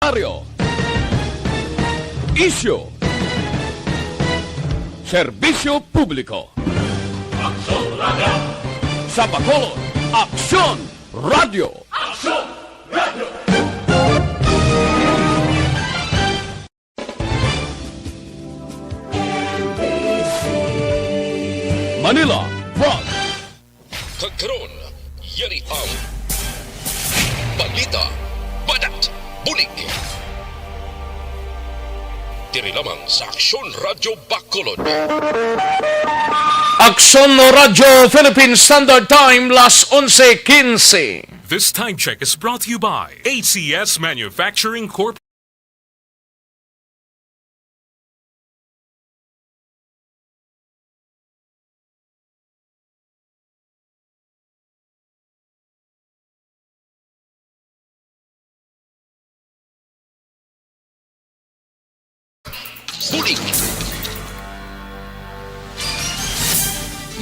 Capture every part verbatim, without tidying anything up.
Komentaryo. Isyu. Serbisyo publiko. Aksyon Radyo. Sa Bacolod, Aksyon Radyo. Aksyon Radyo. Manila, Buzz. Kag karon, yari ang balita, banat, bulig. Diri lamang sa Aksyon Radyo Bacolod. Aksyon Radyo Philippine Standard Time, las onse quince. This time check is brought to you by A C S Manufacturing Corp. Bulig.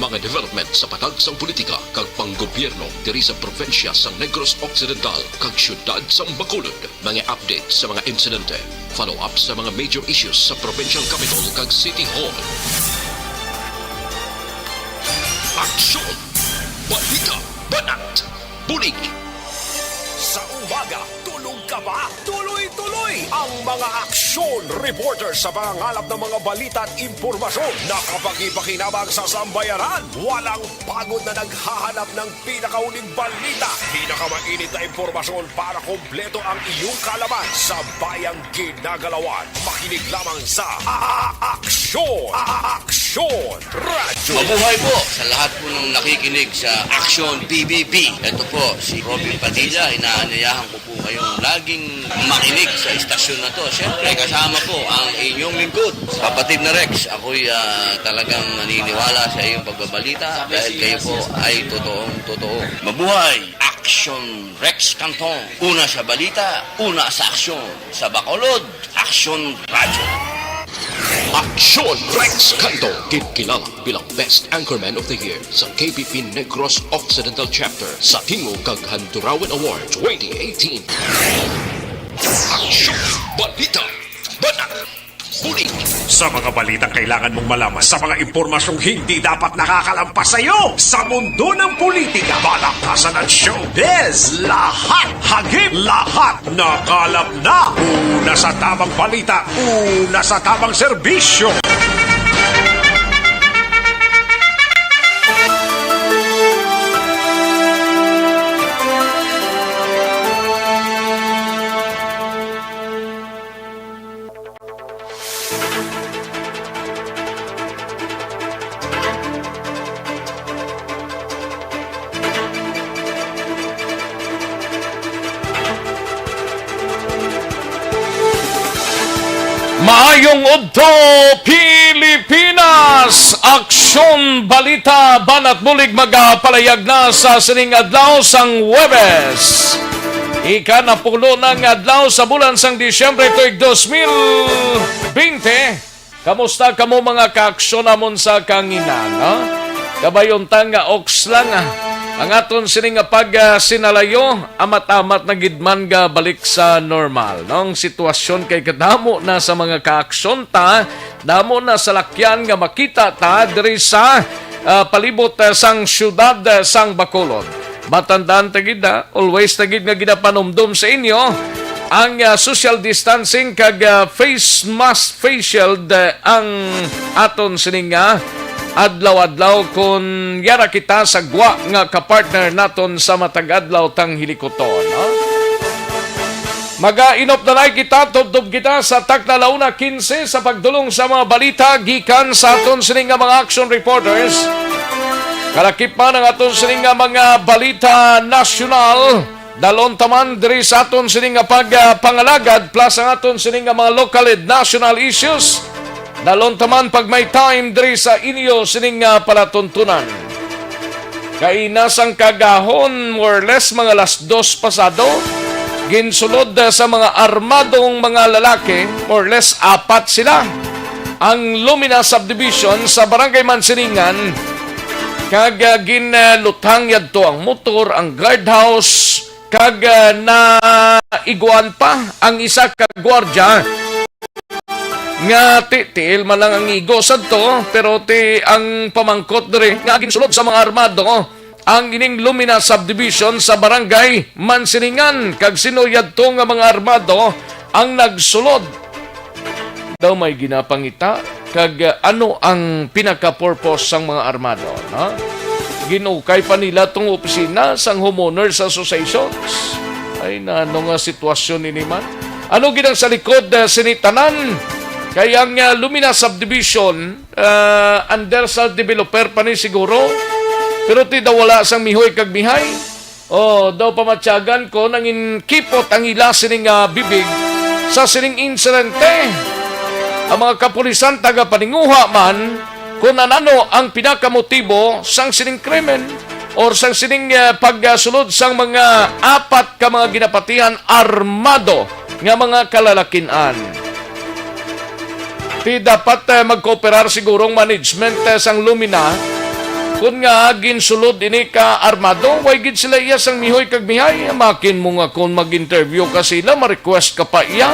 Mga development sa patag sang politika kag panggobyerno diri sa probinsya sang Negros Occidental kag siyudad sang Bacolod. Mga update sa mga insidente, follow-up sa mga major issues sa provincial capitol kag city hall. Aksyon! Balita! Banat! Bulig! Sa umaga, tulog ka ba? Tuloy-tuloy ang mga aksyon reporter sa pangangalap ng mga balita at impormasyon na kapakipakinabang sa sambayanan. Walang pagod na naghahanap ng pinakauling balita, pinakamainit na impormasyon para kompleto ang iyong kaalaman sa bayang ginagalawan. Makinig lamang sa A-, A-, Aksyon, A-, Aksyon Radyo. Mabuhay po sa lahat po ng nakikinig sa Aksyon P B B. Ito po si Robin Padilla. Inaanyayahan ko po kayong laging makinig sa istasyon na to. Siyempre, kasama po ang inyong lingkod, kapatid na Rex. Ako'y, ah, talagang naniniwala sa iyong pagbabalita dahil kayo po ay totoong totoo. Mabuhay! Aksyon Rex Canton. Una sa balita, una sa aksyon. Sa Bacolod, Aksyon Radyo. Aksyon Rex Canton, ginkilala bilang Best Anchorman of the Year sa K P P Negros Occidental Chapter sa Tingog kag Handurawan Award twenty eighteen. Aksyon! Balita! Banat! Bulig! Sa mga balitang kailangan mong malaman, sa mga impormasyong hindi dapat nakakalampas sa iyo, sa mundo ng politika, palakasan at showbiz, lahat hagip, lahat nakalap na. Una sa tamang balita, una sa tamang serbisyo. Maayong udto, Pilipinas! Aksyon, balita, banat bulig magapalayag na sa sining adlaw sang Huwebes. Ika-napulo na nga adlaw sa bulan sang Disyembre tuig dos mil bente. Kamusta kamo, mga kaaksyon namon sa kahanginan, ha? Kabay unta nga oks lang, ah, ang aton sini nga pag, ah, sinalayo, amat-amat na gid man nga balik sa normal, no? Ang sitwasyon kay kadamo na sa mga kaaksyon ta, damo na salakyan nga makita ta diri sa, ah, palibot, ah, sang siyudad, ah, sang Bacolod. Matandaan ta gid, ha, always ta gid nga ginapanumdom sa inyo ang, ah, social distancing kag, ah, face mask, face shield, ah, ang aton sining, ah, adlaw-adlaw kon yara kita sa gwa nga kapartner naton sa matag adlaw tang hilikuton, ha? Magainop na lang kita, tubtob kita sa takna la una quince sa pagdulong sa mga balita gikan sa aton sini nga mga action reporters. Kalakip man ang aton sini nga mga balita nasyonal. Dalon ta man diri sa aton sini nga pagpangalagad plus ang aton sini nga mga local and national issues. Dalon ta man pag may time diri sa inyo sini nga palatuntunan. Kaina sang kagahon, more or less mga alas dos pasado, ginsulod sa mga armadong mga lalaki, more or less apat sila, ang Lumina Subdivision sa Barangay Mansiningan, kag, ah, ginluthang yadto ang motor, ang guardhouse, Kag, ah, naiguan pa ang isa ka gwardya nga ti-, tiil man lang ang igo sadto, pero ti ang pamangkot diri nga ginsulod sa mga armado ang ining Lumina Subdivision sa Barangay Mansilingan, kag sino yadto nga mga armado ang nagsulod? Daw may ginapangita, kag, uh, ano ang pinaka-purpose sang mga armado, no? Ginukay pa nila tong opisina sang Homeowners Associations. Ay, na, ano nga sitwasyon ini man? Ano gid ang sa likod, uh, sini tanan? Kay ang, uh, Lumina Subdivision, uh, under sa developer pa ni siguro. Pero ti daw wala sang mihoy kag mihay. Oh, daw pamatyagan ko nangin kipot ang ila sining, ah, bibig sa sining insidente. Ang mga kapulisan tagapaninguha man kung anano ang pinakamotibo sang sining krimen or sang sining, ah, pagsulod sang mga apat ka mga ginapatihan armado nga mga kalalakin-an. Ti dapat, eh, magkooperar siguro ang management, eh, sang Lumina. Kun nga ginsulod ini ka armado, way gid sila iya sang mihoy kag mihay. Makin mo nga kon mag-interview ka sila, ma-request ka pa iya.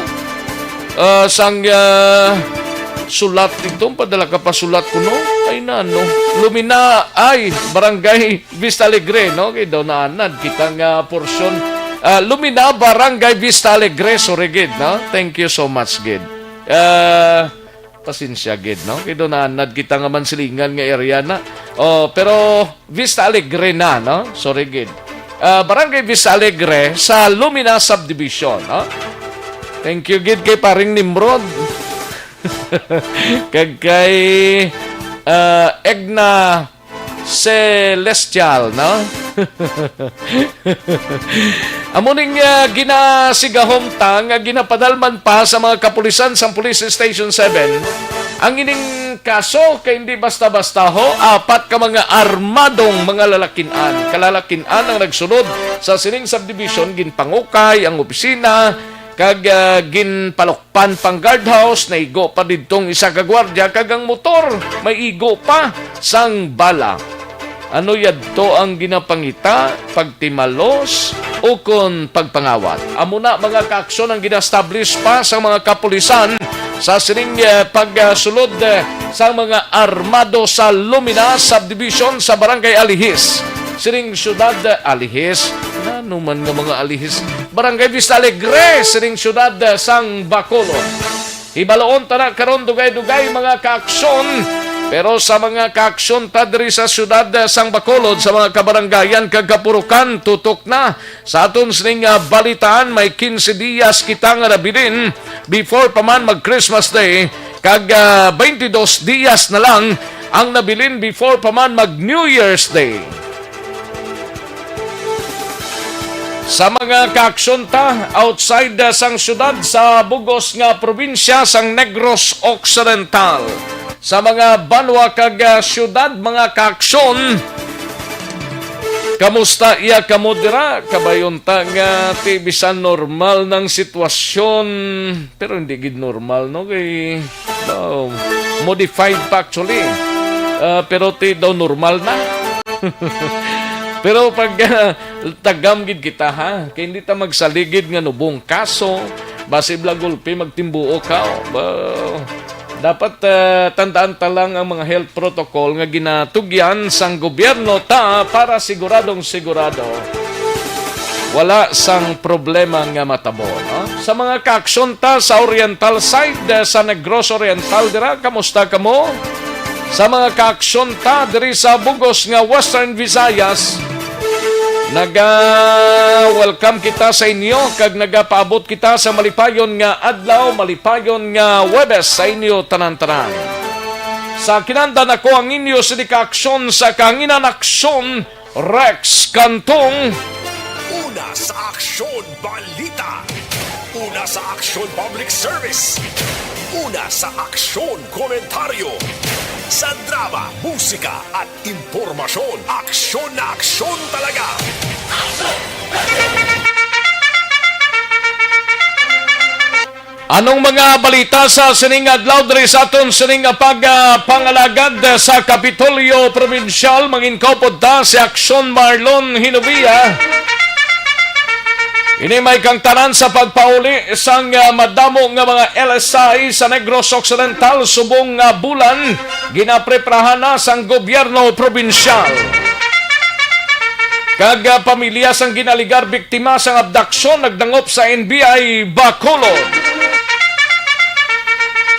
Ah, sang, ah, sulat dito, padala ka pa sulat kuno. Ay, nano. Lumina, ay, Barangay Vista Alegre, no? Kay daw naanad kita nga porsyon. Ah, Lumina, Barangay Vista Alegre, sorry gid, no? Thank you so much gid. Ah, pasensya gid, no? Kay daw naanad kita nga Mansilingan nga area na. Oh, pero Vista Alegre na, no? Sorry gid. Ah, Barangay Vista Alegre sa Lumina Subdivision, no? Thank you gid kay paring Nimrod. Kag kay, ah, Egna Celestial, no? Amo ning, ah, ginasigahom ta nga ginapadalman pa sa mga kapulisan sang Police Station seven ang ining kaso, kay hindi basta-basta ho, apat ka mga armadong mga lalakin-an, kalalakin-an ang nagsulod sa sining subdivision, ginpangukay ang opisina, kag, ah, ginpalukpan pang guardhouse, naigo pa didtong isa ka gwardiya, kag ang motor may igo pa sang bala. Ano yadto ang ginapangita, pagtimalos, ukon pagpangawat? Amo na, mga kaaksyon, ang gina-establish pa sa mga kapulisan sa sining, eh, pagsulod, eh, sa mga armado sa Lumina Subdivision sa Barangay Alihis, sining siyudad, eh, Alihis. Ano man nga mga Alihis? Barangay Vista Alegre, sining siyudad, eh, sang Bacolod. Hibaloon ta na karon dugay-dugay, mga kaaksyon. Pero sa mga kaaksyon ta diri sa siyudad, eh, sang Bacolod, sa mga kabarangayan kag kapurukan, tutok na sa aton sining, ah, balitaan. May quince dias kita nga nabilin before pa man mag Christmas Day, kag, ah, twenty-dos dias na lang ang nabilin before pa man mag New Year's Day. Sa mga kaaksyon ta outside, ah, sang siyudad, sa bugos nga probinsya sang Negros Occidental, sa mga banwa kag, ah, siyudad, mga kaaksyon, kamusta iya kamo dira? Kabayon ta nga ti bisan normal nang sitwasyon, pero hindi gid normal, no? Kay, oh, modified pa actually. Ah, pero ti daw normal na. Pero pag, ah, tagam gid kita, ha, kay hindi ta magsaligid nga nubong kaso, basi bala gulpi magtimbuo ka. Ba, dapat, ah, tandaan ta lang ang mga health protocol nga ginatugyan sang gobyerno ta para siguradong sigurado wala sang problema nga matabo, no? Sa mga kaaksyon ta sa Oriental side, eh, sa Negros Oriental dira, kamusta kamo? Sa mga kaaksyon ta diri sa bugos nga Western Visayas, naga-welcome kita sa inyo kag nagapaabot kita sa malipayon nga adlaw, malipayon nga Huwebes sa inyo tanan-tanan. Sa kinandan, ako ang inyo sini kaaksyon sa kahanginan, Aksyon Rex Cantong. Una sa Aksyon Balita. Una sa Aksyon Public Service. Una sa Aksyon Komentaryo. Sa drama, musika at impormasyon, aksyon na aksyon talaga. Anong mga balita sa sining adlaw diri sa aton sining pag, ah, pangalagad sa Kapitolyo Probinsyal? Mangin kaupod ta si Aksyon Marlon Hinovia. Ini may kangtanan sa pagpauli sang, ah, madamo nga mga L S I sa Negros Occidental subong nga bulan ginapreparahan na sang gobyerno probinsyal. Kag, ah, pamilya sang ginaligar biktima sang abduksyon nagdangop sa N B I Bacolod.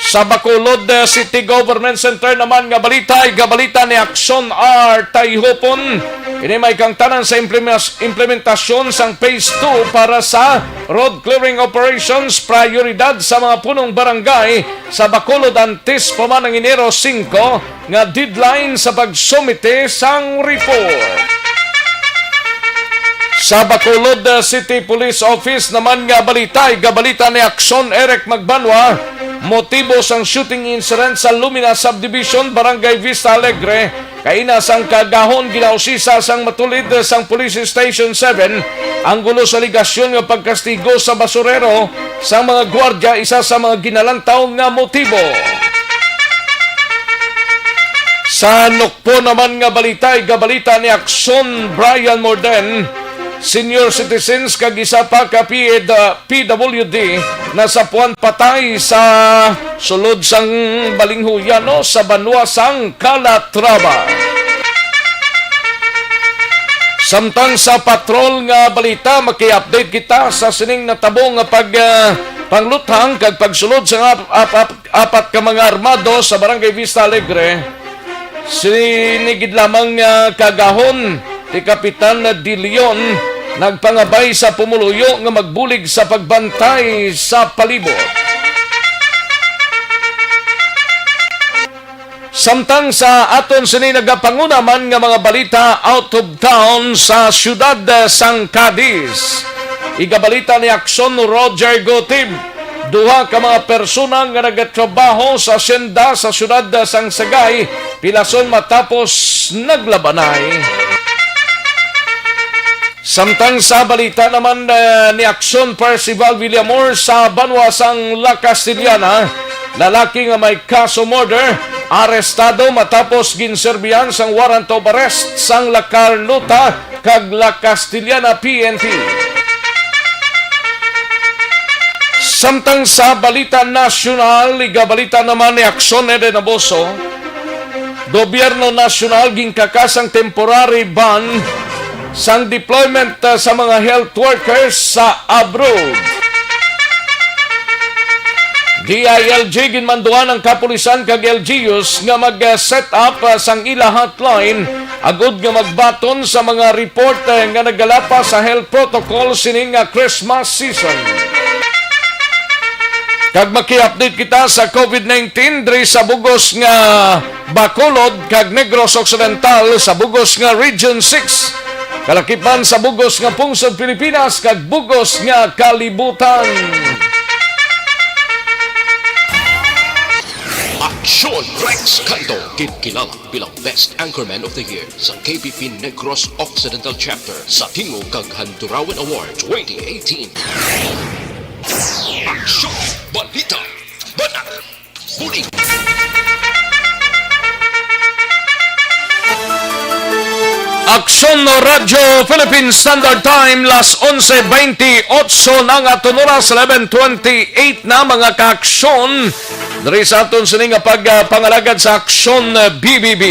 Sa Bacolod, ah, City Government Center naman nga balita, igabalita ni Action R Tayhopon. Ini may kangtanan sa implimas-, implementasyon sang Phase two para sa road clearing operations, prioridad sa mga punong barangay sa Bacolod antes pa man ang Enero singko nga deadline sa pagsumite sang report. Sa Bacolod, uh, City Police Office naman nga balita, igabalita ni Action Eric Magbanwa, motibo sang shooting incident sa Lumina Subdivision, Barangay Vista Alegre, kaina sang kaagahon, ginausisa sang matulid sang Police Station seven ang gulo sa aligasyon nga pagkastigo sa basurero sang mga gwardya, isa sa mga ginalantaw nga motibo. Sa Nukpo naman nga balita, igabalita ni Action Brian Morden, senior citizens kag isa pa ka P W D nasapuan patay sa sulod sang balinghoy, no, sa banwa sang Calatrava. Samtang sa patrol nga balita, maki-update kita sa sining natabo nga pag, ah, pangluthang kag pagsulod sa ap-, ap-, ap-, apat ka mga armado sa Barangay Vista Alegre. Sini gid lamang nga kaagahon ni Kapitan De Leon nagpangabay sa pumuluyo nga magbulig sa pagbantay sa palibot. Samtang sa aton sini nagapanguna man nga mga balita out of town, sa siyudad, eh, sang Cadiz, igabalita ni Action Roger Gutib, duha ka mga persona nga nagatrabaho sa asyenda sa siyudad, eh, sang Sagay, pilason matapos naglabanay. Samtang sa balita naman, eh, ni Action Percival Villamor, sa banwa sang La Castellana, lalaki nga may kaso murder, arestado matapos ginserbihan sang warrant of arrest sang La Carlota kag La Castellana P N P. Samtang sa balita nasyonal, igabalita naman ni Action Eden Abuso, Gobyerno Nasyonal ginkakas ang temporary ban sang deployment, uh, sa mga health workers sa abroad. D I L G ginmanduan ang kapulisan kag L G Us nga mag, uh, set up, uh, sang ila hotline agud nga magbaton sa mga report, uh, nga nagalapas sa health protocol sining, uh, Christmas season. Kag maki-update kita sa COVID nineteen diri sa bugos nga Bacolod kag Negros Occidental, sa bugos nga Region six, kalakipan sa bugos nga pungsod Pilipinas kag bugos nga kalibutan. Aksyon Rex Canto, ginkilala bilang Best Anchorman of the Year sa K P P Negros Occidental Chapter sa Tingog kag Handurawan Award twenty eighteen. Aksyon! Balita! Banat! Buling! Aksyon Radyo Philippine Standard Time, las onse bentiocho na nga aton oras, eleven twenty-eight na, mga kaaksyon. Diri sa aton sini nga pag, ah, pangalagad sa Aksyon, ah, B B B.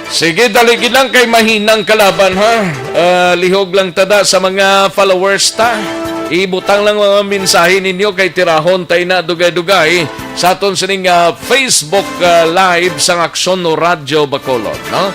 Sige, dali gid lang kay mahinang kalaban, ha. Ah, lihog lang tada sa mga followers ta. Ibutang lang mga mensahe ninyo kay tirahon tay na dugay-dugay sa aton sining, ah, Facebook, ah, Live sang Aksyon Radyo Bacolod, no?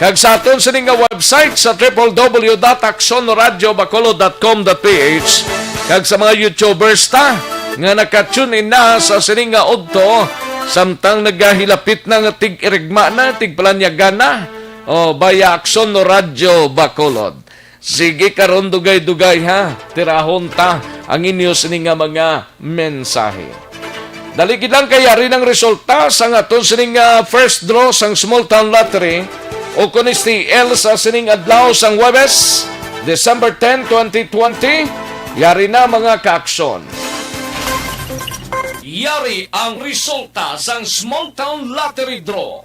Kag sa aton sining nga website sa triple W dot aksyon radyo bacolod dot com dot P H, kag sa mga YouTubers ta nga naka-tune in na sa sining nga udto, samtang nagahilapit na nga tig-irigma na, tigpalanyagan na, o, via Aksyon Radyo Bacolod. Sige, karon dugay-dugay, ha, tirahon ta ang inyo sini nga mga mensahe. Dali gid lang kay yari nang resulta sang aton sining, ah, first draw sang Small Town Lottery o kon S T L sa sining adlaw sang Huwebes, December ten, twenty twenty. Yari na, mga kaaksyon. Yari ang resulta sang Small Town Lottery Draw.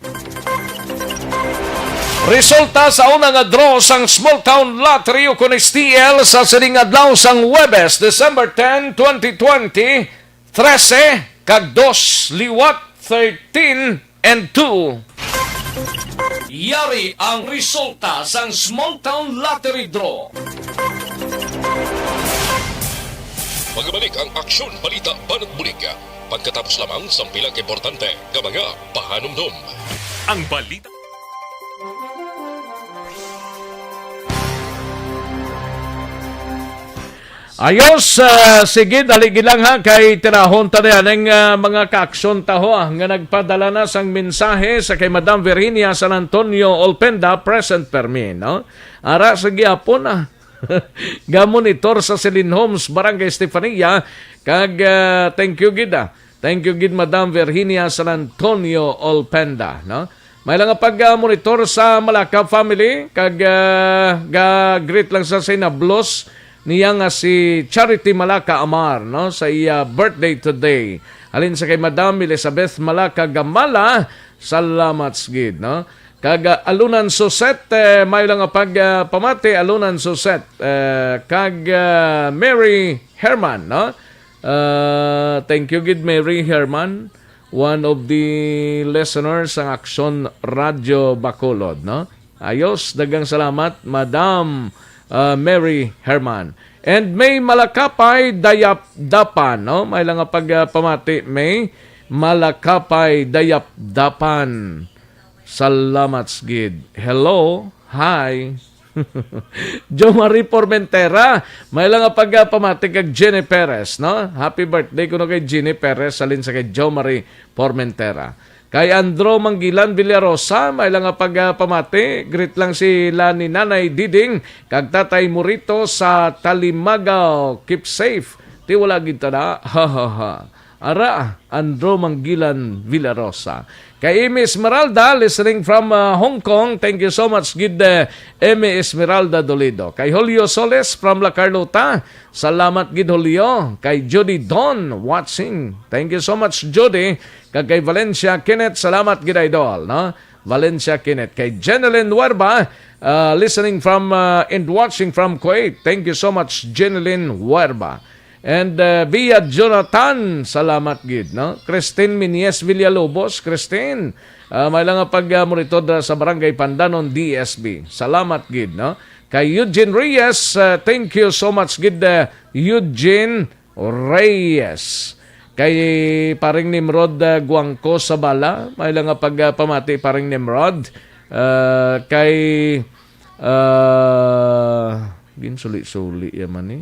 Resulta sa una nga draw sang Small Town Lottery ukon S T L sa sining adlaw sang Huwebes, December ten, twenty twenty, trese kag dos liwat, thirteen and two. Yari ang resulta sang Small Town Lottery Draw. Magabalik ang aksyon, balita, banat bulig. Pagkatapos lamang sang pila ka importante nga mga pahanumdom. Ang balita. Ayos, ah, sige, dali gid lang ha, kay tirahon ta na yan ang, ah, mga kaaksyon ta ho, ah, nga nagpadala na sang mensahe sa kay Madam Virginia San Antonio Olpenda, present permi, no? Ara sa gihapon, ah. Gamonitor sa Celine Homes, Barangay Estefania, kag, ah, thank you gid, ah. Thank you gid, Madam Virginia San Antonio Olpenda, no? May lang nga pag-monitor sa Malaka family, kag, ah, ga-greet lang sa sinablos niya nga si Charity Malaka Amar, no, sa iya birthday today. Halin sa kay Madam Elizabeth Malaka Gamala, salamat gid, no? Kag, ah, Alunan Suset, eh, may lang nga pag, ah, pamati, Alunan Suset, eh, kag, ah, Mary Herman, no? Ah, thank you gid, Mary Herman, one of the listeners sang Aksyon Radyo Bacolod, no? Ayos, daghang salamat, Madam, ah, Mary Herman. And may Malakapay Dayapdapan, no? May lang nga pag, ah, pamati, may Malakapay Dayapdapan. Salamat gid. Hello, hi. Jo Marie Formentera, may lang nga pag, ah, pamati kag Jenny Perez, no? Happy birthday kuno kay Jenny Perez, halin sa kay Jo Marie Formentera. Kay Andro Manggilan Villarosa, may lang nga pag, ah, pamati, greet lang sila ni Nanay Diding kag Tatay Morito sa Talimagaw. Keep safe. Ti wala gid ta na. Ha, ha, ha. Ara, Andro Manggilan Villarosa. Kay Amy Esmeralda, listening from, uh, Hong Kong. Thank you so much, gid, uh, Amy Esmeralda Dolido. Kay Julio Soles from La Carlota. Salamat, gid, Julio. Kay Judy Don, watching. Thank you so much, Judy. Kag kay Valencia Kenneth, salamat, gid, idol, no? Valencia Kenneth. Kay Jeneline Huerba, uh, listening from, uh, and watching from Kuwait. Thank you so much, Jeneline Huerba. And, uh, via Jonathan, salamat gid, no? Christine Minies Villalobos, Christine, uh, may lang nga pag, uh, monitor dira sa Barangay Pandanon, D S B. Salamat gid, no? Kay Eugene Reyes, uh, thank you so much gid, uh, Eugene Reyes. Kay Paring Nimrod, uh, Guangco Sabala, may lang nga pag, uh, pamati, Paring Nimrod. Uh, kay, uh, ginsuli-suli yaman ni.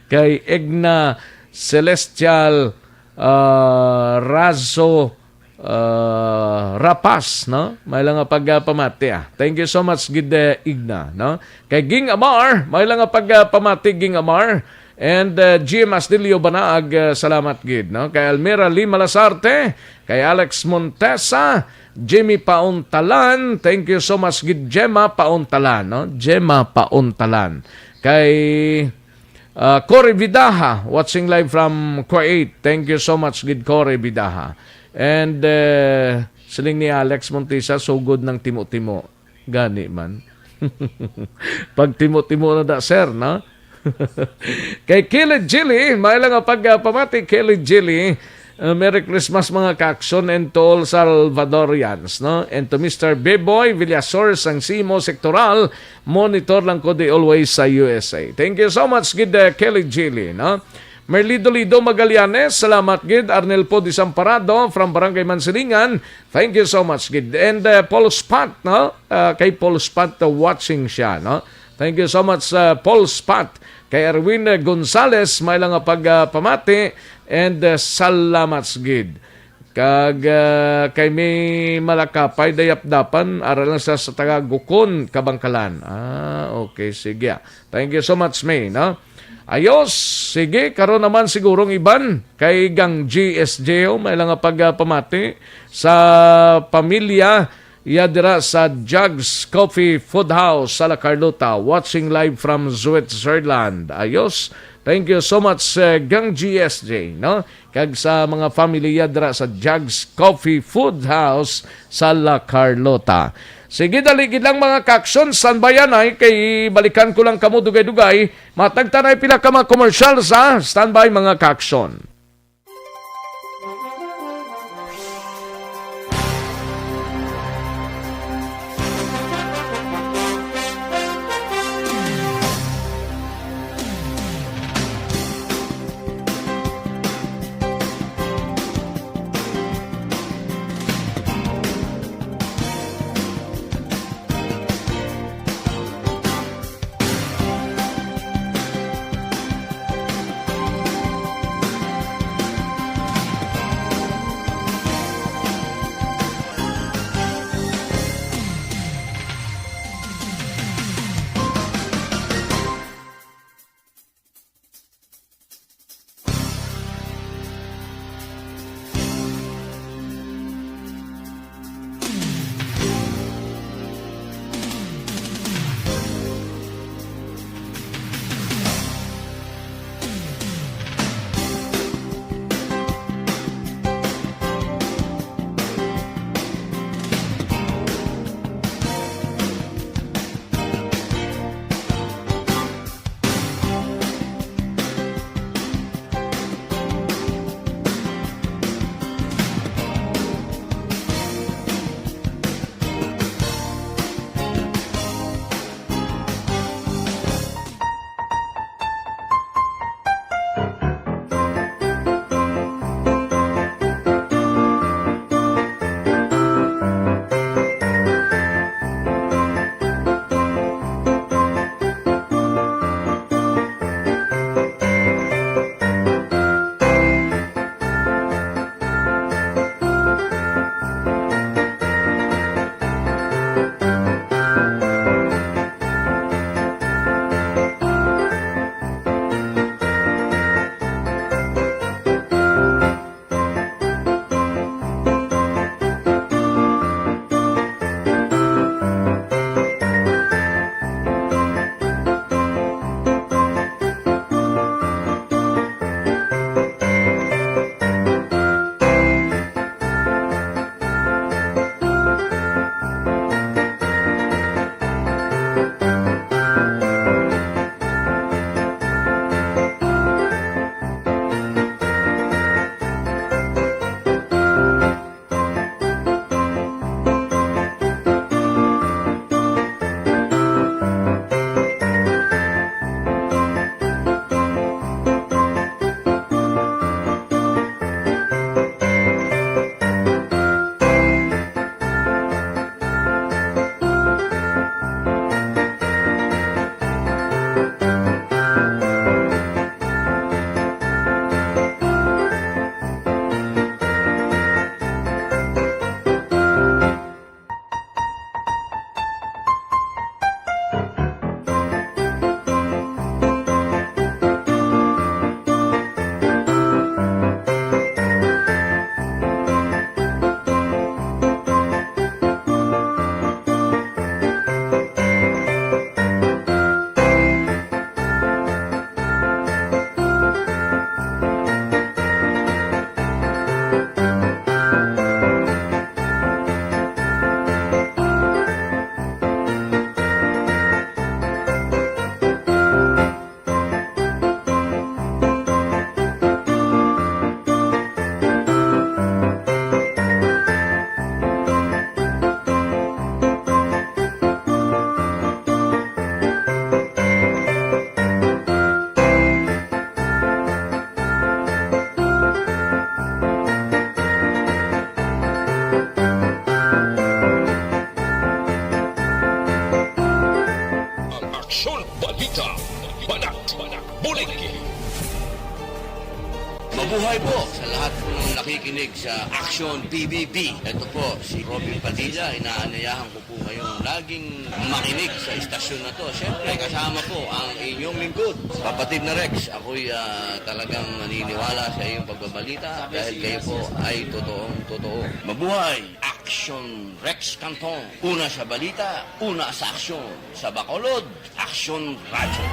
Kay Egna Celestial, ah, Razo, ah, Rapas, no? May lang nga pagpamati, ah. Thank you so much, gid, eh, Igna, no? Kay Ging Amar, may lang nga pagpamati, Ging Amar. And, uh, G M Astilio Banaag, uh, salamat gid, no? Kay Almira Lima Lasarte, kay Alex Montesa, Jimmy Pauntalan, thank you so much gid, Gemma Pauntalan, no? Gemma Pauntalan. Kay, uh, Cory Vidaha, watching live from Kuwait. Thank you so much gid, Cory Vidaha. And, uh, siling ni Alex Montesa, sugod ng timo-timo. Gani man. Pagtimo-timo na da, sir, no? Kay Kelly Jilly, may lang nga pagpamati, Kelly Jilly. Uh, Merry Christmas, mga Kakson, and to all Salvadorians, no? And to Mister Beboy Villasor sang Simo Sectoral, monitor lang ko di always sa U S A. Thank you so much, gid, uh, Kelly Jilly, no? Merlido Lido Magallanes, salamat gid. Arnel Po Desamparado from Barangay Mansilingan, thank you so much gid. And, uh, Paul Spot, no? Uh, kay Paul Spot, uh, watching siya, no? Thank you so much, uh, Paul Spot. Kay Erwin, uh, Gonzales, may lang nga pagpamati. And, uh, salamat gid. Kag, ah, kay may Malakapay Dayapdapan, ara lang sa, sa taga Gukon, Kabangkalan. Ah, okay, sige, ah. Thank you so much, May, no? Ayos, sige, karon naman sigurong iban kay Gang G S J, oh, may lang nga pagpamati sa pamilya ya dira sa Jugs Coffee Food House sa La Carlota, watching live from Switzerland. Ayos, Thank you so much, uh, Gang G S J, no? Kag sa mga familia dira sa Jags Coffee Food House sa La Carlota. Sige, dali gid lang, mga ka-aksyon, standby anay, kay balikan ko lang kamo dugay-dugay. Matagtanay pila ka mga commercials, ha? Standby, mga ka-aksyon. Ang Aksyon Balita, Banat, Banat, Bulig. Mabuhay po sa lahat po ng nakikinig sa Aksyon P B B. Ito po si Robin Padilla. Inaanyayahan ko po kayong laging makinig sa istasyon na to. Siyempre, kasama po ang inyong lingkod, Kapatid na Rex. Ako'y, ah, talagang naniniwala sa iyong pagbabalita dahil kayo po ay totoong totoo. Mabuhay! Aksyon Rex Canton. Una sa balita, una sa aksyon. Sa Bacolod, Aksyon Radyo.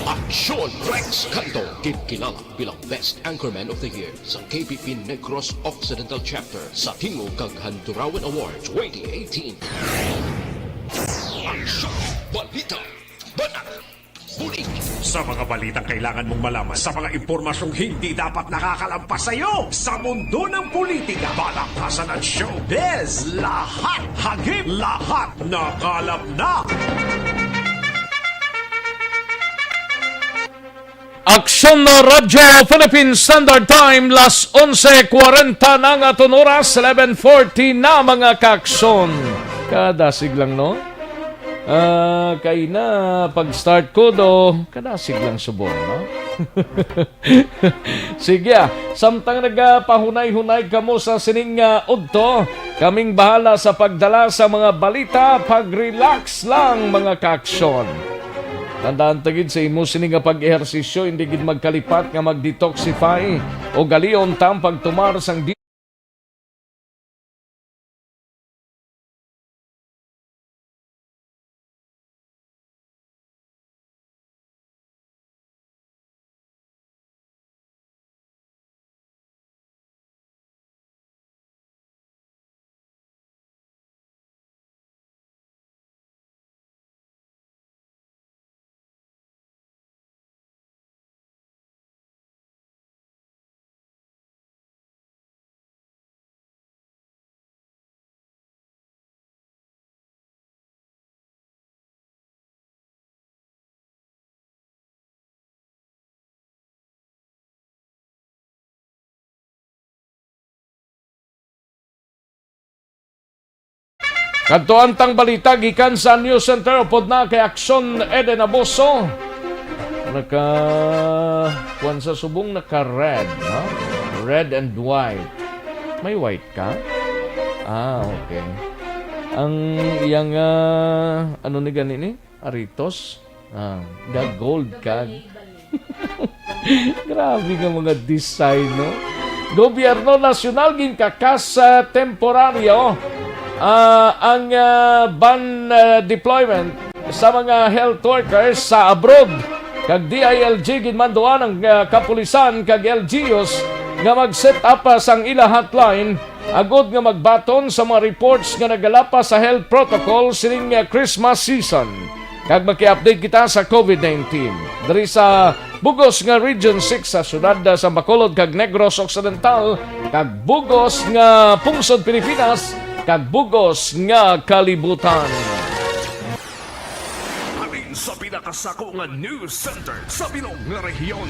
Aksyon Rex Canto, ginkilala bilang Best Anchorman of the Year sa K P P Negros Occidental Chapter sa Tingog kag Handurawan Awards twenty eighteen. Aksyon, balita, banat, bulig. Sa mga balitang kailangan mong malaman, sa mga impormasyong hindi dapat nakakalampas sa iyo, sa mundo ng politika, balaktasan at showbiz, lahat hagip, lahat nakalap na. Aksyon na Radyo Philippine Standard Time, las onse kwarenta na nga aton oras, eleven forty na, mga kaaksyon. Kadasig lang, no? Ah, kay na pag-start ko do, kadasig lang subong, no? Sige, ah. Samtang nagapahunay-hunay kamo sa sining, ah, udto, kaming bahala sa pagdala sa mga balita. Pag-relax lang, mga kaaksyon. Tandaan ta gid, sa imo sini nga pag-ehersisyo, hindi gid magkalipat nga mag-detoxify o galion ta ang pagtumar sang di- Kadto ang tang balita gikan sa News Center, upod na kay Aksyon Eden Abuso. Naka, kuwan sa subong, naka red, no? Red and white. May white ka? Ah, okay. Ang iyang, ah, ano ni gani ni? Aritos? Ah, ga-gold ka. Grabe nga mga design, no? Gobyerno Nasyonal ginkakas sa temporaryo, ah, ang, ah, ban, ah, deployment sa mga health workers sa abroad. Kag D I L G ginmanduan ang, ah, kapulisan kag L G Us nga mag-set up, ah, sang ila hotline agod nga magbaton sa mga reports nga nagalapas sa health protocol sining, ah, Christmas season. Kag maki-update kita sa COVID nineteen diri sa bugos nga Region six sa siyudad sa Bacolod kag Negros Occidental, kag bugos nga pungsod Pilipinas, kag bugos nga kalibutan. Halin sa pinakasako nga news center sa bilog nga rehiyon.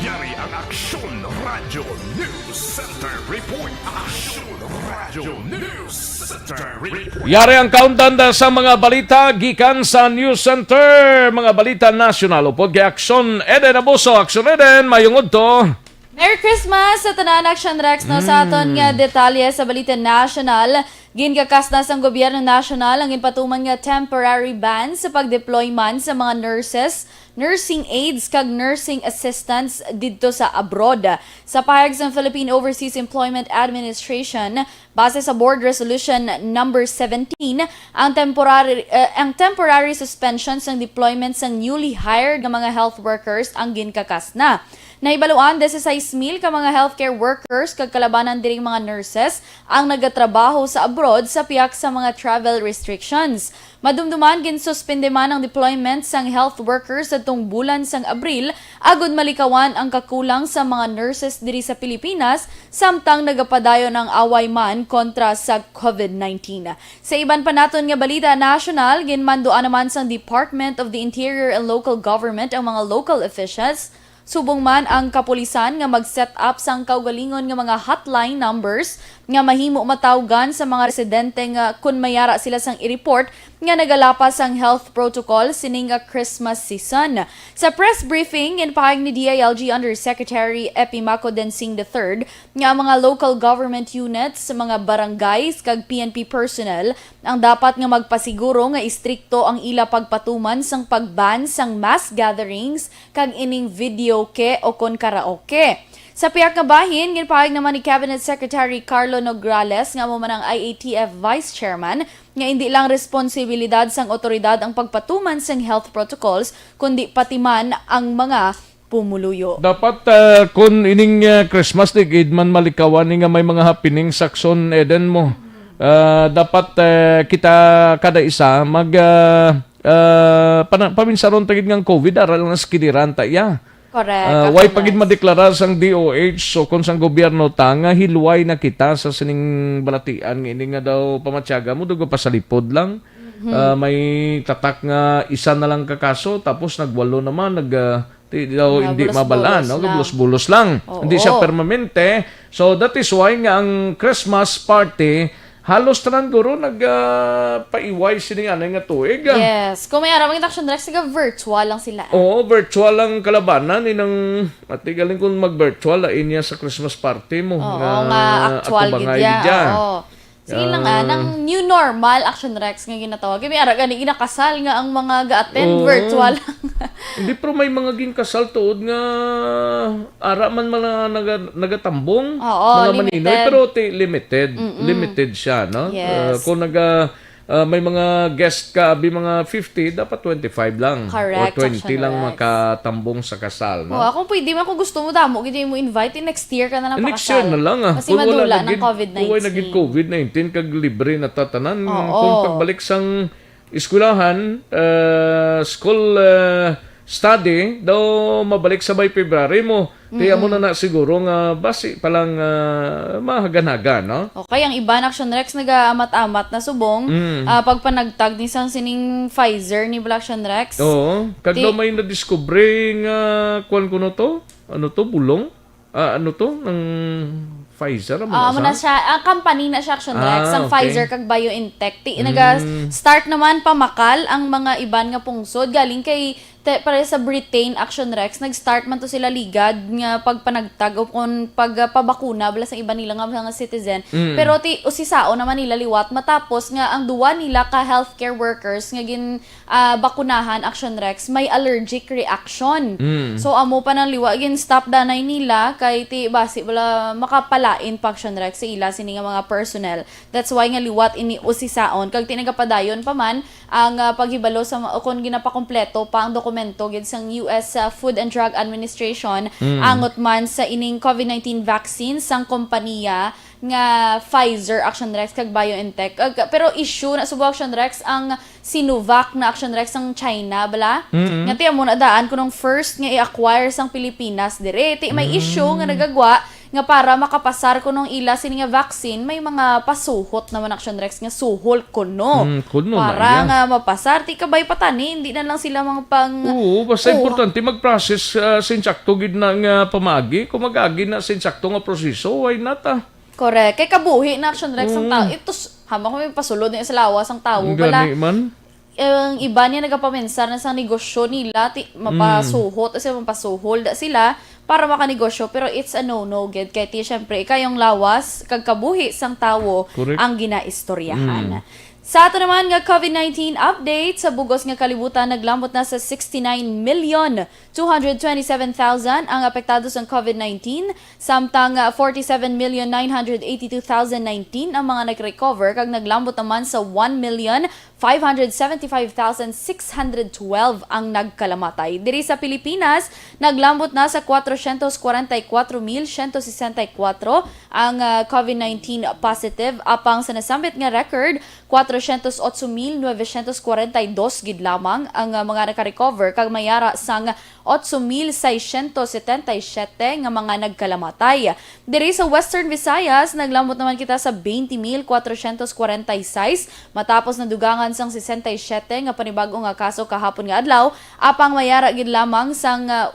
Yari ang Aksyon Radyo News Center Report. Aksyon Radyo News Center Report. Yari ang kaundan sa mga balita gikan sa News Center, mga balita nasyonal. Upod kay Aksyon Eden Abuso. Aksyon Eden, mayong udto. Merry Christmas sa tanan, Action Rex, no? Sa aton nga detalye sa balita nasyonal, ginkakas na sang gobyerno nasyonal ang ginpatuman nga temporary ban sa pag-deploy man sa mga nurses, nursing aides, kag nursing assistants didto sa abroad. Sa pahayag sang Philippine Overseas Employment Administration, base sa Board Resolution Number seventeen, ang temporary, eh, ang temporary suspension sang deployment sang newly hired nga mga health workers ang ginkakas na. Nahibaluan, disisais mil ka mga healthcare workers kag kalabanan diri mga nurses ang nagatrabaho sa abroad sa pihak sa mga travel restrictions. Madumduman, ginsuspende man ang deployment sang health workers sadtong bulan sang Abril agud malikawan ang kakulang sa mga nurses diri sa Pilipinas, samtang nagapadayon ang away man kontra sa COVID nineteen. Sa iban pa naton nga balita nasyonal, ginmanduan naman sang Department of the Interior and Local Government ang mga local officials, subong man ang kapulisan nga mag-set up sang kaugalingon nga mga hotline numbers nga mahimo matawgan sa mga residente nga kun may ara sila sang i-report nga nagalapas sang health protocol sining nga Christmas season. Sa press briefing, ginpahayag ni D I L G Undersecretary Epimaco Densing the third nga ang mga local government units, mga barangays, kag P N P personnel ang dapat nga magpasiguro nga istrikto ang ila pagpatuman sang pag-ban sang mass gatherings kag ining videoke o kon karaoke. Sa pihak nga bahin, ginpahayag naman ni Cabinet Secretary Carlo Nograles nga amo man ang I A T F Vice Chairman nga indi lang responsibilidad sang awtoridad ang pagpatuman sang health protocols, kundi pati man ang mga pumuluyo. Dapat, ah, kun ining, ah, Christmas, di gid man malikawan ni nga may mga happening sa Akson Eden mo. Ah, dapat, eh, kita kada isa mag, ah, ah, pana-, paminsaron ta gid nga ang covid, ara lang nas kiniran ta iya. Correct, Ah, why Actual pa gid Lex. madeklara sang D O H o kon sang gobyerno ta nga hilway na kita sa sining balatian nga ini nga daw pamatyaga mo, dugo pasalipod lang. Mhm. Ah, may tatak nga isa na lang ka kaso, tapos nagwalo naman, nag, ah, di daw Nga hindi mabalaan, bulos-bulos no? lang. Bulos-bulos lang. Oo. Hindi siya permanente. So, that is why nga ang Christmas party, halos tanan guro nag, ah, paiway sini anay nga tuig, ah. Yes. Kung may aram ang Action Rex, taga virtual lang sila. Oo, virtual lang kalabanan. Inang, ati galing kung mag-virtual, lain niya sa Christmas party mo. Oo, Nga nga actual atubangay gid ya. gid ya. Oo. Sige lang, ah, Ah. nang new normal, Action Rex, nga ginatawag. Kaya may ara gani ginakasal nga ang mga ga-attend Oo. virtual lang. Hindi, pero may mga ginkasal tuod nga ara man mga naga-, nagatambong, Oo, mga maninoy, limited. pero ti-, limited. Mm-mm. Limited siya, no? Yes. Ah, kung naga-, ah, may mga guest ka, abi mga fifty, dapat twenty-five lang. Correct, Or twenty Action lang Rex. makatambong sa kasal, no? Oh, akong pwede man kung gusto mo, damo gid mo invite, eh, next year ka na lang Next pakasal. year na lang, ah. Kasi Kung wala madula na ng gid, covid kung wala na gid nineteen. covid nineteen, kag libre na tatanan. Oo. Kung pagbalik sang eskwelahan, ah, school, ah, study, daw mabalik sa may February mo. Kaya mo Mm-mm. na na siguro nga basi pa lang, ah, mahagan-hagan, no? Okay, ang iban, Action Rex, nagaamat-amat na subong, Mm. ah, pagpanagtag ni sang sining Pfizer ni Black Action Rex. Oo. Kag Ti- daw may nadiskubre nga, kuwan ko no to? Ano to? Bulong? Ah, ano to? Ang Pfizer? Amo Ah, na amo sa? na siya. Ang company na siya, Action Rex. Ah, Ang okay. Pfizer kag BioNTech. Ti, Mm. naga-start naman pamakal ang mga iban nga pungsod. Galing kay, te, pare sa Britain, Action Rex, nag-start man to sila ligad nga pagpanagtag o kon pagpabakuna bala sa iban nila nga mga citizen. Mm. Pero ti, usisaon naman nila liwat matapos nga ang duwa nila ka healthcare workers nga gin ah, bakunahan, Action Rex, may allergic reaction. Mm. So, amo pa nang liwa, gin-stop danay nila kay ti basi wala makapalain pa, Action Rex, sa ila sini nga mga personnel. That's why nga liwat ini usisaon. Kag ti nagapadayon pa man ang, ah, paghibalo sa ma-, o kon ginapakompleto pa ang dokumento gid sang U S, ah, Food and Drug Administration, Mm. angot man sa ining covid nineteen vaccine sang kompanya nga Pfizer, Action Rex, kag BioNTech. Ag-, pero issue na subo, Action Rex, ang Sinovac na, Action Rex, ang China, bala? Mm-mm. Nga ti amo na daan kunong first nga i-acquire sang Pilipinas dire. Ti may Mm. issue nga nagagwa nga para makapasar kunong ila sini nga vaccine, may mga pasuhot naman, Action Rex, nga suhol kuno. Mm, kuno na Para iya. nga mapasar, ti kabay pa tani, hindi na lang sila mga pang Oo, basta Oo. importante mag-process, ah, sa insakto gid na nga pamaagi. Kung mag-agi na sa insakto nga proseso, why not, ah? Correct. Kay kabuhi na, Action Rex, ang Mm. tao. Ito, s-, hama ko may pasulod niya sa lawas ang tao. Ang Bala, gani man. ang iba niya nagapaminsar na sa negosyo nila, ti, Mm. mapasuhot, kasi mapasuhol da sila para makanegosyo, pero it's a no-no, gid. Kay ti, syempre, ikayong lawas, kag kabuhi sang tawo Correct. ang ginaistoryahan. Mm. Sa ato naman nga covid nineteen update, sa bugos nga kalibutan, naglambot na sa sixty-nine million two hundred twenty-seven thousand ang apektado sang covid nineteen, samtang, ah, forty-seven million nine hundred eighty-two thousand nineteen ang mga nag-recover, kag naglambot naman sa one million five hundred seventy-five thousand six hundred twelve ang nagkalamatay. Diri sa Pilipinas, naglambot na sa kwatrosyentos kwarenta y kuwatro mil siyento sesenta y kuwatro ang, ah, covid nineteen positive, apang sa nasambit nga record, kwatrosyentos otso mil nuwebesyentos kwarenta y dos gid lamang ang, ah, mga naka-recover, kag may ara sang otso mil seiscientos setenta y siete nga mga nagkalamatay. Diri sa Western Visayas, naglambot naman kita sa twenty mil kwatrosyentos kwarenta y seis, matapos nadugangan sang sesenta y siete nga panibag-o nga kaso kahapon nga adlaw, apang may ara gid lamang sang, ah,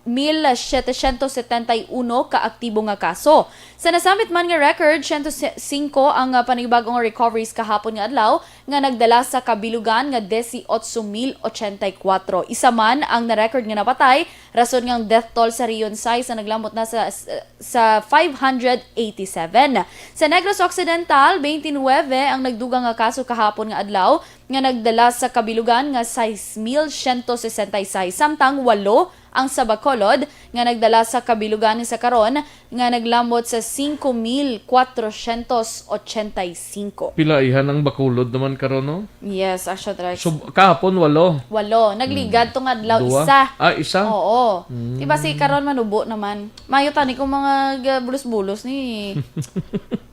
mil setecientos setenta y uno ka aktibo nga kaso. Sa nasambit man nga record, siyento singko ang, ah, panibag-o nga recoveries kahapon nga adlaw, nga nagdala sa kabilugan nga dieciocho mil ochenta y kuwatro. Isa man ang na-record nga napatay, rason nga ang death toll sa Region sais ang naglambot na sa, sa five hundred eighty-seven. Sa Negros Occidental, twenty-nine ang nagdugang nga kaso kahapon nga adlaw, nga nagdala sa kabilugan nga sais mil siyento sesenta y seis, samtang walo ang sa Bacolod nga nagdala sa kabilugan sa karon nga naglamot sa singko mil kwatrosyentos ochenta y singko. Pilaihan ang Bacolod naman karon, no? Yes, Action Rex. So, kahapon, walo. Walo. Nagligad Hmm. tong adlaw, Dua? isa. Ah, isa? Oo. Hmm. Diba si karon manubo naman? Mayo tani kung mga ga-, bulos-bulos ni.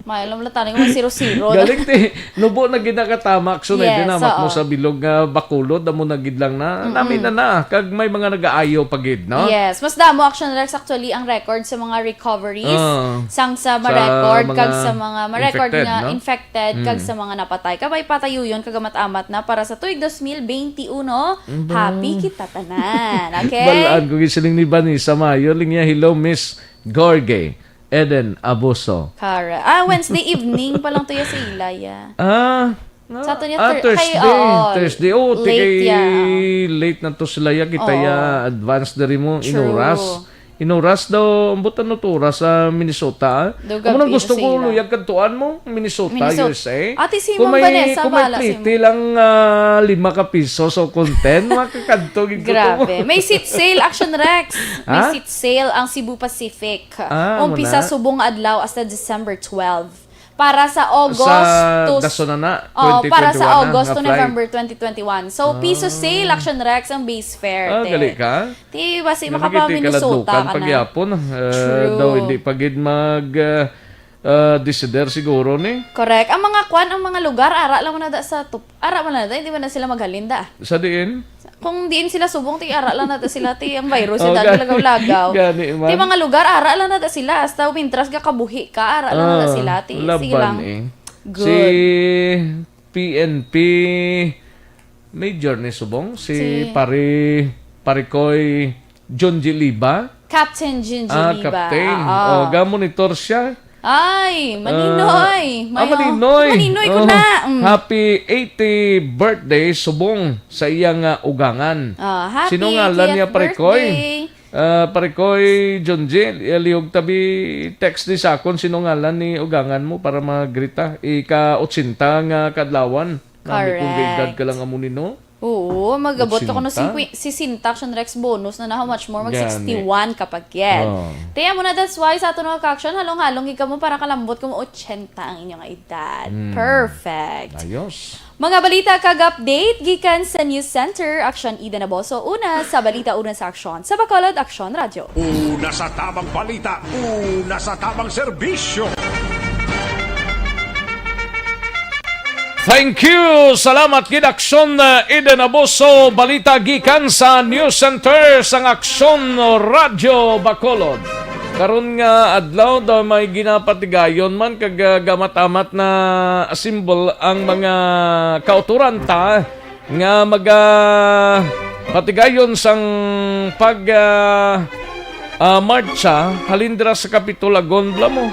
Mayo lang tani kung mga zero-zero na. Galing ti, nubo na ginakatamak, so Yes, nagdinamat mo oo. sa bilog nga Bacolod, amo na gid lang na, Mm-mm. nami na na, kag may mga nag-aayo pa gid, no? Yes, mas damo, Action Rex, actually, ang record sa mga recoveries, Ah, sang sa sa ma-record, kag mga sa mga ma-record infected, nga no? infected, kag Mm. sa mga napatay. Kabay patayo yun, kagamat-amat na para sa tuig dos mil benti uno. Mm. Happy kita tanan, okay? Balaan ko gid siling ni Vanessa Mayo, linya, "Hello, Miss Gorge." Eden Abuso. Kara. Ah, Wednesday evening pa lang to ya sa ila, ya. Ah, Sa ato niya ah, Thur-, Thursday. kay, oo, Thursday. Oh, late tikay ya. late na to sila ya. Kita Oo. ya advance diri mo. True. Inuras. Inuras daw, ang butan no to oras sa Minnesota, ah. Daw Amo nang gabi gusto na ko sila. luyag kadtuan mo, Minnesota, Minnesota. U S A. Ate Simon Kung may, Vanessa, kung may bahala plete Simon. lang, ah, lima ka piso, so content, makakadto gid ko to. Grabe. May seat sale, Action Rex. May Ha? seat sale ang Cebu Pacific. Ah, Umpisa muna. subong adlaw hasta December twelve. Para sa August Sa to s-, dason na na, oo, para sa twenty twenty-one na August nga to flight. November twenty twenty-one. So, piso Ah. sale, Action Rex, ang base fare, Ah, te. gali ka? Ti, basi Nga makapa lagi, ti Minnesota kaladukan ka na. pagyapon, ah, True. daw hindi pa gid mag, ah, ah, desider siguro ni. Correct. Ang mga kwan, ang mga lugar, ara lang man na da sa tup-, ara man na da, hindi man na sila maghalinda. Sa diin? Kung diin sila subong, ti ara lang na da sila, ti ang virus, Oh, hindi gani, lagaw-lagaw. gani man. Ti mga lugar, ara lang na da sila. Hasta mintras gakabuhi ka, ara lang na da Ah, sila, ti sige laban lang. eh. Good. Si P N P Major ni subong, si Si Pare, Pare Koy Junji Liba. Captain Junji Ah, Liba. Captain. Oo. Oh, ga-monitor siya. Ay, Maninoy. Ah, ah, Mayo. Maninoy. Maninoy ko Oh, na. Mm. happy eighty birthday subong sa iyang, ah, ugangan. Ah, happy Sino ngalan niya, eightieth Pare Koy? birthday. Ah, Pare Koy Junji, eh, lihog tabi text ni sa akon, sino ngalan ni ugangan mo para magrita? Ika-ochenta nga kadlawan. Nami kung Correct. gaedad ka lang amo ni, no? Oo, mag-abot ka kuno Ochenta? singkwe-, sisenta, Action Rex, bonus na na, how much more? Mag Gani. sixty-one ka pa gid. Oh. Kaya mo na, that's why sa aton mga ka-action, halong-halong gid kamo para kalambot kamo ochenta ang inyong edad. Hmm. Perfect. Ayos. Mga balita kag update gikan sa News Center, Action Eden Abuso. Una sa balita, una sa aksyon. Sa Bacolod, Aksyon Radyo. Una sa tabang balita, una sa tabang serbisyo. Thank you. Salamat gid, Aksyon, uh, Eden Abuso. Balita gikan sa News Center sang Aksyon Radyo Bacolod. Karon nga adlaw daw may ginapatigayon man kag, uh, gamat-amat na symbol ang mga kauturan ta nga maga patigayon sang pag, ah, ah, martsa halin dira sa Capitol, Agon, bala mo.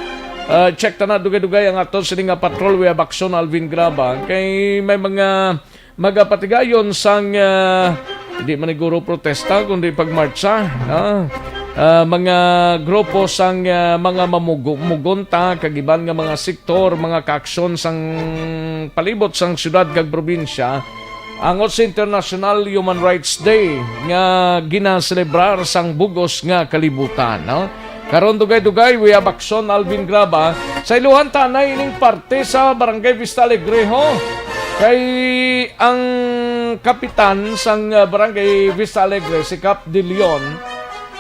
Ah, check ta na, dugay-dugay ang aton sini nga patrol. We have action, Alvin Graba. Kay may mga magapatigayon sang, ah, hindi man siguro protesta, kundi pagmartsa, ah, ah, mga grupo sang, ah, mga mamugo-, mugonta, kag iban nga mga sektor, mga kaaksyon sang palibot sang syudad kag probinsya, angot sa International Human Rights Day nga ginaselebrar sang bug-os nga kalibutan, no? Karon, dugay-dugay, we have action, Alvin Graba. Sa iluhan tanay ining parte sa Barangay Vista Alegre, ho. Kay ang kapitan sang, uh, Barangay Vista Alegre, si Kap De Leon,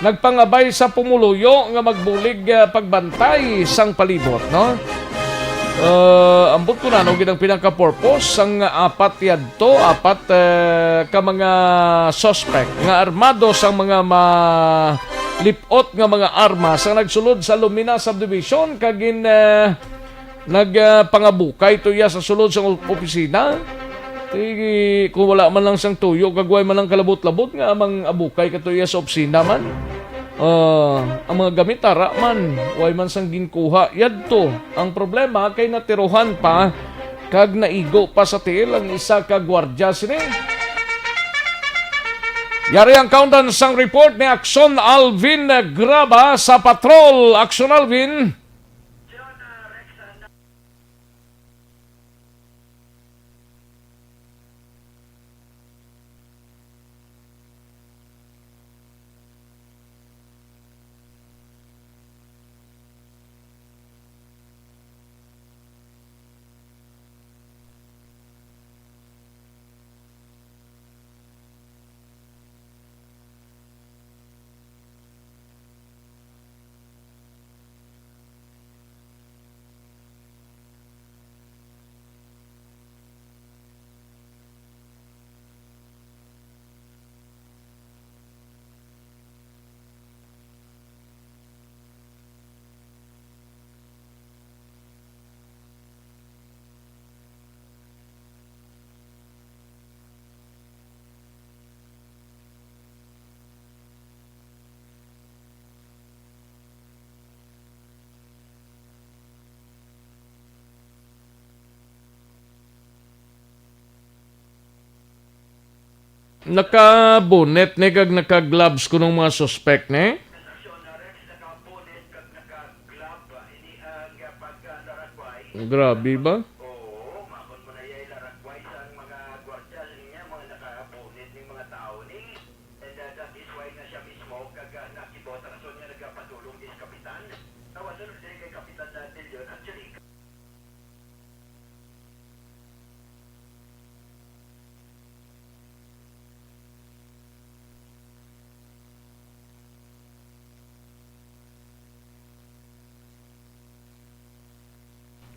nagpangabay sa pumuluyo nga magbulig, uh, pagbantay sang palibot, no? Uh, ambot ko na, ano gid ang pinaka-purpose sang apat yadto, apat, uh, ka mga suspect nga armado sang mga ma-, lip-ot nga mga armas ang nagsulod sa Lumina Subdivision kag gin, ah, nag, ah, pangabukay to iya sa sulod sa op-, opisina. Ti, kung wala man lang sang tuyo, kag way man lang kalabot-labot nga mang-abukay ka to iya sa opisina man. Ah, ang mga gamit, ara man, way man sang ginkuha. Yadto, ang problema kay natirohan pa kag naigo pa sa tiil ang isa ka gwardya sini. Yari ang kaundan sang report ni Aksyon Alvin Graba sa Patrol. Aksyon Alvin. Naka-bonnet ni kag naka-gloves kunong mga suspect ni. Grabe ba?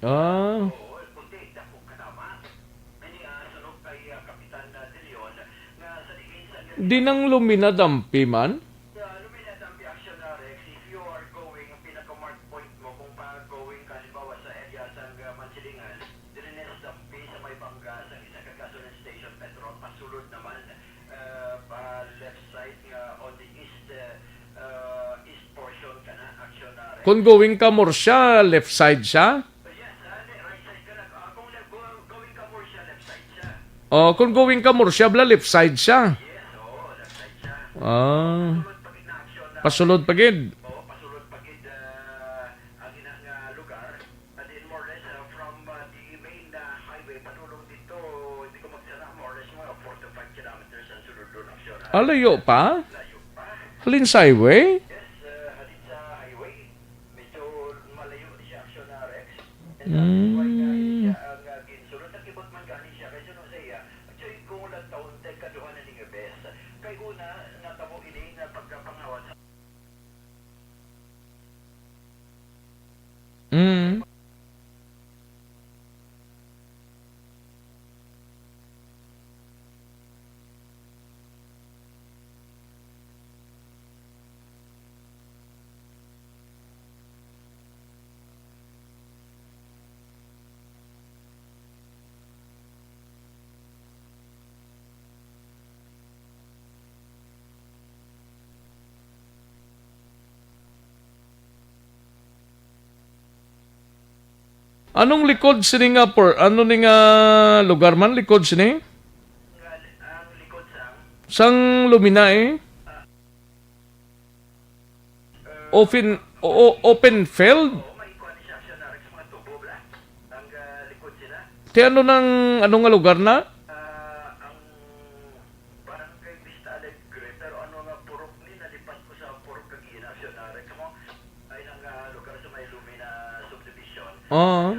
Ah. Di nang luminadampi man? Kung going ka Murcia, left side siya? Oh, kung going ka Murcia, bala, left side siya. Ah. Pasulod pa gid. Ah, layo pa? Halin sa highway? Mm. Mm. Anong likod sini nga por-, ano ni nga lugar man likod sini? Sang lumina eh. Open, o-, o-, open field? Ti ano nang, ano nga lugar na? Oo.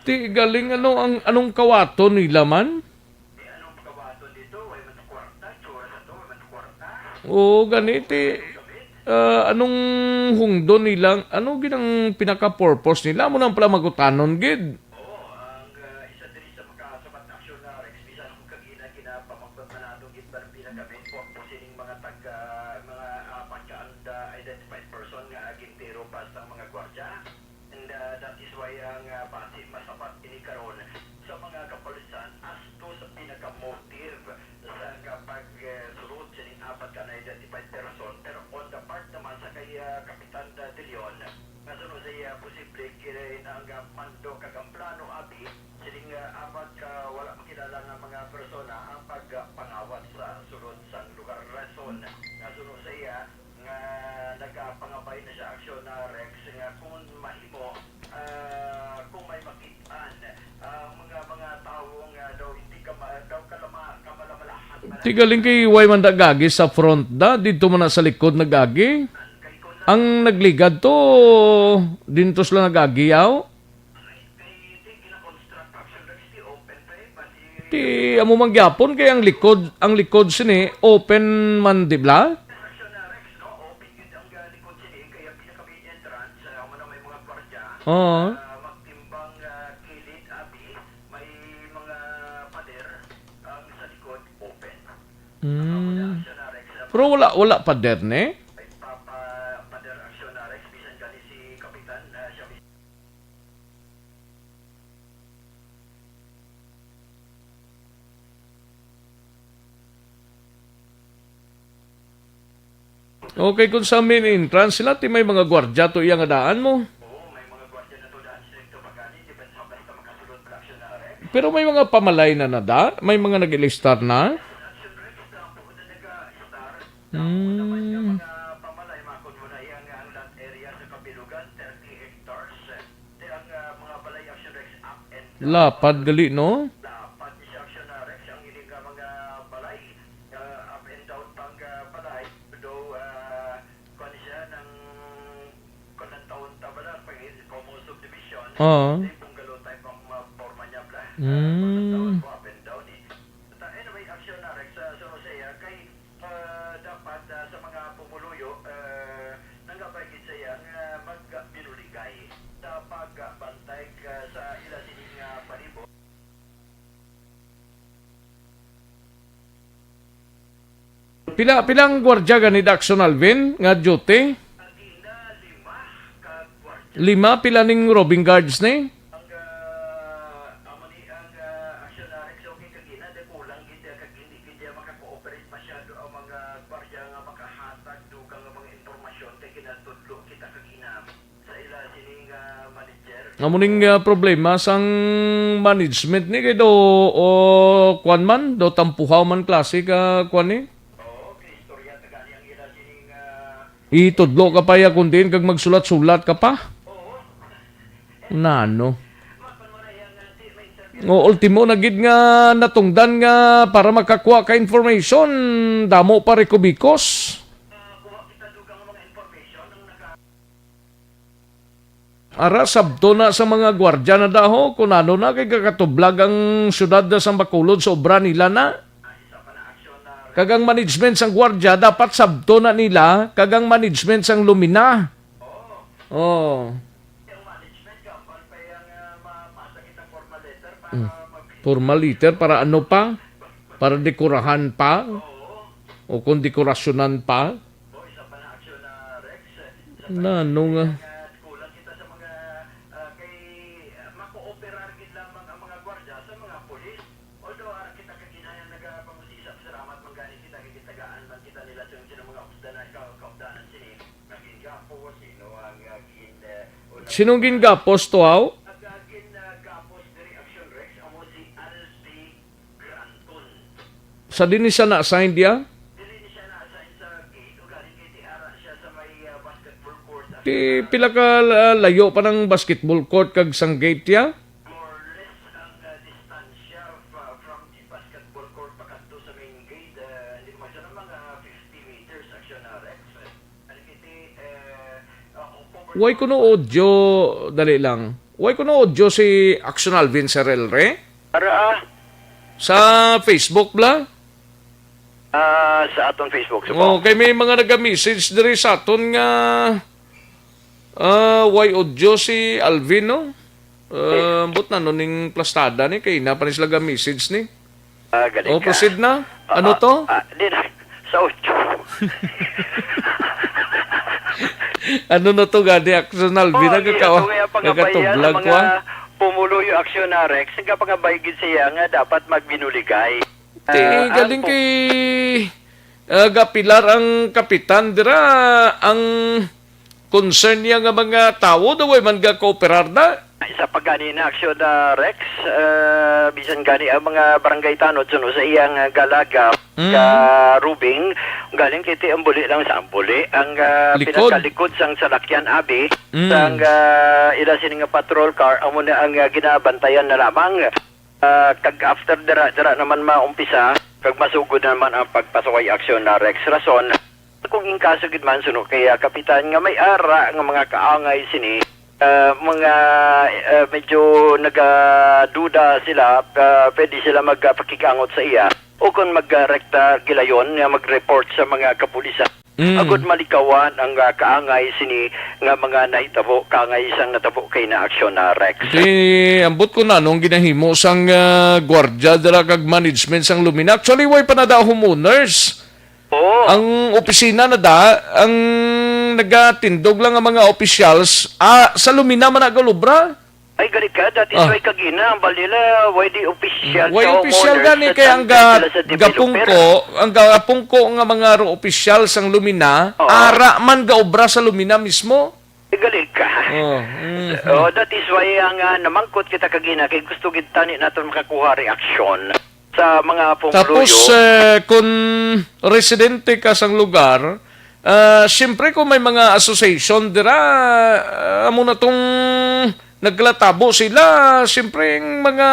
Ti galing, ano ang, anong kawaton nila man? Oo, gani ti, ah, anong hungdon nila? Ano gid ang pinaka-purpose nila? Amo na pala mangutanon gid. Ti galing kay way man da gagi sa front da, didto man na sa likod nagagi. Ang nagligad to, dinto sila nagagi, yaw? Ti amo man gyapon kay ang likod, ang likod sini open man, di bala? Oo. Ah, magtimbang, ah, kilid, abi, may mga pader ang sa likod, open. Mm. Ang mga aksyonarex, ah, Pero wala, wala pader ni? May papa, pader aksyonarex, bisan gani si Kapitan, ah, siya mismo. Okay, kung sa main entrance sila, ti may mga gwardya to iya nga daan mo. Pero may mga pamalay na nada? May mga nag-ilistar na? Hmm. Lapad gali, no? Lapad ni siya, aksyonarex, ang ining, ah, mga balay, ah, up and down pang, ah, balay. Though, ah, kuwan siya, nang kuwan tawon ta ba na, pag common subdivision, Oo. Di bungalow type ang mga forma niya, bla. Ah, Mm. Kuwan tawon po, up and down, eh. But, ah, anyway, aksyonarex, ah, sa Rosea, kay, ah, dapat, ah, sa mga pumuluyo, ah, nangabay gid sa iya nga magbinuligay sa pagbantay, ah, sa ila sining, ah, palibot. Pila, pila ang gwardya gani, Aksyon Alvin, nga duty? Lima, pila ning roving guards ni? Amo ning, ah, problema sang management ni kay do, o, kuwan man, do tampuhaw man klase ka kuwan ni. Itudlo ka pa ya kung diin kag magsulat-sulat ka pa. Nano? O, ultimo na gid nga natungdan nga para makakuha ka information, damo pa rekubikos. Ara, sabto na sa mga gwardya na daho, kun ano na kay gakatublag ang siyudad sang Bacolod sa obra nila na. Kag ang management sang gwardya dapat sabto na nila, kag ang management sang lumina. Oh. Mm. Formal letter para ano pa? Para dekorahan pa? O kung dekorasyonan pa? Nano nga? Sinong gingapos to, aw? Sa dinhi siya na-assign diya? Ti, pila ka, ah, layo pa nang basketball court kag sang gate ya? Why kuno audio? Dali lang. Why kuno audio si Action Alvin Serrelre? Ara, ah. Sa Facebook bala? Ah, sa aton Facebook, suko. Oh, kay may mga naga-message diri sa aton nga, ah, why audio si Alvin, no? Ah, ambot na, no, ning plastada ni, kay na pa ni sila ga-message ni. Ah, galing Oh, ka. Proceed na. Ah, Ano ah, to? ah, di na. Sa audio. Ano na to gani, Action Alvin? Oh, Nagkakawa-, nagkatublag ko, ah. Pumuluyo, Action Rex, nagapangabay gid siya nga dapat magbinuligay. Ti, Ah, galing ang kay, ah, gapilar ang kapitan dira, ang concern niya nga mga tawo daw way man ga-cooperar na. Sa pagani na aksyon na Rex, ah, bisan gani ang mga barangay tanod suno sa iyang, ah, galaga, Mm. ka Rubing, galing kiti ang buli lang sa ang buli, ang, ah, Likod. pinakalikod sang salakyan abi, Mm. sang, ah, ila sini nga patrol car, amo na ang, ah, ginabantayan na lamang. Ah, kag after dira, dira naman maumpisa, kag masugod na naman ang pagpasaway aksyon na Rex. Rason, kung in kaso gid man, suno kay, ah, Kapitan, nga may ara nga mga kaangay sini, ah, mga, ah, medyo nagaduda sila, ah, pwede sila magpakigangot sa iya. O kung magrekta gilayon nga mag-report sa mga kapulisan. Mm. Agud malikawan ang, ah, kaangay sini nga mga nahitabo, kaangay sang natabo kay na aksyon na Rex. Di, ambot ko na anong ginahimo sang, ah, gwardya dira kag management sang Lumina. Actually, way pa na da homeowners. Oo. Ang opisina na da, ang nagatindog lang ang mga officials, ah, sa Lumina man na galubra. Ay, gali ka, that is Ah. why kagina, ang balila, why di official Way sa official homeowners gani sa kay ang tantan ga-, sila sa developer? gapungko, ang gapungko nga mga ro-, official sang Lumina, Oo. ara man gaobra sa Lumina mismo. Ay, gali ka. Oh, mhm. Oh, that is why ang, ah, namangkot kita kagina, kay gusto gid tani naton makakuha reaksyon sa mga pumuluyo. Tapos, eh, kung residente ka sang lugar, ah, siyempre kung may mga association dira, ah, amo na tong naglatabo sila, siyempre ang mga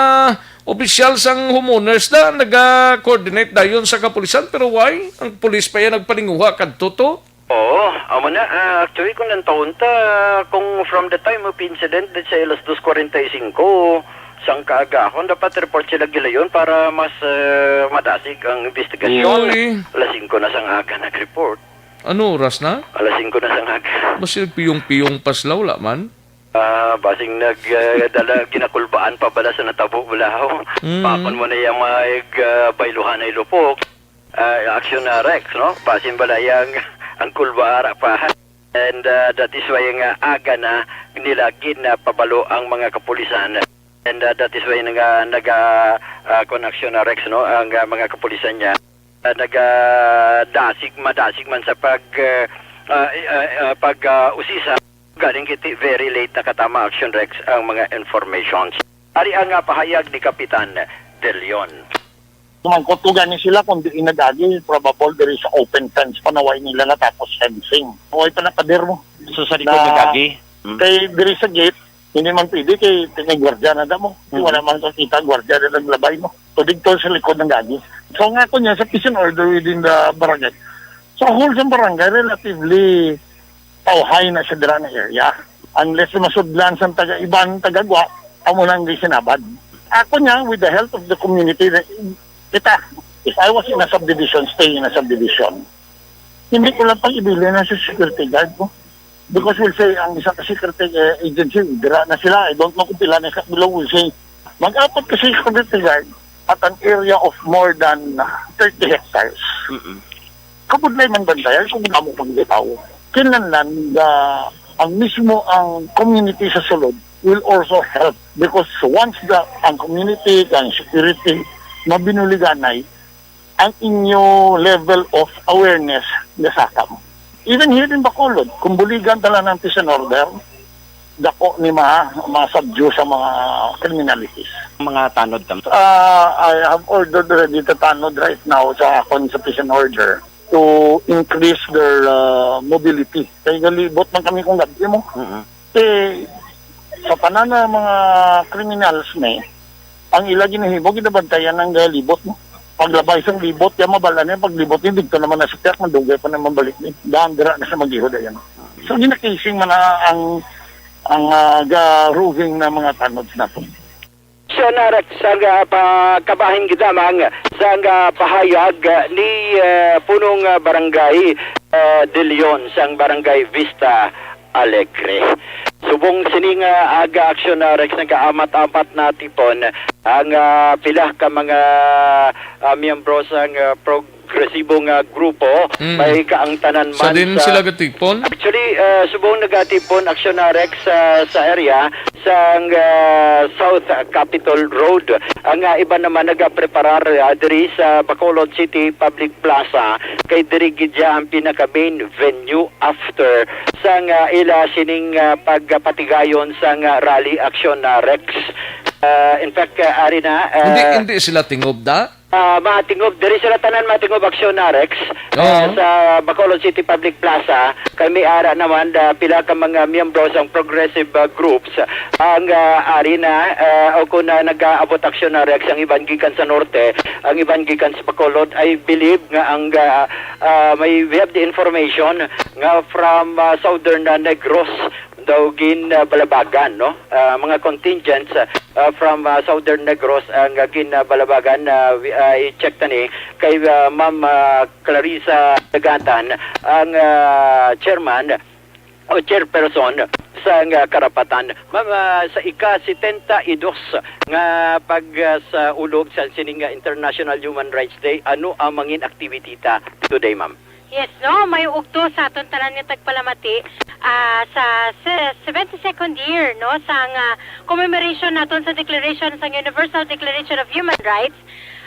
opisyal sang homeowners na naga-coordinate dayon sa kapulisan, pero why? Ang pulis pa yan nagpalinguha kadto to? Oo, amo na. Ah, actually, kung nantawon ta, kung from the time of incident, let's say, alas dos kwarenta y singko, sang kaagahon, dapat report sila gilayon para mas, ah, madasig ang investigasyon. Uy. Alas singko na sang aga nag-report. Ano oras na? Alas singko na sang aga. Basi nagpiyong-piyong pa sila, wala man? Ah, basing nag, ah, dala, ginakulbaan pa bala sa natabo bala, ho. Mm. Pakon mo na yung mga, ah, bayluhanay lupok. Ah, aksyon na Rex, no? Basin bala yang ang kulba ara pa. And, ah, that is why nga aga na nila ginapabalo ang mga kapulisan. And, ah, that is why nga naga, ah, kon aksyon na Rex, no? Ang, ah, mga kapulisan niya, ah, nagadasig, madasig man sa pag, ah, ah, ah, ah, pag, ah, usisa. Galing kiti very late na katama aksyon Rex ang mga informations. Ari ang, ah, pahayag ni Kapitan De Leon. Sumangkot ko gani sila kung diin nag-agi, probable there is open fence pa na way nila natapos fencing. Way pa na pader mo. So, sa likod Na nag-agi? Mm. Kay diri sa gate, hindi man pwede kay may gwardiya na damo. Mm. Wala man kakita gwardiya na naglabay mo. So, dito sa likod nag-agi. So, nga ko niya, sa peace and order within the barangay. Sa whole sa barangay, relatively pauhay na siya dira nga area. Unless masudlan sang taga-iban, taga-gwa, amo nang gisinabad. Ako niya, with the help of the community, na kita, if I was in a subdivision, stay in a subdivision, hindi ko lang pag-ibilin na sa security guard ko. Because we'll say, ang isa ka security, eh, agency, dira na sila. I don't know kung pila na sa below, we'll say, mag-abot ka sa security guard at an area of more than thirty hectares. Mm-mm. Kabudlay man bantayan kung amo pang gitawo. Kinahanglan nga ang mismo ang community sa sulod will also help, because once the, ang community, ang security, mabinuliganay, ang inyo level of awareness gasakam. Even here in Bacolod, kung buligan tala ng peace and order, dako ni ma-, ma-subdue sa mga criminalities. Mga tanod tam- Ah, I have ordered already the tanod right now sa akon sa peace and order to increase their, ah, mobility. Kay galibot man kami kung gabi mo. Mm-mm. Eh, sa tanan na mga criminals ni, ang ila ginahimo, ginabantayan ang galibot mo. Paglabay sang libot, ya mabala niya, paglibot niya, dito naman na sa tiyak, madugay pa naman balik ni. Daan dira na sa maghihod, ayan. So, ginakising man na ang, ang, ah, ga-roving na mga tanods natin. So, na, Rex, ang, ah, pa-, kabahin kita, mang, sa, ah, pahayag, ah, ni, ah, punong, ah, barangay, ah, De Leon, sang barangay Vista Alegre. Subong sini nga aga aksyon na Rex, nagaamat-amat na tipon ang, ah, pila ka mga, ah, miyembro sang, ah, progresibo nga grupo. Mm. May kaangtanan man sa din sila gatipon? Actually, ah, subong nagatipon aksyon na Rex sa, sa area sang, ah, South Capitol Road. Ang, ah, iban naman nagapreparar, ah, diri sa Bacolod City Public Plaza, kay diri gid siya ang pinaka main venue after sang, ah, ila sining, ah, pagpatigayon sang, ah, rally aksyon na Rex. Ah, in fact, ah, ari na, ah, Hindi, hindi sila tingob da? Ah, matingob, diri sila tanan matingob aksyon na Rex. Oo. Ah, sa Bacolod City Public Plaza, kay may ara naman, ah, pila ka mga miyembro sang progressive, ah, groups ang, ah, ari na, ah, o kung, ah, nag-aabot aksyon na Rex ang iban gikan sa norte, ang iban gikan sa Bacolod. I believe nga ang, ah, ah, may, we have the information nga from, ah, southern, ah, Negros, daw ginbalabagan, no? Ah, mga contingents, ah, ah, from, ah, Southern Negros ang, ah, ginbalabagan. Ah, wi-, ah, i-check ta ni kay, ah, Ma'am, ah, Clarissa Dagatan, ang, ah, chairman o chairperson sang, ah, karapatan. Ma'am, ah, sa ika-setenta y dos nga pag, ah, sa ulog sa sining, ah, International Human Rights Day, ano ang mangin activity ta today, ma'am? Yes, no? May ugto sa aton tanan nga tagpalamati, ah, sa se-, seventy-second year, no, sang, ah, commemoration naton sa declaration, sang Universal Declaration of Human Rights.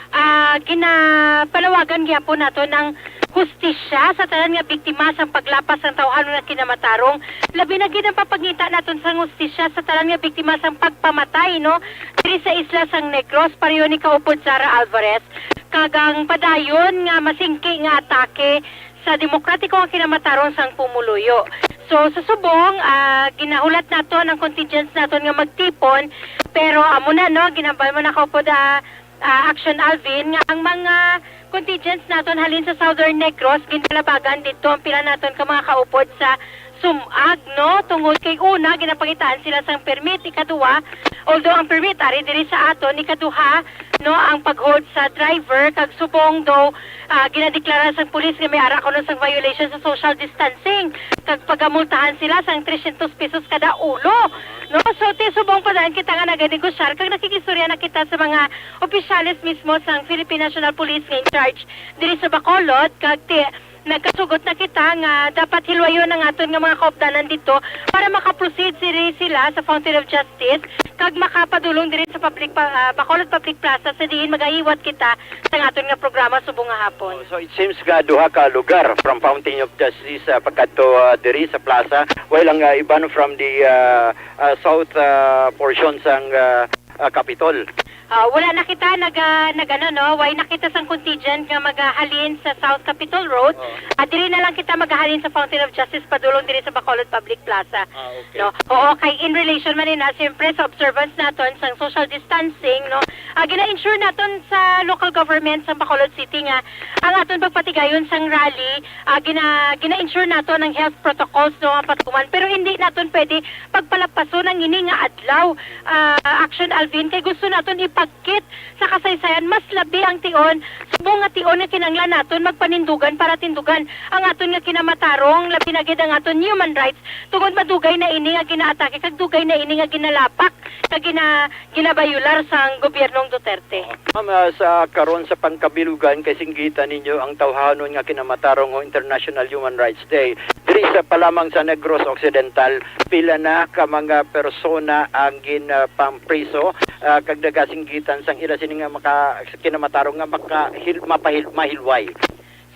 Ah, ginapanawagan gyapon naton ang hustisya sa tanan nga biktima sang paglapas sang tawhanon nga kinamatarong. Labi na gid ang papangita naton sang hustisya sa tanan nga biktima sang pagpamatay, no, diri sa isla sang Negros, pareho ni Kaupod Sara Alvarez, kag ang padayon nga masingki nga atake sa demokratiko nga kinamatarong sang pumuluyo. So, sa subong, ah, ginahulat naton ang contingents naton nga magtipon, pero amo na, no, ginhambal mo na, Kaupod, ah, ah, Action Alvin, nga ang mga contingents naton halin sa Southern Negros ginpalabagan didto ang pila naton ka mga kaupod sa Sumag, no? Tungod kay una, ginapangitaan sila sang permit, ikaduha, although ang permit ari diri sa aton, ikaduha, no, ang pag-hold sa driver, kag subong daw, ah, ginadeklara sang pulis nga may ara kuno sang violation sa social distancing, kag pagamultahan sila sang tresyentos pesos kada ulo, no? So, ti subong pa dayon kita nga naganegosyar, kag nakikistorya na kita sa mga opisyales mismo sang Philippine National Police nga in charge diri sa Bacolod, kag ti-, nagkasugot na kita nga dapat hilwayon ang aton nga mga kaupdanan didto para makaproceed sila, sila sa Fountain of Justice kag makapadulong diri sa public pa-, ah, Bacolod Public Plaza, sa diin magahiwat kita sang aton nga programa subong nga hapon. Oh, so it seems nga duha ka lugar from Fountain of Justice, ah, pagkadto, ah, diri sa plaza, while ang, ah, iban from the, ah, ah, south, ah, portion sang, ah, ah, Capitol. Ah, wala na kita nag, ah, nag, ano, no, way nakita sang contingent nga magahalin sa South Capitol Road. Oo. Ah, diri na lang kita magahalin sa Fountain of Justice padulong diri sa Bacolod Public Plaza. Ah, okay. No? Oo, kay in relation man ni na, siyempre, sa observance naton sang social distancing, no? Ah, gina-ensure naton sa local government sa Bacolod City nga ang aton pagpatigayon sang rally, ah, gina-, gina-ensure naton ang health protocols, no, ang patuman. Pero hindi naton pwede pagpalapason ang ini nga adlaw, ah, Action Alvin, kay gusto naton ipagkit sa kasaysayan mas labi ang tion, subong nga tion nga kinahanglan naton magpanindugan para tindugan ang aton nga kinamatarong, labi na gid ang aton human rights, tungod madugay na ini nga ginaatake kag dugay na ini nga ginalapak kag gina-, ginabayular sang gobyernong Duterte. Ma'am, ah, sa karon sa pangkabilugan kay singgitan ninyo ang tawhanon nga kinamatarong o International Human Rights Day. Diri sa pa lamang sa Negros Occidental, pila na ka mga persona ang ginpampriso, ah, kag nagasinggitan sang ila sini nga maka-, kinamatarong nga makahil-, mapahil-, mahilway.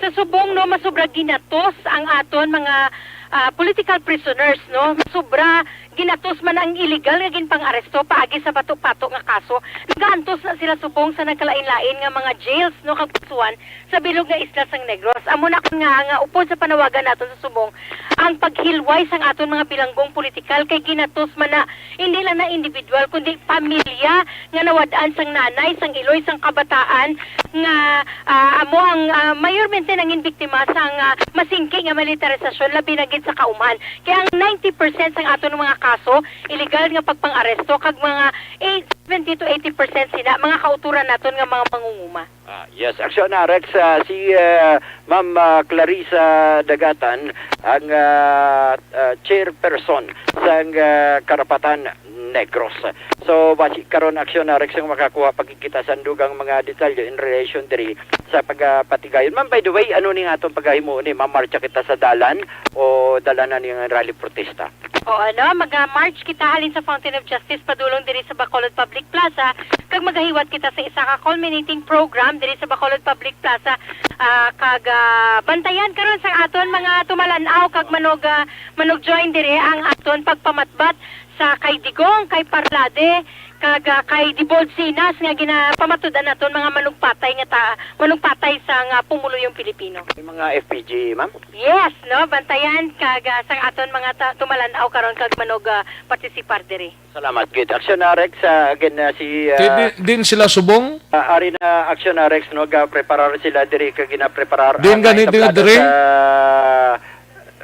Sa subong, no, masobra ginatos ang aton mga, ah, political prisoners, no. Masobra ginatos man ang illegal nga ginpang-aresto paagi sa bato-pato nga kaso. Nagaantos na sila subong sa nagkalain-lain nga mga jails, no, kag prisuhan sa bilog nga isla sang Negros. Amo na kon nga, nga upod sa panawagan naton sa subong, ang paghilway sang aton mga bilanggong politikal kay ginatos man na hindi lang na individual kundi pamilya nga nawad-an sang nanay, sang iloy, sang kabataan nga, ah, amo ang, ah, mayormente nangin biktima sang, ah, masingki nga militarisasyon, labi na gid sa kaumhan. Kaya ang ninety percent sang aton mga kaso, illegal nga pagpang-aresto, kag mga eight, seventy to eighty percent sina mga kauturan naton nga mga mangunguma. Ah, yes, Action Rex, ah, si, ah, Ma'am, ah, Clarissa Dagatan ang, ah, ah, chairperson sang, ah, Karapatan Negros. So, basi karon, Action Rex, ang makakuha pagkikita sa dugang mga detalye in relation diri sa pagpatigayon. Ma'am, by the way, ano ni nga atong pagahimo ni? Mamarcha kita sa dalan o dala na ni ang rally protesta? O ano, mag-march kita halin sa Fountain of Justice padulong diri sa Bacolod Public Plaza, kag magahiwat kita sa isa ka culminating program diri sa Bacolod Public Plaza, ah, kag, ah, bantayan karon sa aton mga tumalan-aw kag manog, ah, manog-join diri ang aton pagpamatbat sa kay Digong, kay Parlade, kag, ah, kay Dibolsinas nga ginapamatud-an naton mga manugpatay nga ta-, manugpatay sa nga pumuluyong Pilipino. May mga F P G, ma'am? Yes, no, bantayan kag, ah, sang aton mga ta-, tumalan-aw karon kag manog, ah, partisipar diri. Salamat gid. Action Rex, ah, again, ah, si, ah, Di, di, din sila subong? Ah, ari na Action Rex, no, ga-preparar sila diri kag ginapreparar Din ang gani, din entablado diri? Sa, ah,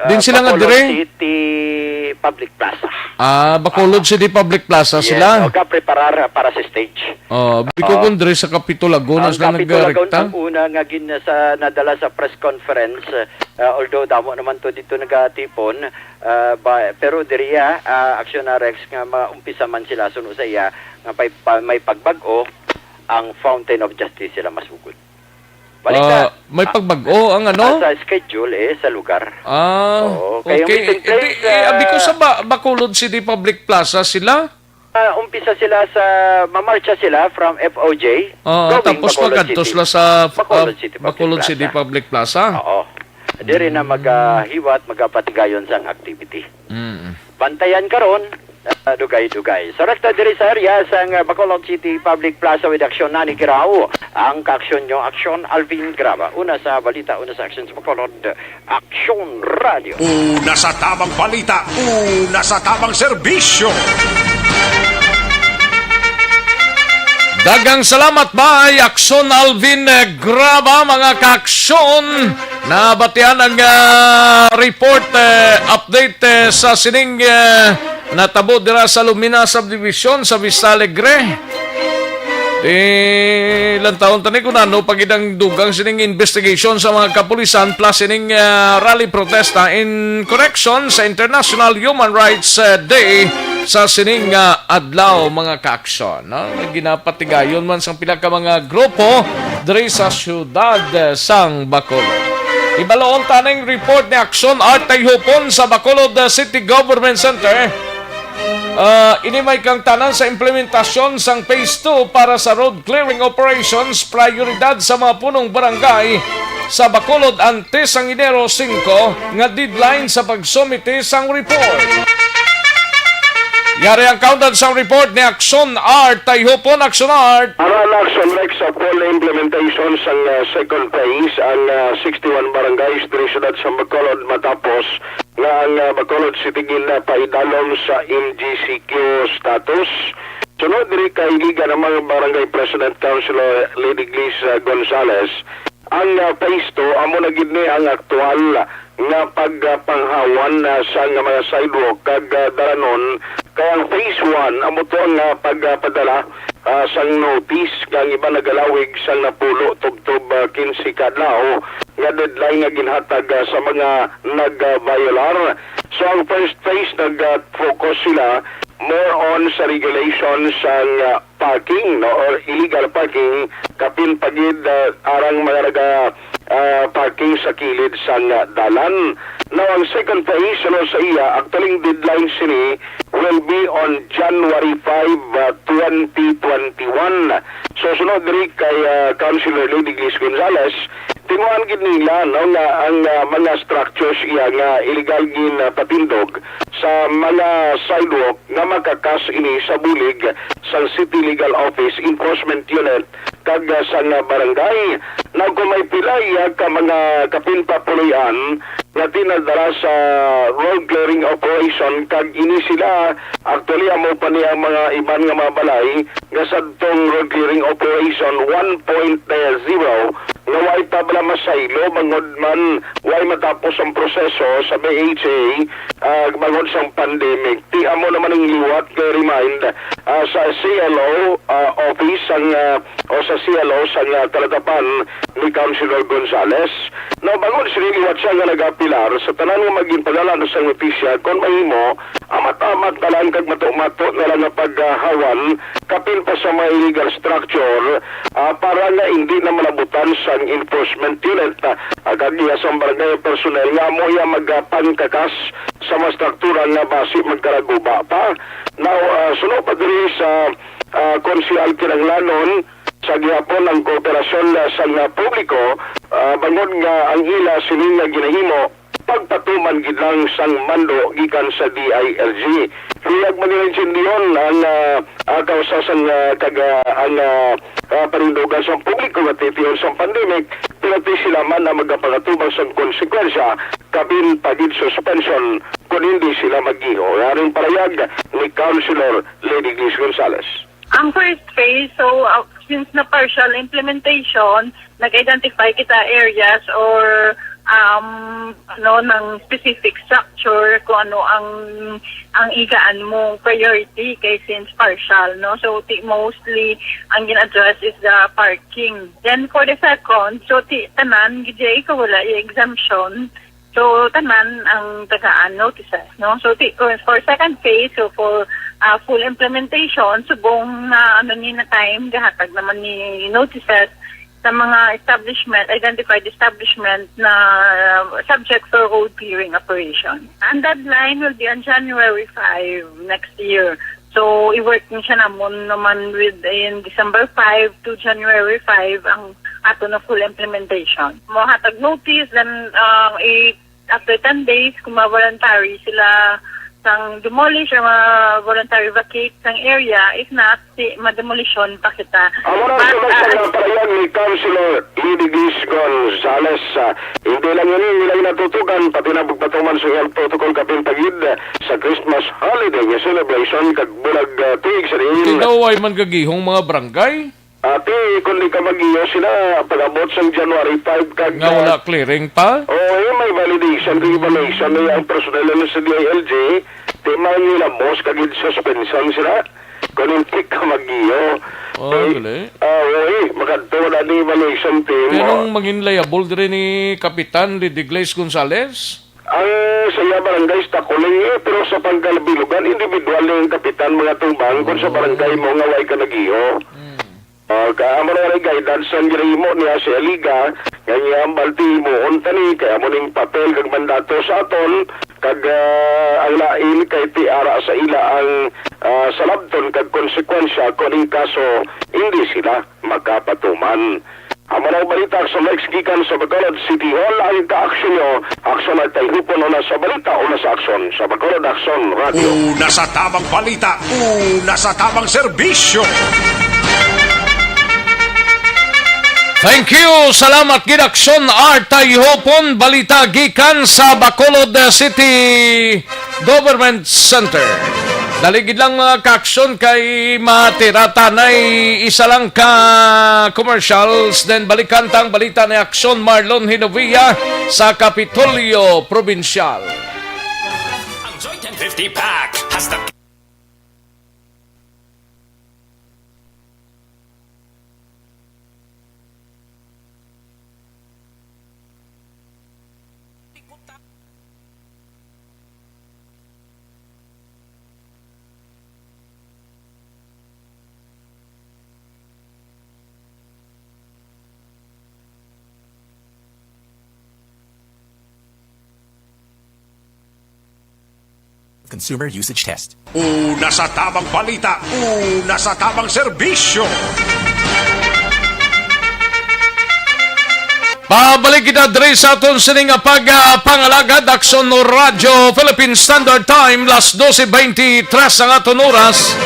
Din sila nga Bacolod dire? City Public Plaza. Ah, Bacolod City Public Plaza Yes, sila. O, ga-preparar para sa stage. Oh, biko Oo. Kung dire sa Kapitulagon, Ang as lang Kapitulagon nagrekta? Ang una nga gin-, sa, nadala sa press conference, ah, although damo naman to dito nagatipon, ah, ba, pero diri, ah, ah, Aksyon R X nga maumpisa man sila suno sa iya nga may, pa, may pagbag-o ang Fountain of Justice sila masugod. Balik Ah, na. May Ah, pagbag-o ang ano? Ah, sa schedule, eh, sa lugar. Ah, Oo, kay ang okay. Meeting Ito, place, eh, abi ko ah, sa Ba-, Bacolod City Public Plaza sila. Ah, umpisa sila sa, mamarcha sila from F O J, Oo, going tapos Bacolod magadto City. Sila sa, Bacolod ah, City Public Bacolod City Plaza. Public Plaza. Oo. Diri na Mm. Magahiwat, magapatigayon sang activity. Mm. Bantayan karon, ah, dugay-dugay. Sa rekta diri sa area sang, ah, Bacolod City Public Plaza with Aksyon Nani Kirao. Ang kaaksyon nyo, Aksyon Alvin Graba. Una sa balita, una sa Aksyon sa Bacolod, Aksyon Radio. Una sa tamang balita, una sa tamang serbisyo. Daghang salamat, bay Aksyon Alvin, eh, Graba, mga kaaksyon. Nabatian ang, ah, report, eh, update, eh, sa sining, eh, natabo dira sa Lumina Subdivision sa Vista Alegre. Di lantawon tani kung ano pa gid ang dugang sining investigation sa mga kapulisan plus sining, ah, rally protesta in connection sa International Human Rights, ah, Day sa sining, ah, adlaw, mga kaaksyon, no? Nga ginapatigayon man sang pila ka mga grupo diri sa siyudad, eh, sang Bacolod. Ibaloon ta ning report ni Aksyon Art Tayhupon sa Bacolod, eh, City Government Center. Ah, ini may kangtanan sa implementasyon sang Phase two para sa road clearing operations, prioridad sa mga punong barangay sa Bacolod antes ang Enero singko nga deadline sa pagsumite sang report. Yari ang countdown sang report ni Aksyon Art Tayhupon. Aksyon Art. Para ang Aksyon Rex sa full implementation sang, ah, second phase, ang, ah, sixty-one barangays diri sa siyudad sa Bacolod matapos nga ang, ah, Bacolod City ginapaidalom sa M G C Q status. Sunod diri kay Liga ng mga Barangay President Councilor Lady Glis, ah, Gonzales, ang, ah, phase two amo na gid ni ang aktual nga pagpanghawan, ah, sa nga mga sidewalk kag, ah, dalanon, kay ang phase one amo to ang, ah, pagpadala, ah, sang notice nga ang iban nagalawig sang napulo tubtob, ah, quince ka adlaw nga deadline nga ginhatag, ah, sa mga nag-violar. So, ang first phase nag, ah, focus sila more on sa regulation sang, ah, parking, no, or illegal parking, kapin pa gid, ah, arang mga naga, ah, parking sa kilid sang, ah, dalan. Now, ang second phase, ano, sa iya, actually, ang deadline sini will be on January five, ah, twenty twenty-one. So, sunod diri kay, ah, Councilor Lady Glis Gonzales, tinguhaan gid nila, no, nga ang, ah, mga structures iya nga illegal gin, ah, patindog sa mga sidewalk nga makakas ini sa bulig sang City Legal Office Enforcement Unit kag, ah, sang, ah, barangay. Now, kung may pila iya ka mga kapin pa puloy-an nga tinadala sa road clearing operation, kag ini sila, actually, amo pa ni ang mga iban nga mga balay nga sadtong road clearing operation one point zero nga way pa bala masaylo bangod man way matapos ang proseso sa B H A, ah, bangod sang pandemic. Ti amo naman ang liwat nga remind, ah, sa C L O, ah, office sang, ah, o sa C L O sang, ah, talatapan ni Councilor Gonzales. Now, bangod sini liwat siya nga nagapilar sa tanan nga magin padala na sang notisya, kon mahimo, amat-amat na lang kag mato-mato na lang nga paghawan, kapin pa sa mga illegal structure, ah, para nga hindi na malabutan sang enforcement unit, ah, kag iya sang barangay personnel nga amo iya magapangkakas sa mga struktura nga basi magkaraguba pa. Now, ah, suno pa diri sa, ah, Konsehal, kinahanglanon sa gihapon ang kooperasyon, ah, sang, ah, publiko, ah, bangod nga ang ila sini nga ginahimo pagpatuman gid lang sang mando gikan sa D I L G. Luyag man nila intindiyon ang, ah, ah, kausa sang, ah, kag, ah, ang, ah, ah, panindugan sang publiko nga titihon sang pandemic, pero ti sila man ang magapangatubang sang konsekwensya, kapin pa gid suspension kon hindi sila mag-iho. Yaring parayag ni Councilor Lady Glis Gonzales. Ang first phase, so, uh, since na partial implementation, nag-identify kita areas or um, ano, ng specific structure, kung ano ang, ang igaan mo priority kay since partial, no? So, ti-, mostly, ang gin-address is the parking. Then, for the second, so, ti-, tanan, gid kawala yung exemption. So, tanan ang tagaan notices, no? So, ti-, for second phase, so for, ah, full implementation, subong na, ano, ni na time, gahatag naman ni notices sa mga establishment, identified establishment na subject for road clearing operation. Ang deadline will be on January five next year. So, i-work ni siya namon naman with in December five to January five ang ato na full implementation. Mohatag notice, then, um, i-, after ten days, kung ma-voluntary sila sang demolish or ma-voluntary vacate sang area. If not, si, ma-demolition pa kita. Amo na ang But, tunog sa ah, mga parayag ni Councilor Lady Grace Gonzales. Ah, hindi lang ini ang ilang natutukan, pati na pagpatuman sa iyang protocol kapin pagid, ah, sa Christmas holiday nga celebration kag bulag, ah, tuig sa diin. Ti daw way man gagihong mga barangay? Ati, kung di ka mag-iyo sila, pag-abot sa January five kag, nga wala ah, clearing pa? Oo, eh, may validation kag evaluation na ang personnel na sa D I L G. Di man nila boss kag suspension sila. Kung hindi ka mag-iyo. Oh, eh, gali. Ah, oo, eh, makadto na ni evaluation team. Pero oh, nung mangin liable diri ni Kapitan Lady Grace Gonzales? Ang sa iya barangay, Stakuling, eh, pero sa Pangkalbilugan, individual na yung kapitan, mga tumbang, kung sa barangay mo nga way ka nag-iyo. Mm. Ah, ka-, amo na nga guidance ang ginahimo niya sa Aliga, nga niya ang balti mo, unta ni, kay amo ning papel kag mandato sa aton, kag, ah, ang lain kay ti ara sa ila ang, ah, salabton kag konsekwensya kung ning kaso hindi sila makapatuman. Amo na ang balita sa Lex gikan sa Bacolod City Hall. Ang kaaksyon nyo, aksyon at tayhupon una sa balita, una sa aksyon. Sa Bacolod Aksyon Radio. Una sa tamang balita, una sa tamang serbisyo. Thank you. Salamat gid, Aksyon Artay Hopon. Balita gikan sa Bacolod City Government Center. Dali gid lang, mga kaaksyon, kay matira ta nay isa lang ka commercials. Then balikan tang balita ni Aksyon Marlon Hinovia sa Kapitolyo Probinsyal. Ang Joy ten fifty Pack has the Consumer usage test. Una sa tamang balita, una sa tamang serbisyo. Pabalik kita diri sa aton sini nga pag, ah, pangalagad, Aksyon Radyo Philippine Standard Time, las doce veintitrés ang aton oras.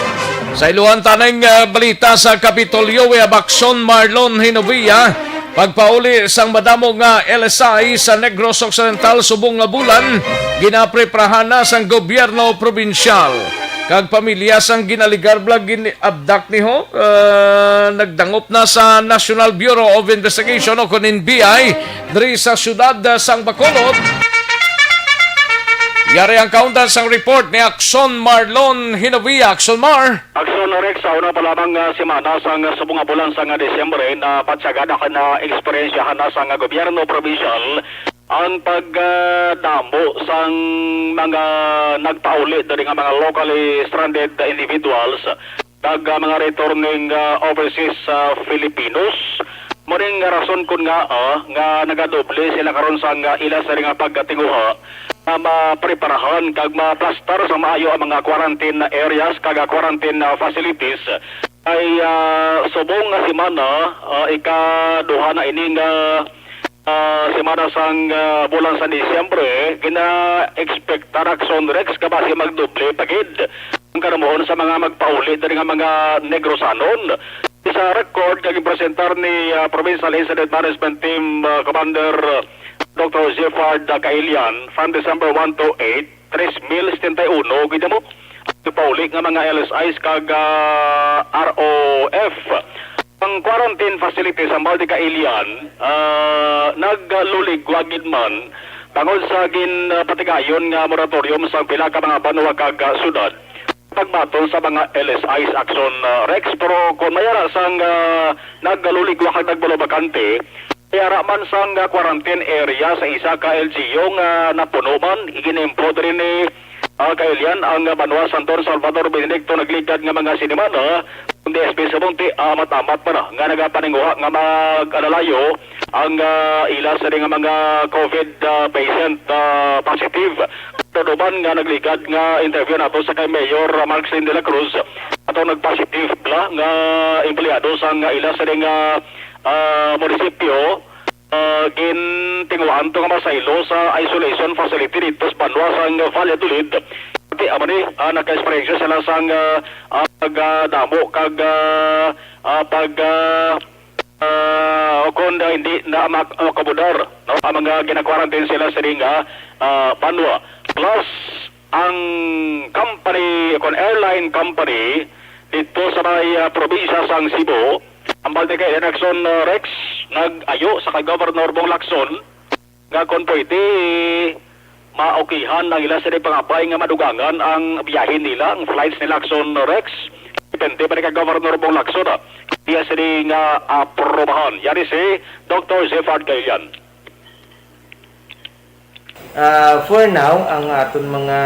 Sa iluhan tanang, ah, balita sa Kapitolyo, we have Aksyon Marlon Hinovia. Pagpauli sang madamo nga L S I sa Negros Occidental subong nga bulan, ginapreparahan na sang gobyerno probinsyal kag pamilya sang ginaligar blag gin-abduct ni ho, ah, nagdangop na sa National Bureau of Investigation o kun N B I diri sa siyudad, ah, sang Bacolod. Yari ang kaundan sang report ni Aksyon Marlon Hinovia. Aksyon Mar. Aksyon Rex, sa una pa lamang nga semana sang subong nga bulan sang Disyembre, napatsagada ka na eksperyensyahan na sang gobyerno probinsyal ang pagdamo sang mga nagpauli diri nga mga locally stranded individuals kag, ah, mga returning, ah, overseas, ah, Filipinos. Mao ning rason kun ngaa, ah, nga nagadoble sila karon sang, ah, ila sini nga pagkatinguha nga mapreparahan kag maplastar sa maayo ang mga quarantine areas kag, ah, quarantine, ah, facilities. Kay, ah, subong nga semana, ah, ikaduha na ini nga, ah, semana sang, ah, bulan sa Disyembre, gina-expect ta, Aksyon Rex, nga basi magdoble pa gid ang kanamuhon sa mga magpauli diri nga mga Negrosanon. Sa record nga ginpresentar ni, ah, Provincial Incident Management Team, ah, Commander, ah, Doctor Jeffard, ah, Kailian, from December one to eight, tres mil setenta y uno gid mo ang pauli nga mga L S Is kag, ah, R O F. Ang quarantine facility sa Maldica Ilian, ah, nagluligwagid man tungod sa ginpatigayon nga moratorium sa pila ka mga banwa kag, ah, syudad. Pagbaton sa mga L S I sa Aksyon, ah, Rex, pero kung may ara sang, ah, nagluligwa kag nagbalo-bakante, may ara man sang, ah, quarantine area sa isa ka L G U nga napuno man, iginimpo diri ni, ah, Kailian ang, ah, banwa sa Anton Salvador Benedicto nagligad nga mga sinimana, kung D S P sa Bunti, amat-amat pa na nga nagapaninguha nga mag-alalayo ang, ah, ila sa nga mga COVID, ah, patient, ah, positive. Pero uban nga nagligad nga interview nato sa kay Mayor Mark Slim de la Cruz, ato nagpositive bala nga empleyado sang ila sa nga, ah, munisipyo, ah, gintinguhaan to nga masaylo sa isolation facility dito sa banwa sang Valladolid. Pati amo ni, ah, naka-eksperyensya sila sang, ah, ah, pagdamo kag, ah, ah, pag, ah, ah, o kung hindi na mak-, makabudar, no? Ang mga gina-quarantine sila sa nga, ah, banwa. Plus, ang company, kung airline company, dito sa may, ah, probinsya sang Cebu, ang Baltica Air Action, ah, Rex, nag-ayo sa kay Governor Bong Lacson nga kung pwede, maokihan ang ila sini pangabay nga madugangan ang biyahe nila, ang flights ni Lacson Rex. Depende pa ni kay Governor Bong Lacson, ah. Iya sini nga aprobahan. Yari si Doctor Zefard Kailian. Ah, for now, ang aton mga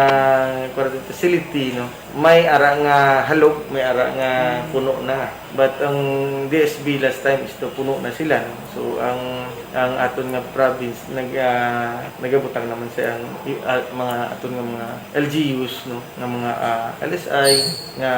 quarantine facility, no, may ara nga halog, may ara nga puno na. But ang D S B last time is to puno na sila, no? So, ang ang aton nga province nag ah, nagabutang naman sa ang i- ah, mga aton nga mga L G Us, no, nga mga ah, L S I nga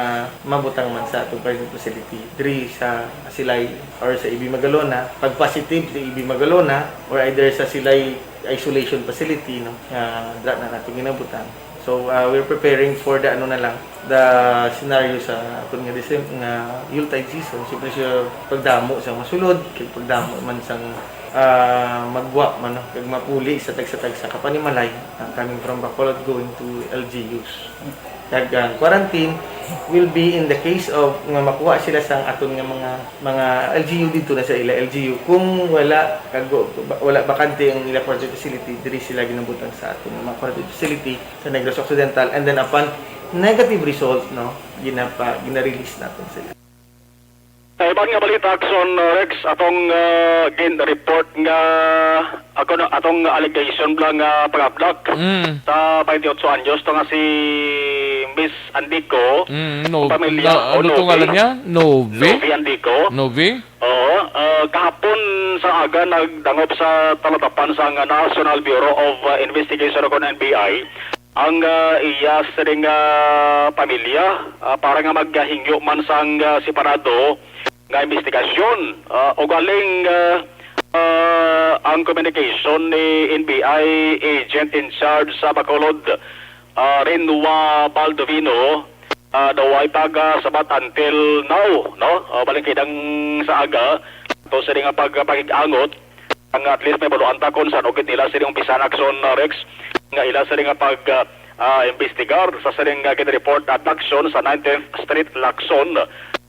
mabutang man sa atong quarantine facility diri sa Silay or sa Ibi Magalona. Pag positive sa Ibi Magalona or either sa Silay isolation facility, no, nga dra na nato ginabutang. So, ah, we're preparing for the, ano na lang, the scenario sa aton nga Decem-, nga Yuletide season. Siyempre, siya pagdamo sa masulod, kay pagdamo man sang ah, magwa man, no, kag mapuli sa tagsa-tagsa ka panimalay, ah, coming from Bacolod going to L G Us. Kag ang quarantine will be in the case of nga makuha sila sang aton nga mga mga L G U dito na sa ila L G U. Kung wala kag wala bakante ang ila quarantine facility, diri sila ginabutang sa aton nga mga quarantine facility sa Negros Occidental, and then upon negative result, no, ginapa gina-release natin sila. Sa iban nga balita, Action, uh, Rex, atong, uh, gin-report nga, ako na, atong allegation bala nga pag-abduct Mm. sa twenty-eight anyos to nga si Miss Andico, Mm, no, pamilya, na, o ano to Novi. Ngalan niya? Novi? Novi Andico. Novi? Oo, uh, kahapon sa aga nagdangop sa talatapan sang National Bureau of, uh, Investigation o kon N B I ang, uh, iya sining, uh, pamilya, uh, para nga maghingyo man sang, uh, separado nga investigasyon. Uh, ugaling, uh, uh, ang communication ni N B I agent in charge sa Bacolod, uh, Renua Baldovino, ah, daw ay pagasabat until now, no? Ah, baling kidang sa aga, to sa nga pag-, pagig-angot, ang at least may baluan ta kung saan ugit nila sining umpisan aksyon, ah, Rex, nga ila sining nga pag, ah, ah, imbestigar sa sining nga gin-report abduction sa nineteenth Street, Lacson,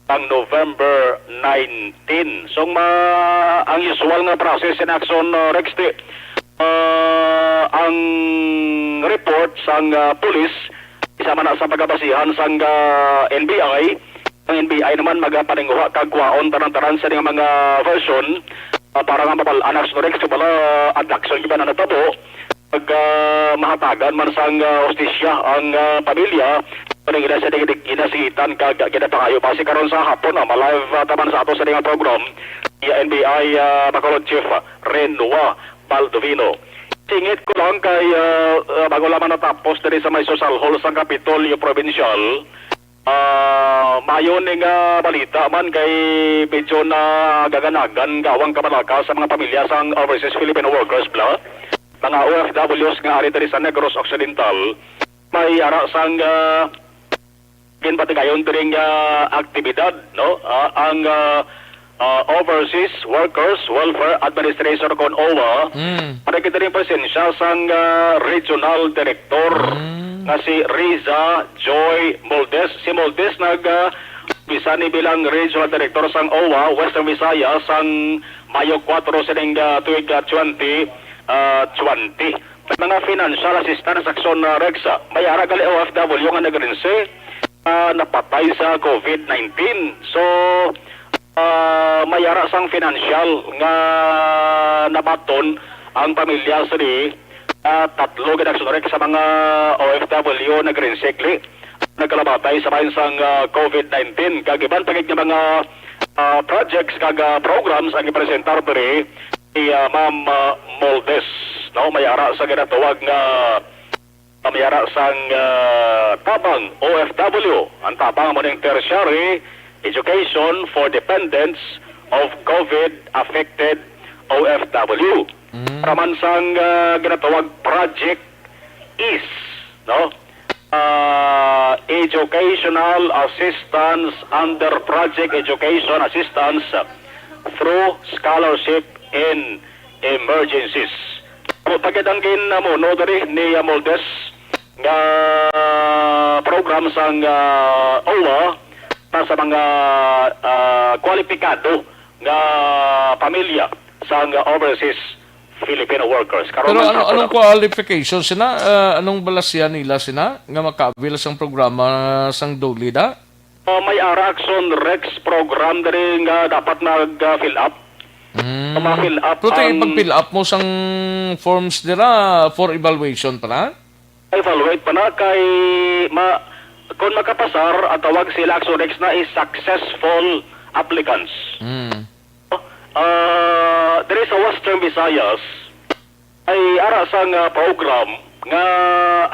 ang November nineteen. So, ma-, ang usual nga process in action, ah, Rex, di, ah, ang report sang, ah, pulis, isa man na sa pagabasihan sang, ah, N B I, ang N B I naman magapaninguha kag kwaon tanan-tanan sa mga version, ah, para nga mabal-an ang story sa bala at action ba na natabo. Pag, ah, mahatagan man sang, ah, hustisya ang, ah, pamilya, kaning ila sa digdig ginasitan kag ginapangayo. Base karon sa hapon, ah, ma-live, ah, taman sa ato sa nga program, iya N B I, ah, Bacolod Chief, ah, Renua Baldovino. Singit ko lang kay, ah, ah, bago lamang natapos diri sa may Social Hall sang Kapitolyo Provincial, ah, mayo ni nga balita man kay medyo nagaganagan gawang kabalaka sa mga pamilya sang overseas Filipino workers bala, mga O F Ws nga ari diri sa Negros Occidental. May ara sang, ah, ginpatigayon diri nga aktibidad, no? Ah, ang, ah, ah, Overseas Workers Welfare Administration, kon OWWA, Mm. para kita rin presensya sang, ah, Regional Director Mm. nga si Riza Joy Moldes. Si Moldes nag, ah, Bisani bilang Regional Director sang O W A Western Visayas sang Mayo kuwatro sining, ah, tuig, ah, twenty, ah, twenty. May mga financial assistance action, ah, Rex, ah. May ara gali O F W nga nagrense, ah, napatay sa covid nineteen. So, ah, may ara sang financial nga nabaton ang pamilya sa di, ah, tatlo gid, Action Rex, sa mga O F W nagrense gali nagkalamatay sa bahin sang, ah, covid nineteen. Kag iban pa gid nga mga, ah, projects kag, ah, programs ang gipresentar diri ni, ah, Ma'am, ah, Moldes, no? May ara sa ginatawag nga, may ara sang, ah, tabang O F W. Ang tabang amo ning tertiary education for dependents of covid affected O F W. Mm. Para man sang, ah, ginatawag Project is, no? Ah, educational assistance under Project Education Assistance through Scholarship in Emergencies. Amo pa gid ang gin-, amo, no, diri ni, ah, Moldes nga program sang, ah, O W A para sa mga, ah, kwalipikado nga pamilya sang overseas Filipino workers. Karon Pero man ano, sa anong qualification sina? Ah, anong balasya nila sina nga maka-avail sang programa sang DOLE da? Ah, may ara Action Rex program diri nga dapat mag, ah, fill up. Mm. Ma-fill up Pero tayo ang pag-fill up mo sang forms dira for evaluation pala? Evaluate pa na kay ma-, kung makapasar, ang tawag sila Action Rex na is successful applicants. Mm. Ah, diri sa Western Visayas, ay ara sang, ah, program nga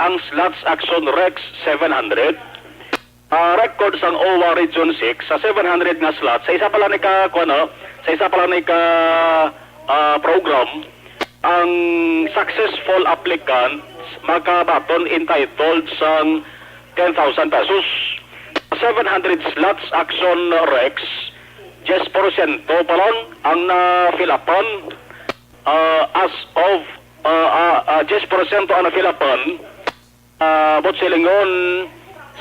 ang slots Action Rex seven hundred, ah, record sang O W A Region six sa seven hundred nga slots. Sa isa pa lang ni ka, kuwan, no? Sa isa pa lang ni ka, ah, program, ang successful applicants makabaton, entitled sang ten thousand pesos. Seven hundred slots Action Rex, diyes porsyento pa lang ang na-fill-upan, ah, as of, ah, ah, ah, diyes porsyento ang na-fill-upan, ah, buot silingon,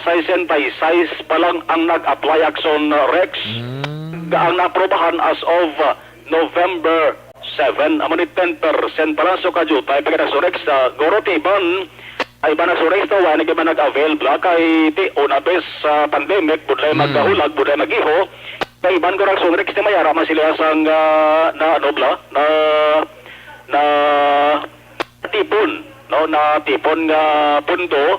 sesenta y seis pa lang ang nag-apply, Action Rex. Mm. Ang naaprobahan as of, ah, November seven, amo ni ten percent pa lang. So, kadiyutay pa gid, Action Rex, ah, guro ti iban, ay iban, Action Rex, to, wala na gid man nag-avail bala kay ti una bes sa pandemic, budlay Mm. magkahulag, budlay mag-iho. Kay iban ko, Action Rex, ti may ara man sila sang, ah, na, ano bala, na, na tipon, no, na tipon nga pundo,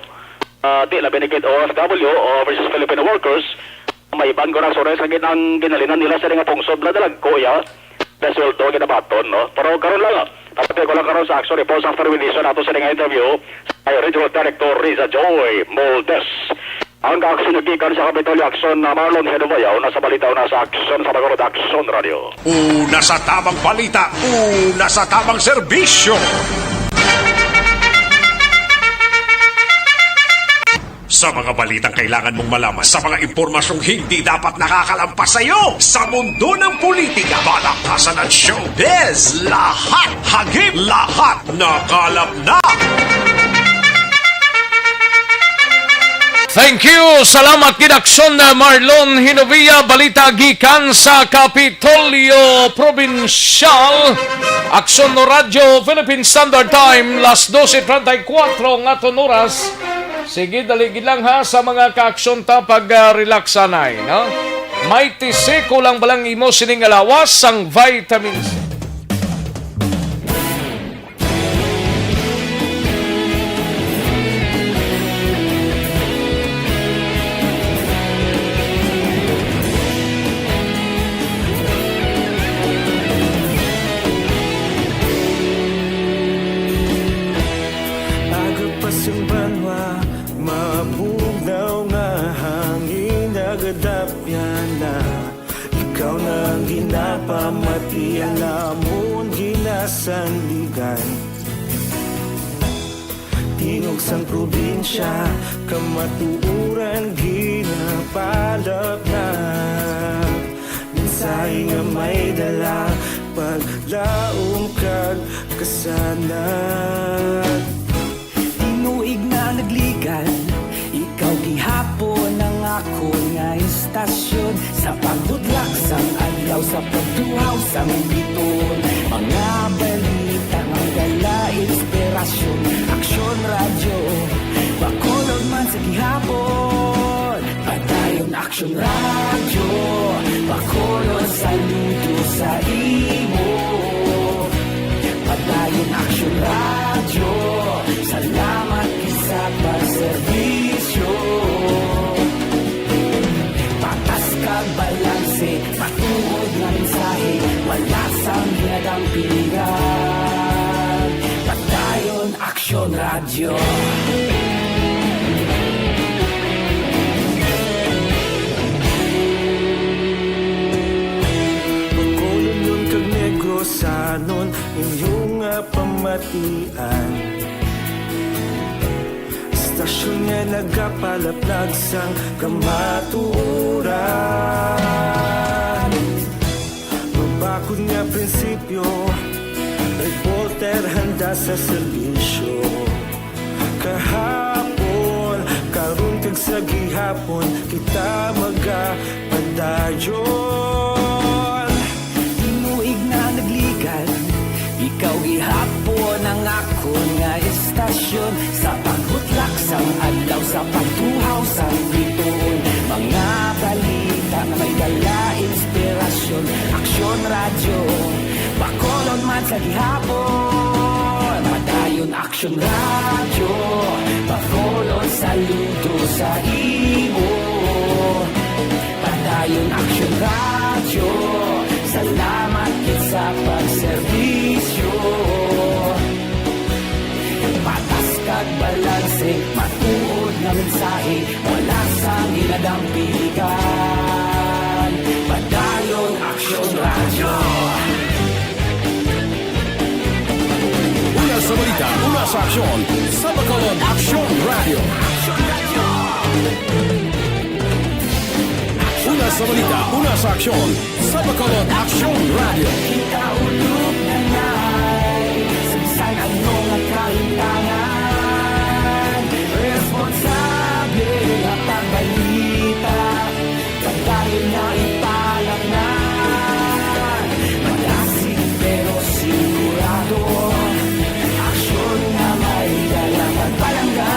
ah, ti labi na gid O F W, Overseas Filipino Workers. May iban ko, Action Rex, nga gid ang ginhalinan nila sa nga pungsod na dalagko ya na sweldo ginabaton, no? Pero karon lang, ah, papatay ko lang karon sa Action Report sa after edition ato sa nga interview kay Regional Director Riza Joy Moldes. Ang aksyon gikan sa Kapitolyo, Action na Marlon Hedo Bayaw, nasa balita una sa Action sa Bacolod, Action Radio. Una sa tabang balita, una sa tabang serbisyo. Sa mga balitang kailangan mong malaman, sa mga impormasyong hindi dapat nakakalampas sa iyo, sa mundo ng politika, balaktasan at showbiz, lahat hagip, lahat nakalap na. Thank you. Salamat gid, Action na Marlon Hinovia. Balita gikan sa Kapitolyo Provincial. Action no Radyo Philippine Standard Time, las doce treinta y cuatro nga aton oras. Sige, dali gid lang ha sa mga ka-action ta pag, ah, relax anay, no? May tisi, kulang ba lang imo sining nga lawas sang vitamins? Aga pa sing banwa, mabugnaw nga hangin nagadapyan na. Ikaw na ang ginapamati, ang amon ginasandigan. Tingog sang probinsya, kamatuoran ginapalapnag. Mensahe nga may dala, paglaom kag kasanag. Tinuig na nagligad, ikaw gihapon ang akon nga istasyon. Sa pagtuhaw sang biton, mga balita, mga dala, inspirasyon, Aksyon Radyo, Bacolod man sa gihapon. Padayon Aksyon Radyo, Bacolod, saludo sa imo. Padayon Aksyon Radyo, salamat gid sa pagserbisyo. Patas kag balanse, matuod nga mensahe, wala sang ginadampigan. Padayon Aksyon Radyo. Bacolodnon kag Negrosanon, inyo nga pamatian. Istasyon nga nagapalaplag sang kamatuoran. Mabakod nga prinsipyo, reporter handa sa serbisyo. Kahapon, karon kag sa gihapon, kita magapadayon. Tinuig na nagligad, ikaw gihapon ang akon nga istasyon. Sa pagbutlak sang adlaw, sa pagtuhaw sang bituon, mga balita nga may dala inspirasyon. Aksyon Radyo, Bacolod man sa gihapon. Padayon Aksyon Radyo, Bacolod, saludo sa imo. Padayon Aksyon Radyo, salamat gid sa pagserbisyo. Patas kag balanse, matuod nga mensahe, wala sang ginadampigan. Padayon Aksyon Radyo. Una sa balita, una sa aksyon, sa Bacolod Aksyon Radyo. Una sa balita, una sa aksyon, sa Bacolod Aksyon Radyo. Kita ulog na nay, sa bisan ano nga kahimtangan, responsable nga pagbalita. Padayon na ipalaknan, malasig pero sigurado, aksyon nga may dala pagpalangga.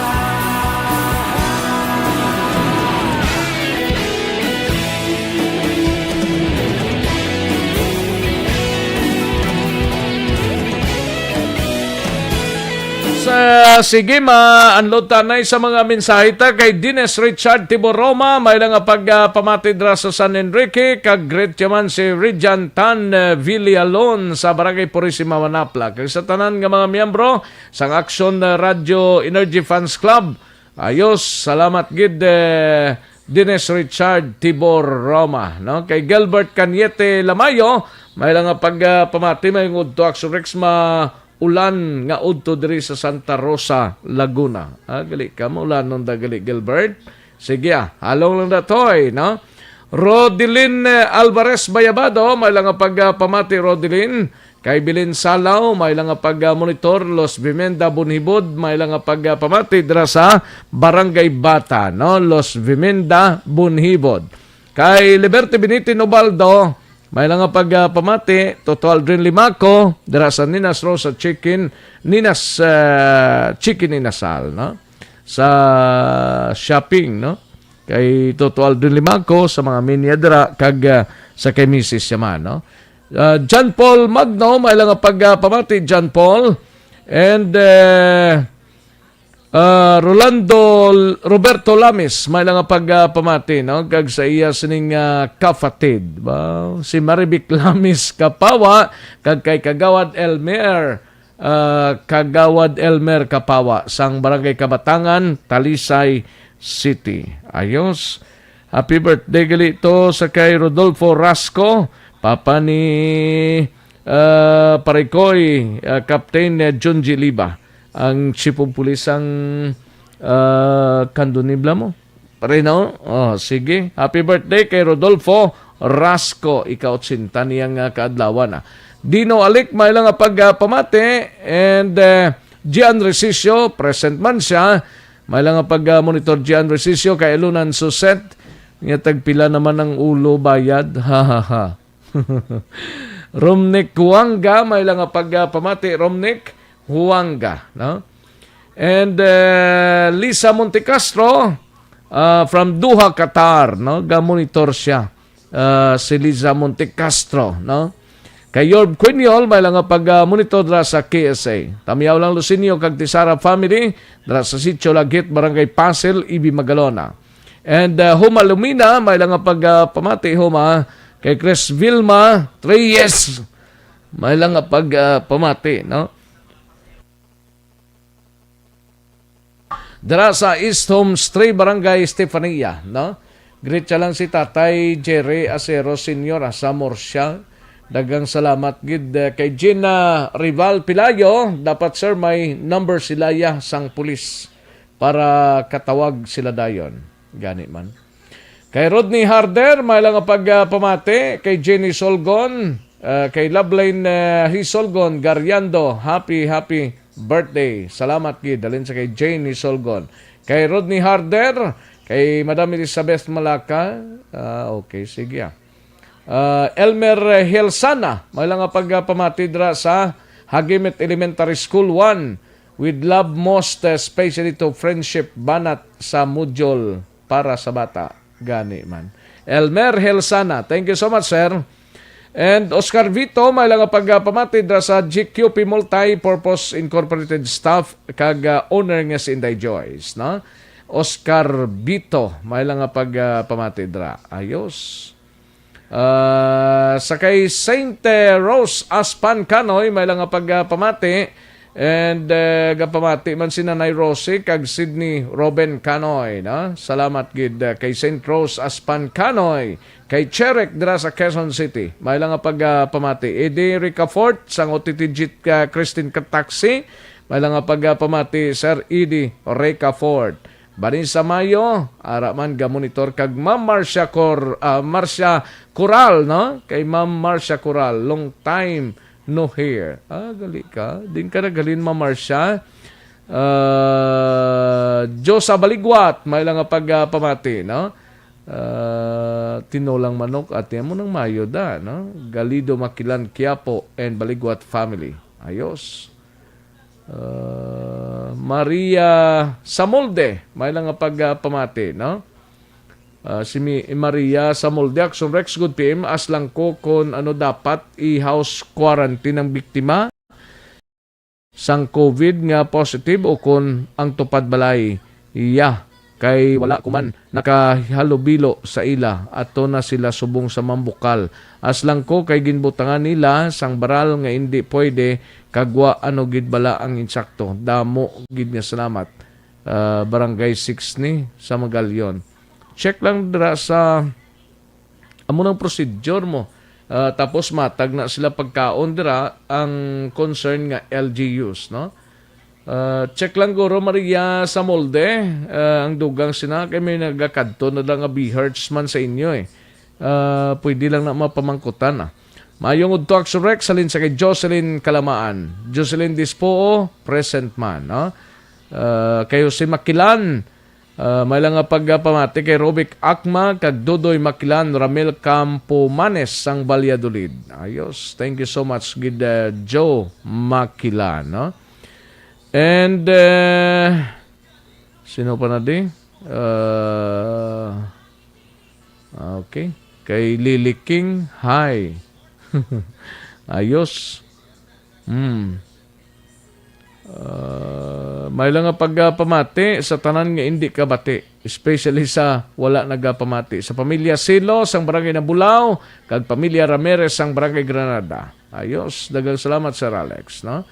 Sa, sige, ma-unload tanay sa mga mensahe ta kay Dines Richard Tiboroma, may lang nga pag, ah, pamati dira sa San Enrique, kag greet man si Rijan Tan, eh, Villalon sa Barangay Purisima, Manapla. Kag sa tanan nga mga miyembro sang Aksyon, ah, Radio Energy Fans Club, ayos, salamat gid, eh, Dines Richard Tibor Roma, no? Kay Gilbert Cañete Lamayo, may lang nga pag, ah, pamati, may ngudto Aksyon Rex, ma ulan nga udto diri sa Santa Rosa, Laguna. Ah, gali ka, maulanon da gali, Gilbert. Sige, ah, halong lang da, Toy, no? Rodilin, eh, Alvarez Bayabado, may lang nga pag, ah, pamati, Rodilin. Kay Bilin Salaw, may lang nga pag, ah, monitor, Los Vimenda Bunhibod, may lang nga pag, ah, pamati dira sa Barangay Bata, no? Los Vimenda Bunhibod. Kay Liberty Binitin Ubaldo, may lang nga pag, ah, pamati, Toto Aldrin Limaco, dira sa Ninas Rosa Chicken, Ninas, ah, Chicken Inasal, no? Sa shopping, no? Kay Toto Aldrin Limaco, sa mga minya dira, kag, ah, sa kay Misis Yaman, no? Ah, John Paul Magno, may lang nga pag, ah, pamati, John Paul. And, eh, Ah, Rolando, Roberto Lamis, may lang nga pag, ah, pamati, no? Kag sa iya sining, ah, kafatid, ba? Si Marivic Lamis Kapawa, kag kay Kagawad Elmer, ah, Kagawad Elmer Kapawa, sang Barangay Kabatangan, Talisay City. Ayos. Happy birthday gali to sa kay Rodolfo Rasco, papa ni, ah, Parikoy, ah, Captain, ah, Junji Liba, ang chief of police sang, ah, Candonibla mo. Pare, no? Oh, sige. Happy birthday kay Rodolfo Rasco. Ika-otsinta niya nga kaadlawan, ah. Dino Alik, may lang nga pag, ah, pamati. And, eh, Gian Resicio, present man siya. May lang nga pag, ah, monitor, Gian Resicio, kay Elunan Suset. Nga tagpila naman ang ulo bayad. Ha, ha, ha. Romnick Huanga, may lang nga pagpamati, Romnick Huanga, no? And, uh, Lisa Montecastro, uh, from Doha, Qatar, no? Ga-monitor siya, uh, si Lisa Montecastro, no? Kay Yorb Quiñol, may lang nga pag-monitor dira sa K S A. Tamiyaw lang Lucinio kag Tisara family, dira sa Sitio Lagit, Barangay Pasil, Ibi Magalona. And, uh, Huma Lumina, may lang nga pagpamati, Huma, kay Chris Vilma Reyes, may lang nga pagpamati, no? Dira sa East Homes three, Barangay Estefania, no? Greet siya lang si Tatay Jerry Acero Senior, ah, sa Murcia. Daghang salamat gid, eh, kay Gina Rival Pilayo. Dapat, sir, may number sila ya sang pulis para katawag sila dayon. Gani man. Kay Rodney Harder, may lang nga pagpamati. Kay Jenny Solgon, ah, kay Loveline, ah, Hisolgon Gariando, happy, happy birthday. Salamat gid. Halin sa kay Jenny Solgon. Kay Rodney Harder, kay Madam Elizabeth Malaka. Ah, okay, sige, ah. Ah, Elmer Helsana, may lang nga pagpamati dira sa Hagimit Elementary School one. With love most, uh, especially to Friendship Banat sa module para sa bata. Gani man. Elmer Helsana, thank you so much, sir. And Oscar Vito, may lang nga pagpamati dira sa G Q P Multi-Purpose Incorporated staff kag, uh, owner nga si Inday Joyce, no? Oscar Vito, may lang nga pagpamati dira. Ayos. Ah, sa kay Saint, eh, Rose Aspan Canoy, may lang nga pagpamati. And, eh, gapamati man si Nanay Rosie kag Sydney Robin Canoy, no? Salamat gid, eh, kay Saint Rose Aspan Canoy, kay Cherek dira sa Quezon City. May lang nga pagpamati. Eddie Ricafort, sang O T T Jeep, ah, Christine Kataxi. May lang nga pagpamati, Sir Eddie Ricafort. Vanessa Mayo, ara man ga-monitor kag Ma'am Marcia Cor-, ah, Marcia Coral, no? Kay Ma'am Marcia Coral, long time no hear. Ah, gali ka. Din ka naghalin, Ma'am Marcia. Ah, Diyosa Baligwat, may lang nga pagpamati, no? Ah, tinolang manok, ate mo nang mayo da, no? Galido, Makilan, Quiapo, and Baligwat family. Ayos. Uh, Maria Samolde, may lang nga pagpamati, no? Uh, si Mi-, Maria Samolde, Action Rex, good P M, as lang ko kon ano dapat i-house quarantine ang biktima sang COVID nga positive o kon ang tupad balay. Iya, kay wala ko man nakahalubilo sa ila, ato na sila subong sa mambukal. As lang ko kay ginbutangan nila sang baral nga indi pwede kag wa ano gid bala ang insakto. Damo gid nga salamat. Ah, Barangay six ni sa Magalion. Check lang dira sa amo nang procedure mo. Ah, tapos matag na sila pagkaon dira ang concern nga L G Us, no? Ah, check lang guro, Maria Samolde, ah, ang dugang sina kay may nagakadto na lang nga B H man sa inyo eh. Ah, pwede lang na mapamangkutan, ah. Maayong udto, Action Rex, halin sa kay Jocelyn Kalamaan. Jocelyn Dispoo, present man, no? Ah, kay Jose Makilan, ah, may lang nga pagpamati kay Robic Akma, kag Dodoy Makilan, Ramil Campomanes sang Valladolid. Ayos. Thank you so much, gid, ah, Joe Makilan, no? And, eh, sino pa na di? Ah, okay. Kay Lily King, hi. Ayos. Hmm. Ah, may lang nga pagpamati sa tanan nga indi kabati, especially sa wala nagapamati. Sa pamilya Silo sang Barangay Nabulao kag pamilya Ramirez sang Barangay Granada. Ayos, daghang salamat, Sir Alex, no?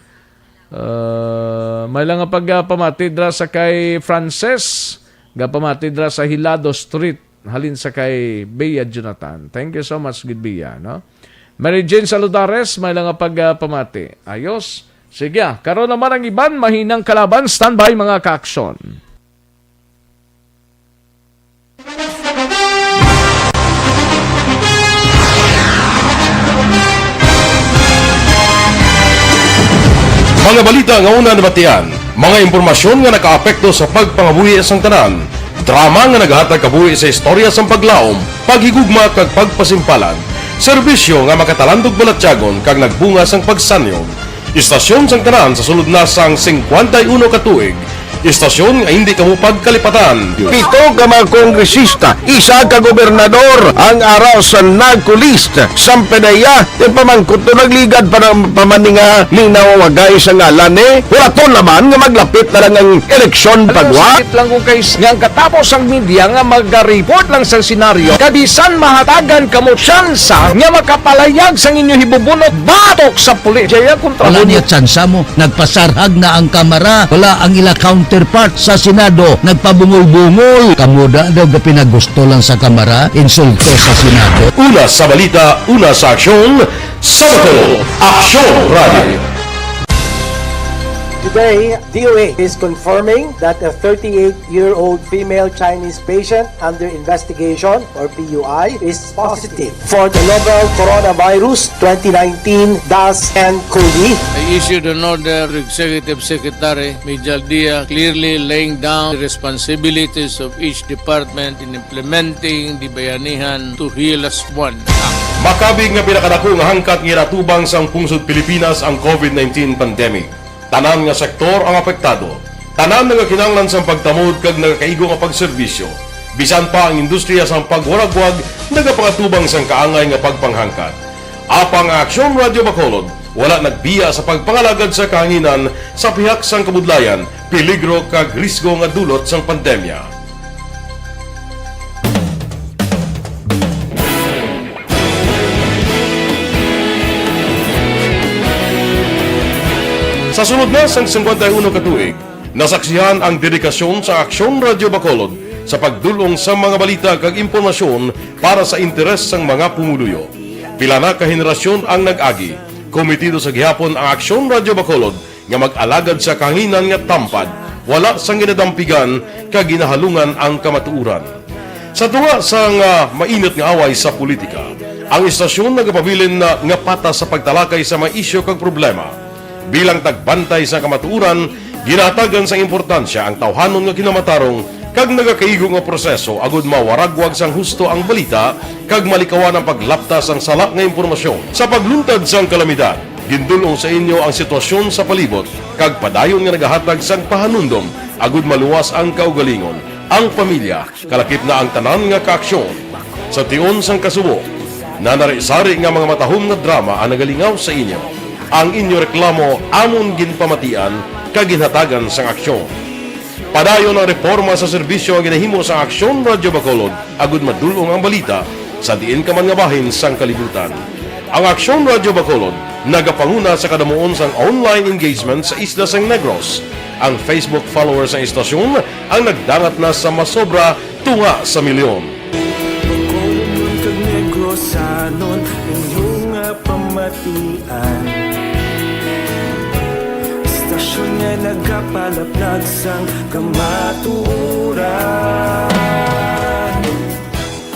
Ah, may lang nga pagpamati dira sa kay Frances, gapamati dira sa Hilado Street, halin sa kay Bea Jonathan. Thank you so much, gid Bea, no? Mary Jane Saludares, may lang nga pagpamati. Ayos. Sige, ah, karon naman ang iban, mahinang kalaban. Standby, mga ka-aksyon. Mga balita nga una nabatian, mga impormasyon nga nakaapekto sa pagpangabuhi sang tanan, drama nga naghatag kabuhi sa istorya sang paglaom, paghigugma kag pagpasimpalan. Serbisyo nga makatalandog balatyagon kag nagbunga sang pagsanyog. Istasyon sang tanan sa sulod na sang singkwenta y uno ka tuig. Istasyon nga hindi kamo pagkalipatan. Pito ka mga kongresista, isa ka gobernador ang ara sa NAGCO list. Sampedeya, ipamangkot to nagligad pa ng pamaninga linawagay sa ngalan ni. Wala to naman nga maglapit na lang ang eleksyon pagwa. Sakit lang kung kay nga ang katapos ang media nga maga-report lang sa senaryo, kabisan mahatagan kamo tsansa nga makapalayag sang inyo hibubunot batok sa pulis. Jaya kontra Wala mo. Niya tsansa mo. Nagpasarhag na ang Kamara. Wala ang ila counterpart sa Senado. Nagpabungol-bungol. Kamo da daw gapinagusto lang sa Kamara, insulto sa Senado. Una sa balita, una sa aksyon, sa Bacolod, Aksyon Radio. Today, D O A is confirming that a thirty-eight-year-old female Chinese patient under investigation, or P U I, is positive for the novel coronavirus twenty nineteen dash N cov. I issued an order to Executive Secretary Mijal Dia, clearly laying down the responsibilities of each department in implementing the Bayanihan to Heal As One Act. Makabig nga pinakadako nga hangkat nga ginatubang sang pungsod Pilipinas ang covid nineteen pandemic. Tanan nga sektor ang apektado. Tanan nagakinahanglan sang pagtamod kag nagakaigo nga pagserbisyo. Bisan pa ang industriya sang pagwaragwag nagapangatubang sang kaangay nga pagpanghangkat. Apang ang Aksyon Radio Bacolod wala nagbiya sa pagpangalagad sa kahanginan sa pihak sang kabudlayan, peligro kag risgo nga dulot sang pandemya. Sa sulod na sang singkwenta y uno ka tuig, nasaksihan ang dedikasyon sa Aksyon Radio Bacolod sa pagdul-ong sa mga balita kag impormasyon para sa interes sang mga pumuluyo. Pila na ka henerasyon ang nag-agi. Komitido sa gihapon ang Aksyon Radio Bacolod nga mag-alagad sa kahanginan nga tampad, wala sang ginadampigan kag ginahalungan ang kamatuoran. Sa tunga sang, ah, mainit nga away sa politika, ang istasyon nagapabilin na nga patas sa pagtalakay sa mga isyu kag problema. Bilang tagbantay sa kamatuoran, ginahatagan sang importansya ang tawhanon nga kinamatarong kag nagakaigo nga proseso agud mawaragwag sang husto ang balita kag malikawan ang paglapta sang sala nga impormasyon. Sa pagluntad sang kalamidad, gindul-ong sa inyo ang sitwasyon sa palibot kag padayon nga nagahatag sang pahanumdom agud maluwas ang kaugalingon, ang pamilya, kalakip na ang tanan nga kaaksyon. Sa tion sang kasubo, nanari-sari nga mga matahom nga drama ang nagalingaw sa inyo. Ang inyo reklamo amon ginpamatian kag ginhatagan sang aksyon. Padayon ang reporma sa serbisyo nga ginahimo sa Aksyon Radyo Bacolod agud madul-ong ang balita sa diin ka man nga bahin sang kalibutan. Ang Aksyon Radyo Bacolod nagapanguna sa kadamuon sang online engagement sa isla sang Negros. Ang Facebook followers sang istasyon ang nagdangat na sa masobra tunga sa milyon. Bacolodnon kag Negrosanon, inyo nga pamatian. Istasyon nga nagapalaplag sang kamatuoran.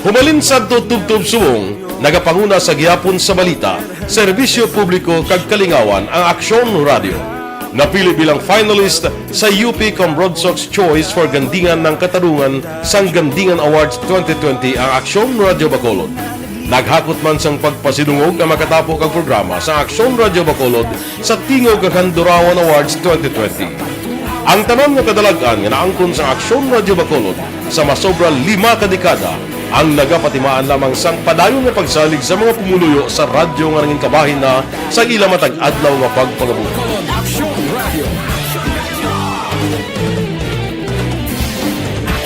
Humalin sadto tubtob subong, nagapanguna sa gihapon sa balita, serbisyo publiko kag kalingawan ang Aksyon Radio. Napili bilang finalist sa U P Cambronsox Choice for Gandingan ng Katarungan sang Gandingan Awards twenty twenty ang Aksyon Radio Bacolod. Naghakot man sang pagpasidungog ang makatapo kag programa sa Aksyon Radio Bacolod sa Tingog kag Handurawan Awards twenty twenty. Ang tanan nga kadalag-an nga naangkon sa Aksyon Radio Bacolod sa masobra lima ka dekada ang nagapatimaan lamang sang padayon nga pagsalig sa mga pumuluyo sa radyo nga nangin kabahin na sa ila matag adlaw nga pagpangabuhi. Bacolod Aksyon Radio.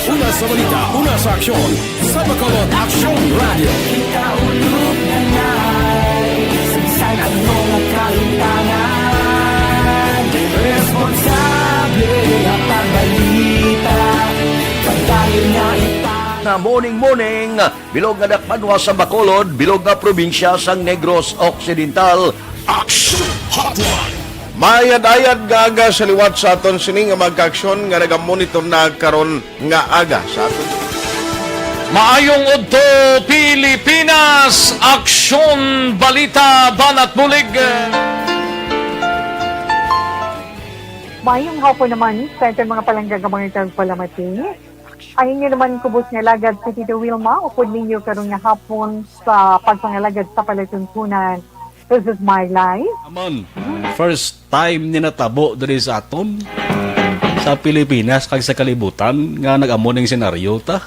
Una sa balita, una sa aksyon, sa Bacolod Aksyon Radio. Ikaulog na ngay, sa bisan ano nga kahimtangan, responsable nga pagbalita, padayon nga ipang- Na morning, morning. Bilog nga dakbanwa sa Bacolod, bilog nga probinsya sang Negros Occidental. Action Hotline. Maayad-ayad nga aga sa liwat sa aton sini nga mga kaaksyon nga nagamonitor na karon nga aga sa aton. Maayong udto, Pilipinas! Aksyon, balita, banat bulig. Maayong hapon naman sa aton mga palangga nga mga tagpalamati. Ang inyo naman kubos nga alagad si Tito Wilma, upod ninyo karon nga hapon sa pagpangalagad sa palatuntunan. This is My Life. Naman, first time ni natabo diri sa aton, sa Pilipinas kag sa kalibutan, nga nag-amo ning senaryo ta.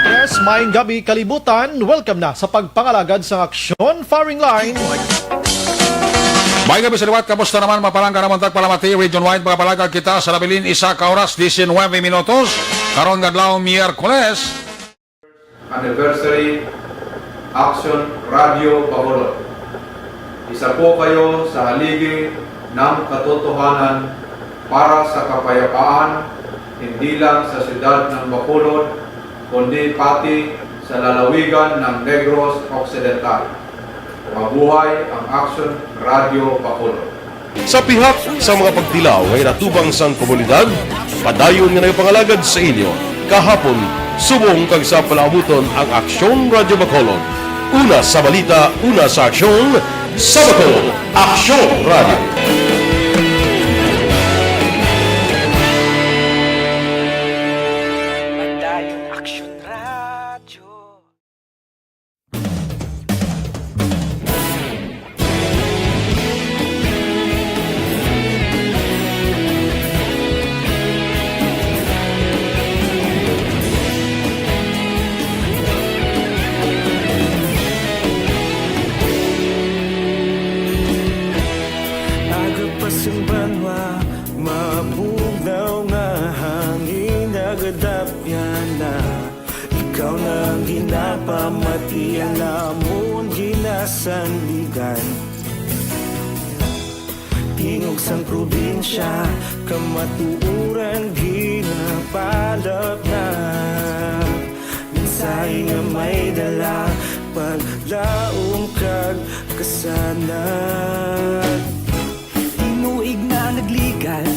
Yes, maayong gabi, kalibutan. Welcome na sa pagpangalagad sang Aksyon Firing Line. May gabi sa liwat, kamusta naman? Mapalangga naman tagpalamati, region-wide, mga palagag kita sa nabilin, isa ka oras, diecinuebe minutos. Karon nga adlaw, Miyerkules. Anniversary, Aksyon Radio Bacolod. Isa po kayo sa haligi ng katotohanan para sa kapayapaan, hindi lang sa siyudad ng Bacolod, kundi pati sa lalawigan ng Negros Occidental. Mabuhay ang Aksyon Radio Bacolod. Sa pihak sa mga pagtilaw nga ginatubang sang komunidad, padayon nga nagapangalagad sa inyo kahapon, subong kag sa palaabuton ang Aksyon Radyo Bacolod. Una sa balita, una sa aksyon, sa Bacolod, Aksyon Radyo. Padayon Aksyon Radyo. Aga pa sing banwa, mabugnaw nga hangin, nagadapyan na. Ikaw na ang ginapamati, ang amon ginasandigan. Tingog sang probinsya, kamatuoran ginapalap na. Mensahe nga may dala, paglaom kag kasanag. Tinuig na nagligad,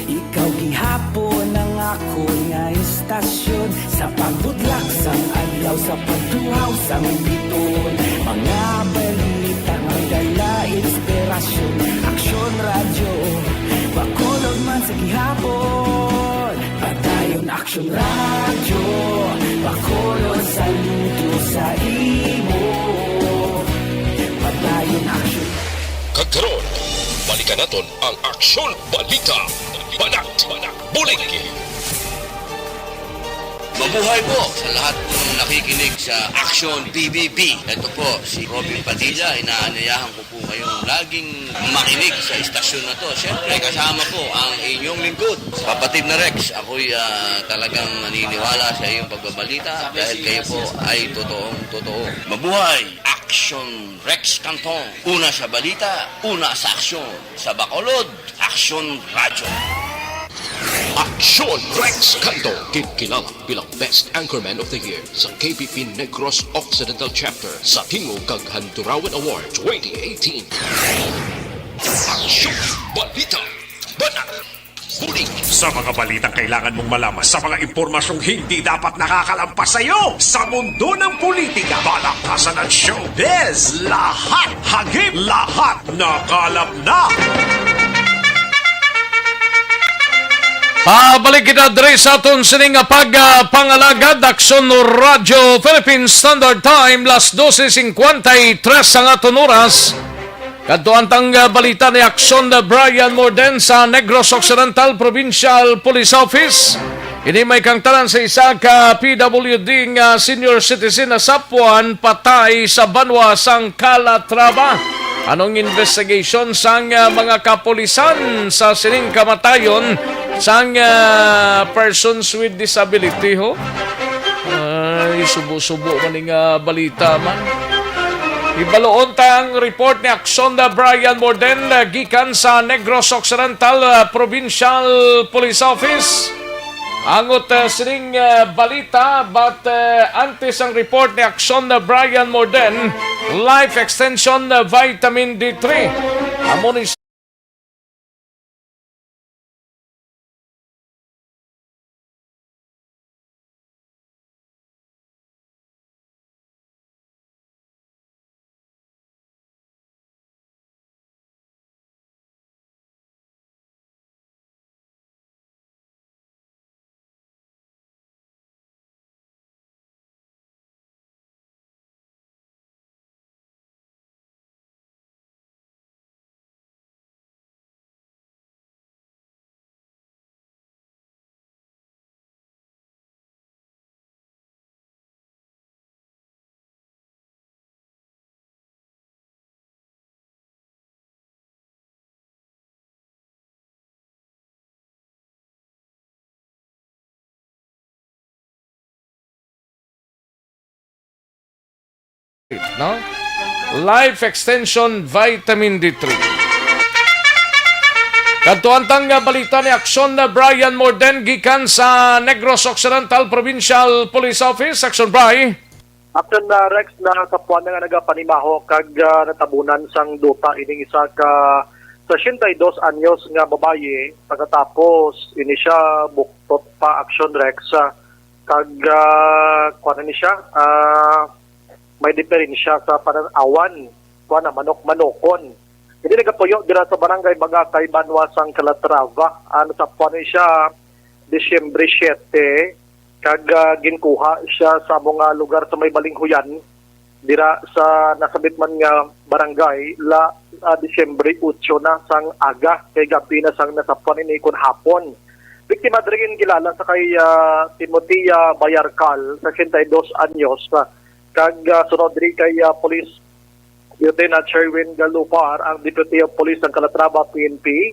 ikaw gihapon ang akon nga istasyon. Sa pagbudlak sang adlaw, sa pagtuhaw sang biton, mga balita nga dala inspirasyon. Aksyon Radyo, Bacolod man sa gihapon. Padayon Aksyon Radyo, Bacolod, saludo sa imo. Padayon Aksyon. Kag karon, balikan naton ang Aksyon Balita. Banat, Banat, Bulig. Mabuhay po sa lahat po ng nakikinig sa Aksyon P B B. Ito po si Robin Padilla, inaanyayahan ko po kayong laging makinig sa istasyon na to. Siyempre, kasama po ang inyong lingkod, Kapatid na Rex. Ako'y, ah, talagang naniniwala sa iyong pagbabalita dahil kayo po ay totoong totoo. Mabuhay! Aksyon Rex Cantong. Una sa balita, una sa aksyon. Sa Bacolod, Aksyon Radyo. Aksyon Rex Cantong, ginkilala bilang Best Anchorman of the Year sa K P P Negros Occidental Chapter sa Tingog kag Handurawan Award twenty eighteen. Aksyon, balita, banat, bulig. Sa mga balitang kailangan mong malaman, sa mga impormasyong hindi dapat nakakalampas sa iyo, sa mundo ng politika, palakasan at showbiz, lahat hagip, lahat nakalap na. Pabalik kita diri sa aton sining nga pag, ah, pangalagad, Aksyon Radyo Philippine Standard Time, las doce cincuenta y tres ang aton oras. Kadto ang tang, ah, balita ni Aksyon, ah, Brian Morden sa Negros Occidental Provincial Police Office. Ini may kangtanan sa isa ka P W D nga senior citizen nasapuan patay sa banwa sang Calatrava. Anong investigation sang, ah, mga kapulisan sa sining kamatayon sang, ah, persons with disability, ho? Ay, subo-subo man ning, ah, balita man. Ibaluon ta ang report ni Aksyon Brian Morden, ah, gikan sa Negros Occidental, ah, Provincial Police Office. Angot, ah, sining, ah, balita, but, ah, antes ang report ni Aksyon Brian Morden, Life Extension, ah, Vitamin D three. Amo ni no? Life Extension Vitamin D three. Kadto ang tang balita ni Aksyon na Brian Morden gikan sa Negros Occidental Provincial Police Office. Aksyon, Bri. Aksyon na, Rex, na sa puwan nga nagapanimaho kag, ah, natabunan sang duta ining isa ka sesenta y dos anyos nga babayi pagkatapos ini siya buktot pa, Aksyon, Rex, ah, kag, ah, kuwan ni siya, ah, may diferensya sa panan-awan, kuwan na, manok-manokon. Hindi nagapuyo dira sa barangay Bagakay, Banwa sang Calatrava. Ano sa puwan ni siya, Disyembre siyete, kag, ah, ginkuha siya sa amo nga lugar sa may Balinghoyan, dira sa nasabit man nga barangay, la, ah, Disyembre otso na sang aga, kay gabi na sang nasapuan ini kon hapon. Biktima diri ginkilala sa kay, ah, Timotea Bayarcal, sesenta y dos anyos, ah, kag, ah, sunod diri kay, ah, Police Lieutenant Sherwin Galupar, ang Deputy of Police sang Calatrava P N P.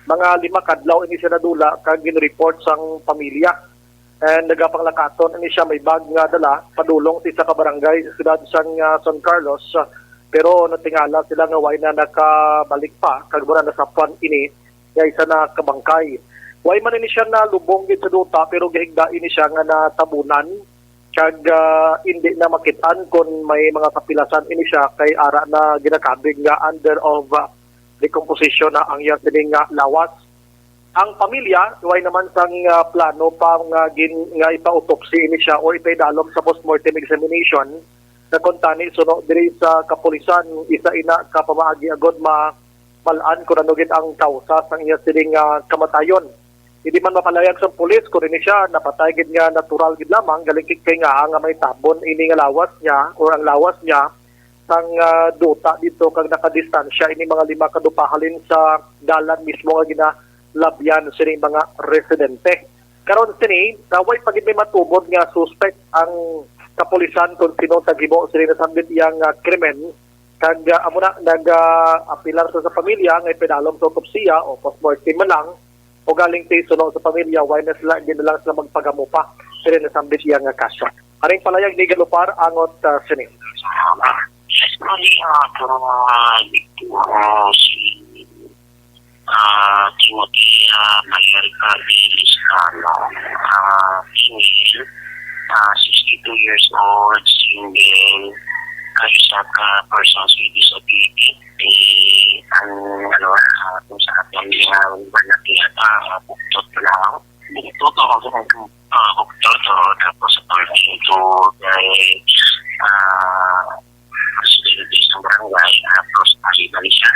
Mga lima ka adlaw ini siya nadula kag gin-report sang pamilya. And nagapanglakaton ini siya may bag nga dala padulong sa isa ka barangay sa siyudad sang, ah, San Carlos. Pero natingala sila nga way na nakabalik pa kag mura nasapuan ini nga isa na ka bangkay. Way man ini siya nalubong gid sa duta, pero gihigda ini siya nga natabunan kag, ah, indi na makit-an kon may mga kapilasan ini siya kay ara na ginakabig nga under of, ah, decomposition na ang iya sining nga lawas. Ang pamilya, way naman sang, ah, plano pa nga gin-, nga ipa-autopsy ini siya o ipaidalom sa postmortem examination, nga kuntani suno diri sa kapulisan, isa ina ka pamaagi agod ma-, mal-an kon ano gid ang kausa sang iya sining, ah, kamatayon. Hindi man mapalayag sang pulis kon ini siya napatay gid nga natural gid lamang, galing kay nga, nga may tabon ini nga lawas niya or ang lawas niya sang, ah, duta dito kag nakadistansya ini mga lima ka dupa halin sa dalan mismo nga ginalabyan sining mga residente. Karon sini, ah, way pa gid may matubod nga suspect ang kapulisan kung sino ang taghimo sini nasambit iyang, ah, krimen. Kag, ah, amo na, nag, ah, apilar sa, sa pamilya nga ipinalom sa autopsiya o postmortem man lang. O galing ti suno sa pamilya, way na sila, hindi na lang sila magpagamo pa. Pero nasambit iya nga kaso. Aring palayag ni Galupar, angot, ah, sini. Actually, ah, pero, ah, dito, ah, si, ah, Timotea Mayor Cardi Lizcano, ah, female, ah, sixty-two years old, single, ah, isa ka persons with disability. Ang, ano, ah, kung sa aton nga, wala na kaya pa, ah, buktot lang. Buktot ako sa, ah, buktot, oh, tapos sa paghinto, kay, ah, presidente sa barangay, tapos ay bali siya.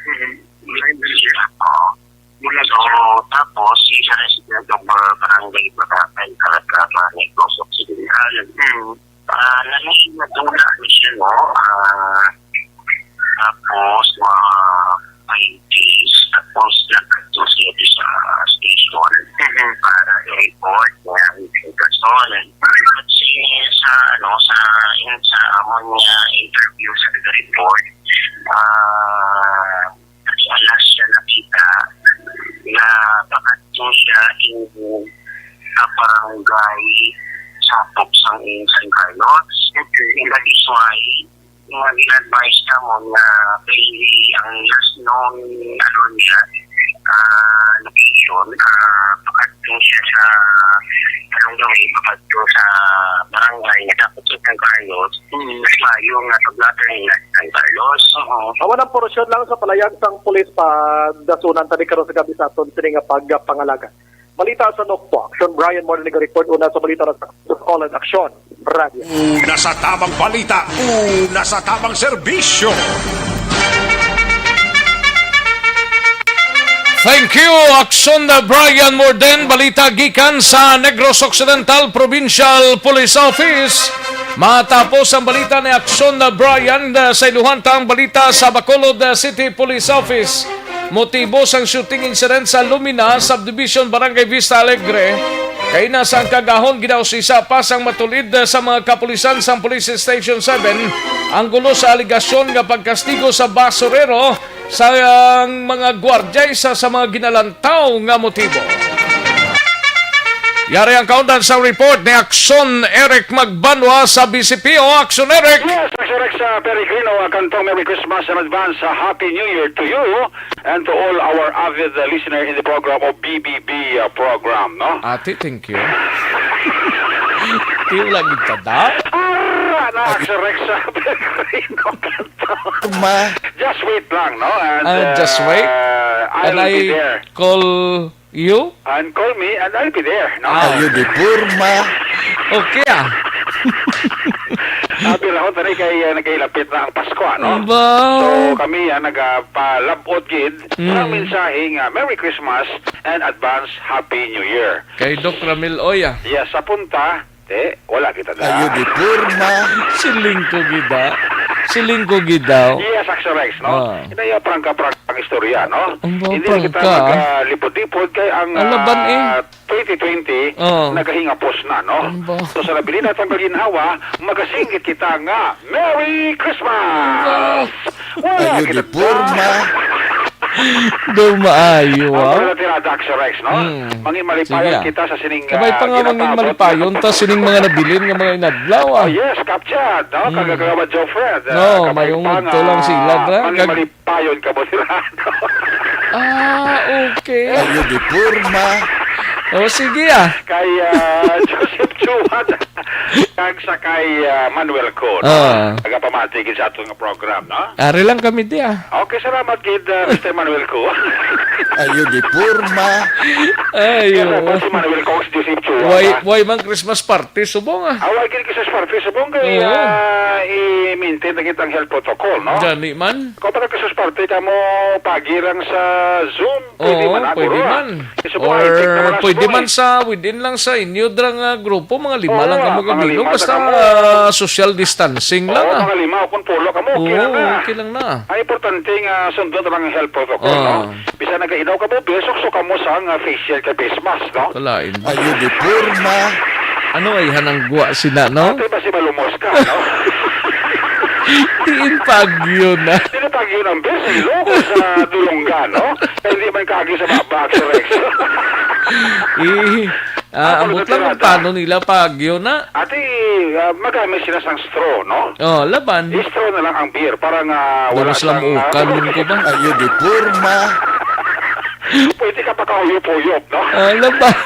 Mm. Ay bali siya. Oo. Mula so, tapos, si sa resident of, ah, barangay Bagakay, Calatrava, Negros Occidental. Mm. Ah, nalihim na tuna ni siya, no? Ah, tapos, mga five days, tapos nagkadto siya di sa station Mhm. para i-report niya ang sitwasyon. At si, sa, ano, sa, yun, sa amon niya interview sa taga-report, ah, alas siya nakita na pakadto siya in kabarangay Sapok sang in San Carlos. Okay. And that is why nga gin-advise namon nga kay ang last known, ano niya, ah, location, ah, pakadto siya sa, anong gawin, pakadto sa barangay nga dapat sa San Carlos, Mm. mas maayo nga paglater nila sa San Carlos. Oo. Awan ang porosyon lang sa palayag sang pulis pa dasunan tani karon sa gabi sa aton sini nga pagpangalaga. Balita sa Nokpo, Action Brian Morning report una sa balita sa All in Action Radio. Una sa tamang balita, una sa tamang serbisyo. Thank you, Action Brian Morden. Balita gikan sa Negros Occidental Provincial Police Office. Matapos ang balita ni Action Brian, uh, sa iluhan ta ang balita sa Bacolod, uh, City Police Office. Motibo sang shooting incident sa Lumina Subdivision, Barangay Vista Alegre. Kaina sang kagahon, ginausisa pa sang matulid sa mga kapulisan sang Police Station seven ang gulo sa alegasyon nga pagkastigo sa basurero sa mga gwardiya sa, sa mga ginalantaw nga motibo. Yari ang kaundan sa report ni Action Eric Magbanwa sa B C P O. Action Eric! Yes, Action Eric sa Peregrino, uh, kantong Merry Christmas and advance, uh, Happy New Year to you and to all our avid, uh, listener in the program of B B B, uh, program, no? Ate, thank you. Di wala gid ka da? Ara na, Action Eric sa Peregrino, kantong. Ma. Just wait lang, no? And, Ah, just wait? uh, I'll And be I there. call You? And call me and I'll be there, no? Ah, you di porma. Okay, ah. Abi lang ko, tani kay, ah, nagkailapit na ang Pasko, no? Ba? So, kami, ah, nagapalabot gid Mm. ang mensahe nga Merry Christmas and advance Happy New Year. Kay Doc Ramil Oy, ah. Yes, sa punta, Te, wala kita da. Ayo di porma. Siling ko gida. Siling ko gidaw. Yes, Axel Rex, no? Ah. Inaya prangka-prangka ang istorya, no? Ang mga Hindi na kita prangka, ah. mag-, ah, lipod-lipod kay ang, Ang laban, eh. ah, twenty twenty, Oh. nagahingapos na, no? Ang ba- So, sa nabilin natong kaginhawa, magasinggit kita nga, "Merry Christmas!" Ang ba- Wala Ayo kita di porma. Daw maayo, Ang ah. mga tirada, Axel Rex, no? Mm. Mangin malipayon Sige, ah. kita sa sining, Kabay ah, pa nga mangin ginapaabot malipayon nga ta sining mga nabilin nga mga inadlaw, ah. Oh, yes, captured, no? Mm. Kagagawa Joe Fred, ah, No, kabay mayong pa udto nga lang sila, dra. mangin Kag- malipayon ka mo sila, no? Ah, okay. Ayo di porma. Oh, sige, ah. Kay, ah, Joseph Chuan, kag sa kay, ah, Manuel Co, no? Ah. Nagapamati gid sa aton nga program, no? Ari lang kami di, ah. Okay, salamat gid, uh, Mister Manuel Co. Ayo di porma. Ayo. Kaya ba si Manuel Co, si Joseph Chua, Why, ba? why man Christmas party subong, ah? Ah, why gid Christmas party subong kay, Oo. ah, i-maintain na kita ang health protocol, no? Gani man. Kung pag Christmas party ka mo, pagi lang sa Zoom, pwede Oo, man, ah, pwede guro, ah. man. Kasi subong Or high-tech naman ang pwede subong, man eh. sa, within lang sa inyo, dra nga grupo, mga lima Oo, lang kamo mga kabilog. lima Basta, lang kamo. ah, social distancing lang, Oo, ah. mga lima o kung pulo kamo, okay lang Oo, na. okay lang na. Ang importante nga sundon lang ang health protocol, Ah. no? Bisan nagainom ka mo, besok so kamo sa nga face shield kag face mask, no? Kalain. Ayo di porma. Ano ay hanang guwa sila, no? Ate, basi malumos ka, no? Diin pagyo na. Dili pagyo ng bes, sa ilog o sa dulunggan, no? Kaya hindi man kaagi sa baba, Axel Rex. Eh, Ah, Ang ambot lang kung pagkatirada. paano nila pagyo na. Ate, ah, magamit sila sang straw, no? Oh, laban. Straw na lang ang beer para nga wala Dalos lang siyang, ah, ukan man ko ba? Ayo di porma. Pwede ka pa kahuyop-huyop, no? Ah, laban.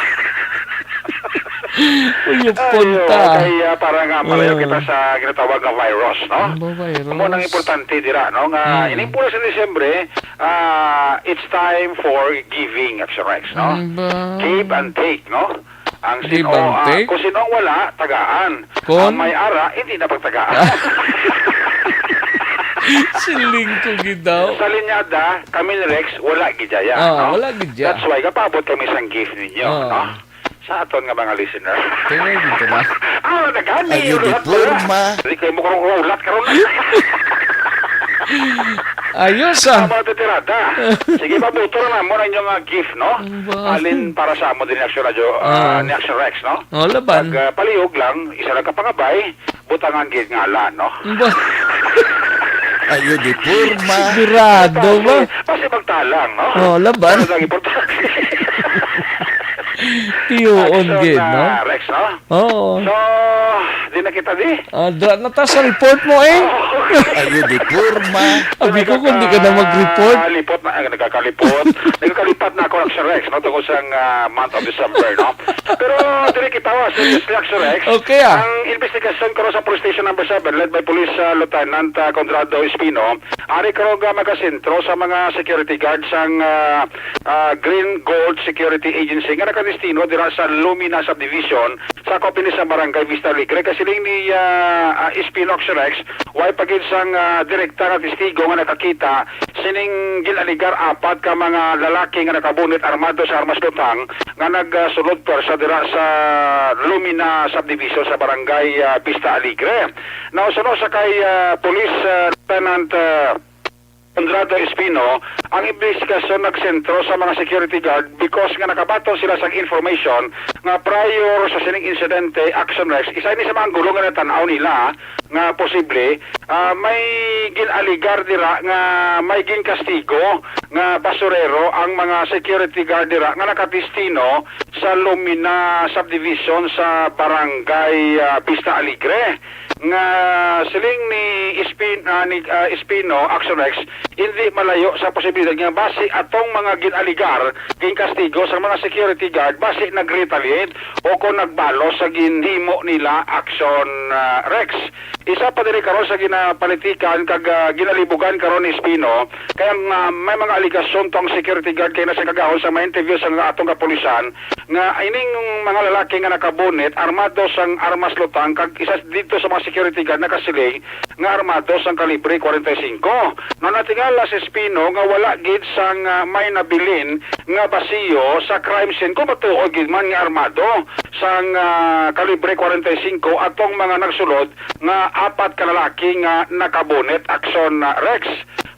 Uyop Ayo, punta. kay, ah, para nga malayo Oh. kita sa ginatawag nga virus, no? Ang ba virus? Amo nang importante dira, no? Nga Mm. ining pula sa Disyembre, ah, it's time for giving, Axel Rex, no? Ang ba- Give and take, no? Ang Di sino, ah, bante? kung sino ang wala, tagaan. Kon? Ang may ara, hindi na pagtagaan. Siling ko gid daw. Sa linyada, kami ni Rex, wala gid daya, Ah, no? wala gid dya. That's why, kapaabot kami sang gift ninyo, Ah. no? Sa aton nga mga listener. Kaya dito na. Ah, nagani, Ayo, yung di lahat pala. porma. Di kayo mo karong ulat karon. Ayos, ah. Ang mga titirada. Sige, pabuto na mo ang inyong, ah, gift, no? Ang ba- Alin para sa amo din ni Action Radio, ah, Ah. ni Action Rex, no? Oh, laban. Pag, ah, palihog lang, isa lang ka pangabay, butangan gid ngalan, no? Ang ba- Ayo di porma. Sigurado ba? Kasi, kasi magtalang, no? Oh, laban. Pero ang importante. Tiyoon Action, gid, no? ah, Rex, no? Oo. So, di na kita di. Ah, dra na ta sa report mo, eh. Ayo di porma. Abi ko kung di ka na mag-report. Nagkakalipot na, ay, nagkakalipot. Nagkakalipat na ako, Action Rex, no? Tungkol sa, ah, month of December, no? Pero dili kita, ah, seriously, Action Rex. Okay, ah. Ang investigasyon karon sa Police Station Number Seven, led by Police, ah, Lieutenant, ah, Conrado Espino, ari karon nga magasentro sa mga security guard sang, ah, ah, Green Gold Security Agency nga nakadestino dira sa Lumina Subdivision sa Copinisan Barangay Vista Alegre. Kay siling ni, ah, ah, S P Nox Rex, way pa gid sang, ah, direkta nga testigo nga nakakita sining gin-alegar apat ka mga lalaki nga nakabunit armado sa armas butang nga nagsulod pwersa dira sa Lumina Subdivision sa Barangay, ah, Vista Alegre. Now, suno sa kay, ah, Police, ah, Lieutenant, ah, Conrado Espino, ang investigasyon nagsentro sa mga security guard because nga nakabaton sila sa information nga prior sa sining insidente, Action Rex, isa ini sa mga anggulo nga natan-aw nila nga posible, ah, may gin-aligar dira nga may ginkastigo nga basurero ang mga security guard dira nga nakadestino sa Lumina Subdivision sa Barangay, ah, Vista Alegre. Nga siling ni Espin-, ah, ni, ah, Espino, Action Rex, hindi malayo sa posibilidad nga basi atong mga gin-aligar, ginkastigo sa mga security guard, basi nag-retaliate o kung nagbalos sa ginhimo nila, Action, ah, Rex. Isa pa diri karon sa ginapolitikan kag, ah, ginalibugan karon ni Espino, kay ang, ah, may mga aligasyon tong security guard kay nasa kagahon sa may interview sa nga atong kapulisan nga ining mga lalaki nga nakabunit, armado sang armas lutang, kag isa dito sa mga security guard nakasiling nga armado sang kalibre forty-five. Nga natingala si Espino nga wala gid sang, ah, may nabilin nga basiyo sa crime scene kung matuod gid man nga armado sang, ah, kalibre forty-five atong mga nagsulod nga apat ka lalaki nga nakabunit, Action, ah, Rex.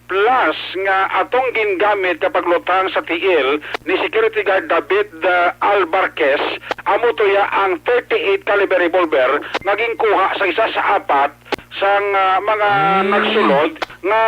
Plus nga atong gingamit nga paglutang sa tiil ni Security Guard David, ah, Albarquez, amo to ya ang thirty-eight caliber revolver nga ginkuha sa isa sa apat sang, ah, mga nagsulod nga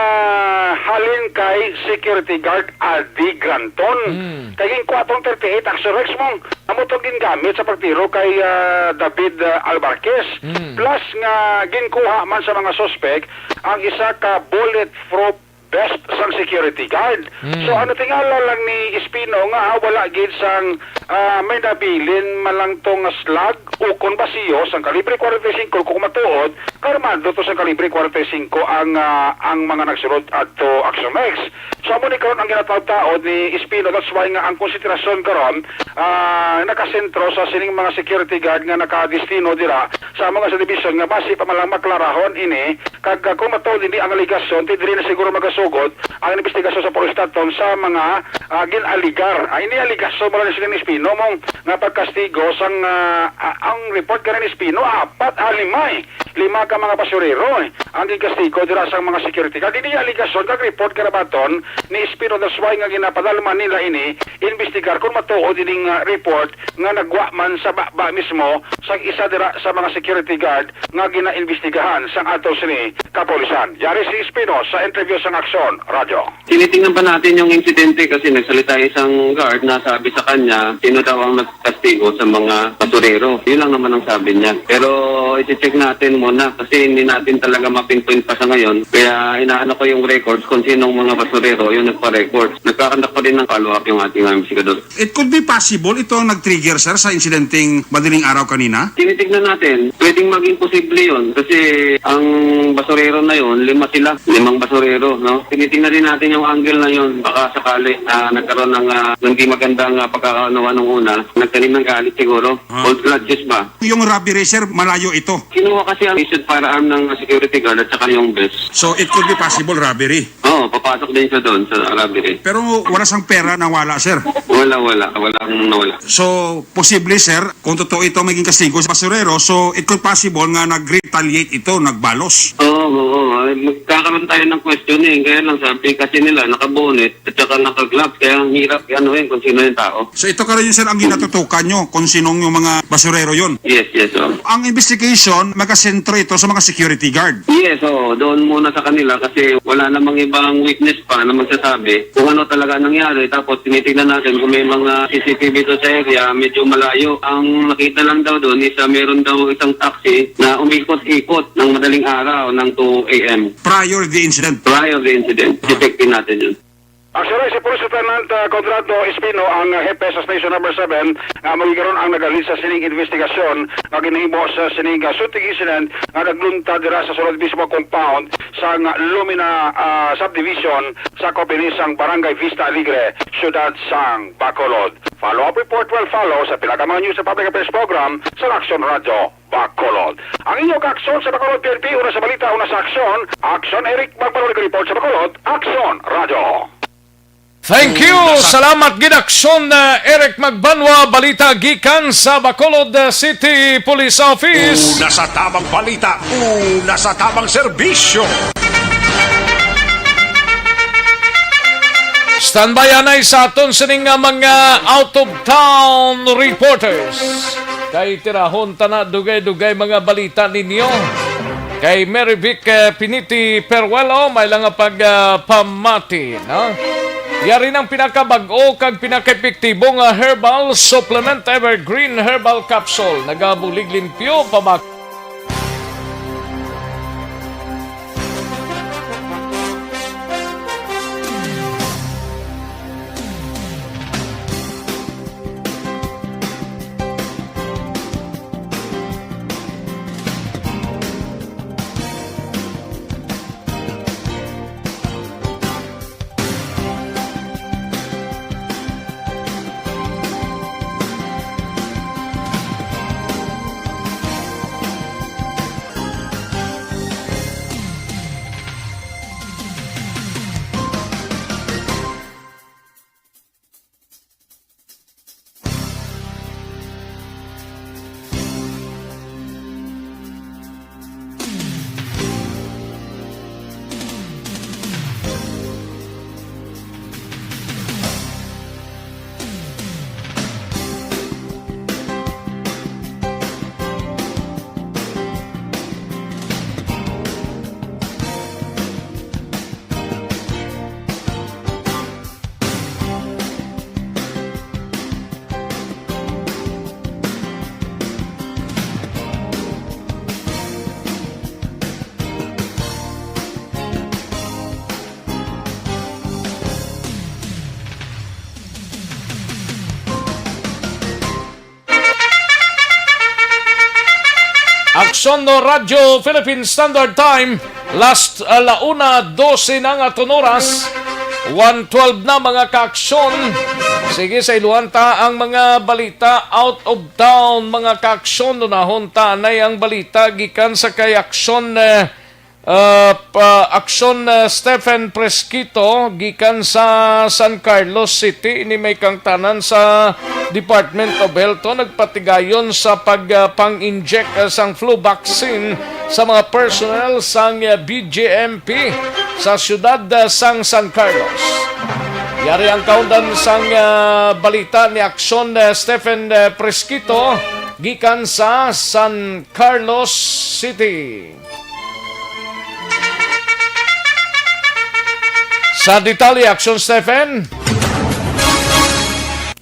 halin kay Security Guard Adi Granton. Mm. Kay ginkuha tong thirty-eight Action Rex mo, amo tong gingamit sa pagtiro kay, ah, David, ah, Albarquez. Mm. Plus nga ginkuha man sa mga suspek ang isa ka bulletproof vest sang security guard. Mm. So, ang natingala lang ni Espino nga, ah, wala gid sang, ah, may nabilin man lang to nga slug o kon basiyo sang kalibre forty-five kung matuod, karmado to sang kalibre forty-five ang, ah, ang mga nagsulod adto, Action Rex. So, amo ni karon ang ginataod-taod ni Espino. That's why nga ang konsentrasyon karon, ah, nakasentro sa sining mga security guard nga nakadestino dira sa mga subdivision nga basi pa man lang maklarahon ini. Kag, ah, kung matuod ini ang aligasyon, ti diri na siguro magasugod ang investigasyon sa police station sa mga, ah, gin-aligar. Ah, ini aligasyon mo lang sila ni Espino mo nga pagkastigo sang, ah, ah, ang report ka ni Espino, apat, ah, lima, eh. Lima ka mga basurero, eh, ang gikastigo dira sang mga security guard. Ini aligasyon kag report ka na baton ni Espino, that's why nga ginapadalman nila ini investigar kung matuod ining, ah, report nga nagwa man sa baba mismo sa isa dira sa mga security guard nga ginaimbestigahan sang ato sini kapulisan. Yari si Espino sa interview sang Aksyon Radyo. Tinitingnan pa natin yung insidente kasi nagsalita isang guard na sabi sa kanya, sino daw ang nagkastigo sa mga basurero. Yun lang naman ang sabi niya. Pero iti-check natin muna kasi hindi natin talaga ma-pinpoint pa sa ngayon. Kaya inaano ko yung records kung sinong mga basurero yung nagpa-record. Nagkakandak pa rin ng follow-up yung ating mga investigador. It could be possible ito ang nag-trigger, sir, sa insidenteng madaling araw kanina? Tinitignan natin. Pwedeng maging posible yun kasi ang basurero na yun, lima sila. Limang basurero, no? Tinitingnan din natin yung angle na yun. Baka sakali, ah, nagkaroon ng, ah, ng di magandang, ah, pagkakaunawaan nung una. Nagtanim ng galit siguro. Ah. Old grudges ba? Yung robbery, sir, malayo ito. Kinuha kasi ang issued firearm ng security guard at saka yung vest. So, it could be possible robbery? Oo, papasok din siya doon sa robbery. Pero wala sang pera nawala, sir? Wala, wala. Walang nawala. So, posible, sir, kung totoo ito maging kastigo sa basurero, so it could possible nga nag-retaliate ito, nagbalos. Oo, oo. Ay, magkakaroon tayo ng question eh. Kaya lang sabi kasi nila, nakabunit at saka naka-gloves. Kaya ang hirap, ano eh, kung sino yung tao. So ito karon yun, sir, ang ginatutukan nyo kung sinong yung mga basurero yun? Yes, yes, oo. Ang investigation, magasentro ito sa mga security guard? Yes, oo. Doon muna sa kanila kasi wala namang ibang witness pa na magsasabi kung ano talaga nangyari. Tapos tinitingnan natin kung may mga C C T V to sa area, medyo malayo. Ang nakita lang daw doon is, ah, meron daw isang taxi na umikot-ikot ng madaling araw ng two A M. Prior the incident? Prior the incident. Detectin natin yun. Actually, si Police Lieutenant, ah, Conrado Espino ang, ah, hepe sa Station Number Seven nga magikaron ang nagalit sa sining investigasyon nga ginhimo sa sining, ah, shooting incident nga naglunta dira sa sulod mismo compound sa nga Lumina, ah, Subdivision sa Copinisang Barangay Vista Alegre, Siyudad sang Bacolod. Follow-up report will follow sa pila ka mga news sa Public Affairs Program sa Aksyon Radyo Bacolod. Ang inyo kaaksyon sa Bacolod P N P, una sa balita, una sa aksyon. Aksyon, Eric Magpalawig report sa Bacolod, Aksyon Radyo. Thank you. Una sa Salamat gid, Aksyon, uh, Eric Magbanwa, balita gikan sa Bacolod, uh, City Police Office. Una sa tamang balita, una sa tamang serbisyo. Standby anay sa aton sining nga mga out of town reporters. Kay tirahon ta na dugay-dugay mga balita ninyo. Kay Mary Vic, eh, Piniti Peruelo, may lang nga pag, ah, pamati, no? Yari ng pinakabag-o kag pinakaepektibo nga herbal supplement, Evergreen Herbal Capsule. Nagabulig limpyo, pabak- Aksyon no Radyo Philippine Standard Time, last, uh, la una dose na nga aton oras, one twelve na, mga kaaksyon. Sige, sa iluhan ta ang mga balita out of town, mga kaaksyon. Unahon ta anay ang balita gikan sa kay aksyon, eh, Uh, pa, aksyon, uh, Stephen Presquito gikan sa San Carlos City. Ini may kangtanan sa Department of Health, oh, nagpatigayon sa pag, uh, pang-inject, uh, sang flu vaccine sa mga personnel sang, uh, B J M P sa siyudad, uh, sang San Carlos. Yari ang kaundan sang, uh, balita ni aksyon, uh, Stephen, uh, Presquito gikan sa San Carlos City. Sa detalye, Action Stephen.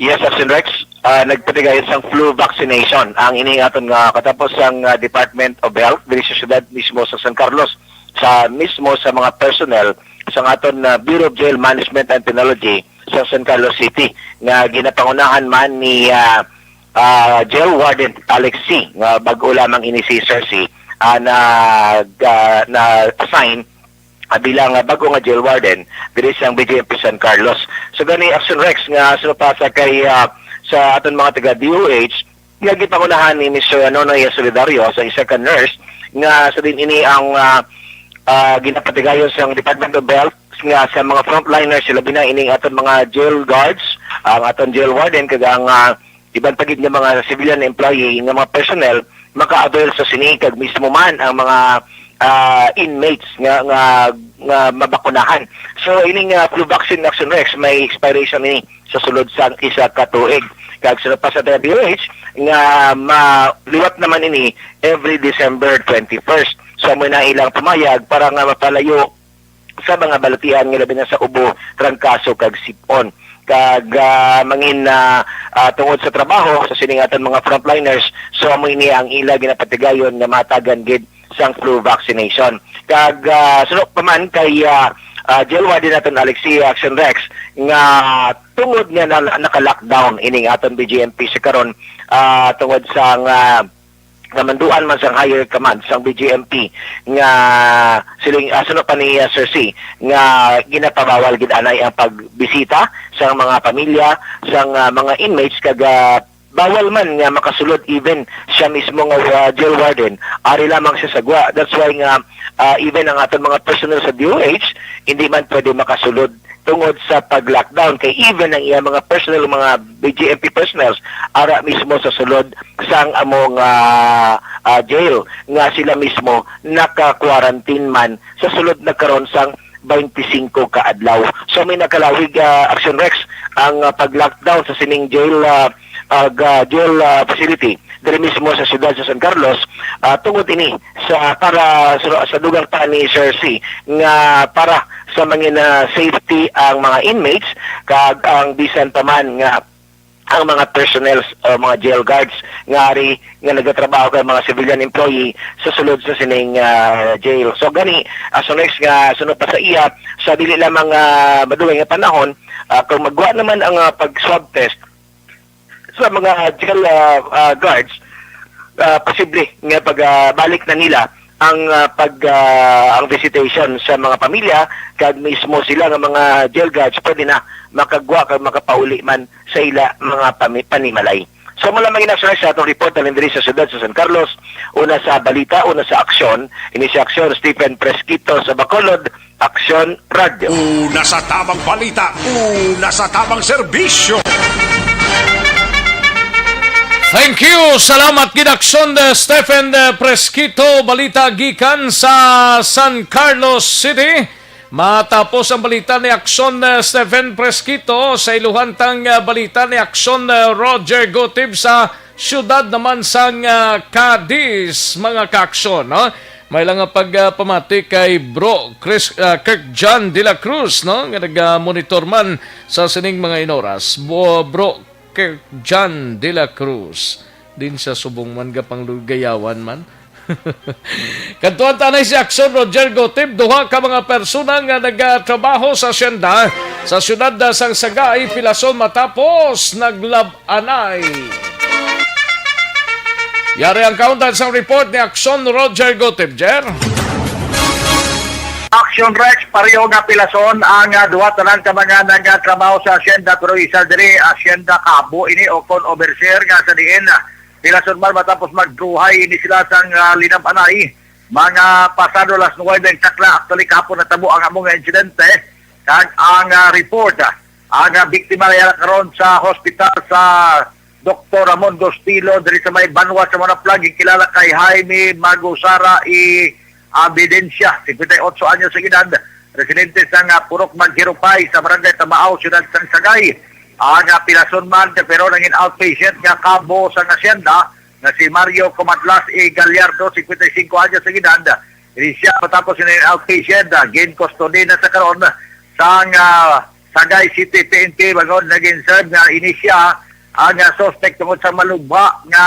Yes, Action Rex. Ah, nagpatigayon sang flu vaccination ang ini aton nga katapos sang, ah, Department of Health diri sa siyudad mismo sa San Carlos, sa mismo sa mga personnel sa aton, ah, Bureau of Jail Management and Technology sa San Carlos City, nga ginapangunahan man ni, ah, ah, Jail Warden Alex C, nga bag-o lamang ini si Sir C, ah, nag, ah, na-assign, ah, bilang, ah, bag-o nga jail warden diri sa B J M P San Carlos. So gani, Action Rex, nga sumapasa kay, ah, sa aton mga taga D O H, nga gipangunahan ni Mister Nonoy Solidario sa isa ka nurse nga sa din ini ang, ah, ah, ginapatigayon sa Department of Health nga sa mga frontliners, sila bina ining aton mga jail guards, ang aton jail warden, kag ang, ah, iban pa gid nga mga civilian employee nga mga personnel maka-avail sa sini, kag mismo man ang mga, ah, inmates nga, nga, nga mabakunahan. So ining, ah, flu vaccine, Action Rex, may expiration ini sa sulod sang isa ka tuig. Kag sa pa sa D O H nga maliwat naman ini every December twenty-first. So amo na ilang pamayag para nga mapalayo sa mga balatian nga labi na sa ubo, trangkaso kag sipon. Kag, ah, mangin, ah, ah, tungod sa trabaho sa sining aton mga frontliners, so amo ini ang ila ginapatigayon nga matagan gid sang flu vaccination. Kag, ah, suno pa man kay, ah, ah, Jail Warden naton Alexia Action Rex, nga tungod nga na, naka-lockdown ining aton B J M P sa karon, ah, tungod sa nga kamanduan man sang higher command sang B J M P nga siling, ah, suno pa ni, ah, Sir C, nga ginapabawal gid anay ang pagbisita sa mga pamilya sang, ah, mga inmates, kag, ah, bawal man nga makasulod even siya mismo nga, ah, jail warden, ari lamang siya sa gwa. That's why nga, ah, even ang aton mga personnel sa D O H hindi man pwede makasulod tungod sa pag-lockdown, kay even ang iya mga personnel, mga B J M P personnel, ara mismo sa sulod sang amo nga, ah, jail, nga sila mismo naka-quarantine man sa sulod na karon sang twenty-five ka adlaw. So, may nakalawig, ah, Action Rex, ang, ah, pag-lockdown sa sining jail, ah, ag-, ah, jail, ah, facility diri mismo sa siyudad sa San Carlos, ah, tungod ini sa, para sa, sa dugang pa ni Sir C, nga para sa mga na safety ang mga inmates kag ang bisan pa man nga ang mga personnel o mga jail guards nga ari nga nagatrabaho kay mga civilian employee sa sulod sa sining, ah, jail. So gani, Action Rex, nga sunod pa sa iya, sa dili lamang, ah, madugay nga panahon, ah, kung magwa naman ang, ah, pag-swab test sa mga jail, ah, ah, guards, ah, posible nga pag, ah, balik na nila ang, ah, pag, ah, ang visitation sa mga pamilya, kag mismo sila nga mga jail guards pwede na makagwa kag makapauli man sa ila mga pami-, panimalay. So, mula mga inasar sa atong report na diri sa siyudad sa San Carlos, una sa balita, una sa aksyon, ini si Aksyon Stephen Presquito sa Bacolod, Aksyon Radyo. Una sa tamang balita, una sa tamang serbisyo. Thank you. Salamat gid, Aksyon, uh, Stephen, uh, Presquito. Balita gikan sa San Carlos City. Matapos ang balita ni Aksyon, uh, Stephen Presquito, sa iluhantang, uh, balita ni Aksyon, uh, Roger Gutib sa siyudad naman sang, uh, Cadiz, mga kaaksyon, no? May lang nga pag, uh, pamati kay Bro Chris, uh, Kirk John de la Cruz, no? Nga nag-, uh, monitor man sa sining mga inoras. Bo-, Bro Kirk John de la Cruz. Din sa subong man, gapanglugayawan man. Kadtuan ta anay si Aksyon Roger Gutib, duha ka mga persona nga nagatrabaho sa asyenda sa siyudad sang Sagay, pilason matapos naglab-anay. Yari ang kauntan sang report ni Aksyon Roger Gutib, Jer. Action Rex, pareho nga pilason ang, ah, duha tanan ka mga nagatrabaho sa asyenda, pero isa diri, asyenda kabo ini o kon overseer nga sa diin, ah, pilason man matapos magtruhay ini sila sang, ah, linab-anay. Mga pasado las nuwebe ang takla, actually, kahapon natabo ang amo nga insidente. Kag ang, ah, report, ah, ang, ah, biktima na yara karon sa hospital sa Doktor Ramon Gostilo diri sa may banwa sa Manaplag, gikilala kay Jaime Magusara y Avidencia, singkwenta y otso anyos ang edad, residente sa nga Purok Magkirupay sa Barangay Tamaaw, Siyudad sang Sagay. Ang, ah, pilason man, pero nangin outpatient nga kabo sang asyenda nga si Mario Comadlas y Gallardo, singkwenta y singko anyos ang edad. Ini siya matapos nangin outpatient, ah, gin-custody na sa karon sang, ah, Sagay City P N P, bangod naging serve nga ini siya ang, ah, suspect tungod sa malugba nga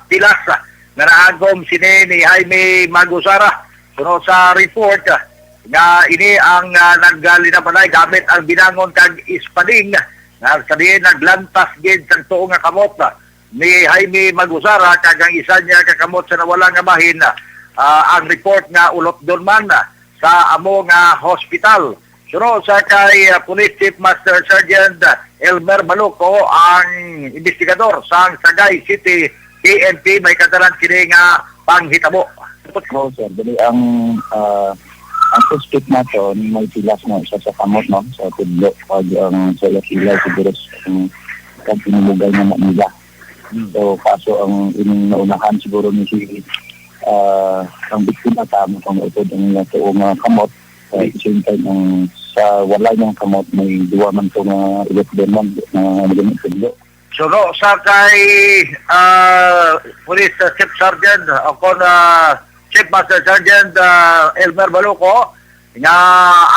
pilas, ah, nga naagom sini ni Jaime Magusara. Suno sa report, ah, nga ini ang, ah, naglinab-anay gamit ang binangon kag espading nga sa diin naglantas gid sang tuo nga kamot, ah, ni Jaime Magusara kag ang isa niya ka kamot sa nawala nga bahin, ah, ang report nga ulotdon man, ah, sa amo nga hospital. Suno sa kay, ah, Police Chief Master Sergeant, ah, Elmer Maluco, ang investigador sang Sagay City P N P, may katalan kini nga panghitabo. Mao, sir. Dali ang, ah, ang suspect naton may pilas na isa sa kamot, no? Sa tudlo. Pag ang sa ila siguro sa, ang pagpinulugay na nila. Hmm. So, kaso ang ining naunahan siguro ni si, ah, ang biktima, tama pang utod ang ila tuo nga kamot. Sa same time, ang sa wala niyang kamot, may duwa man to nga ulit din man, nga naging tudlo. Suno sa kay, ah, Police, ah, Chief Sergeant, o kon, ah, Chief Master Sergeant, ah, Elmer Baluco, nga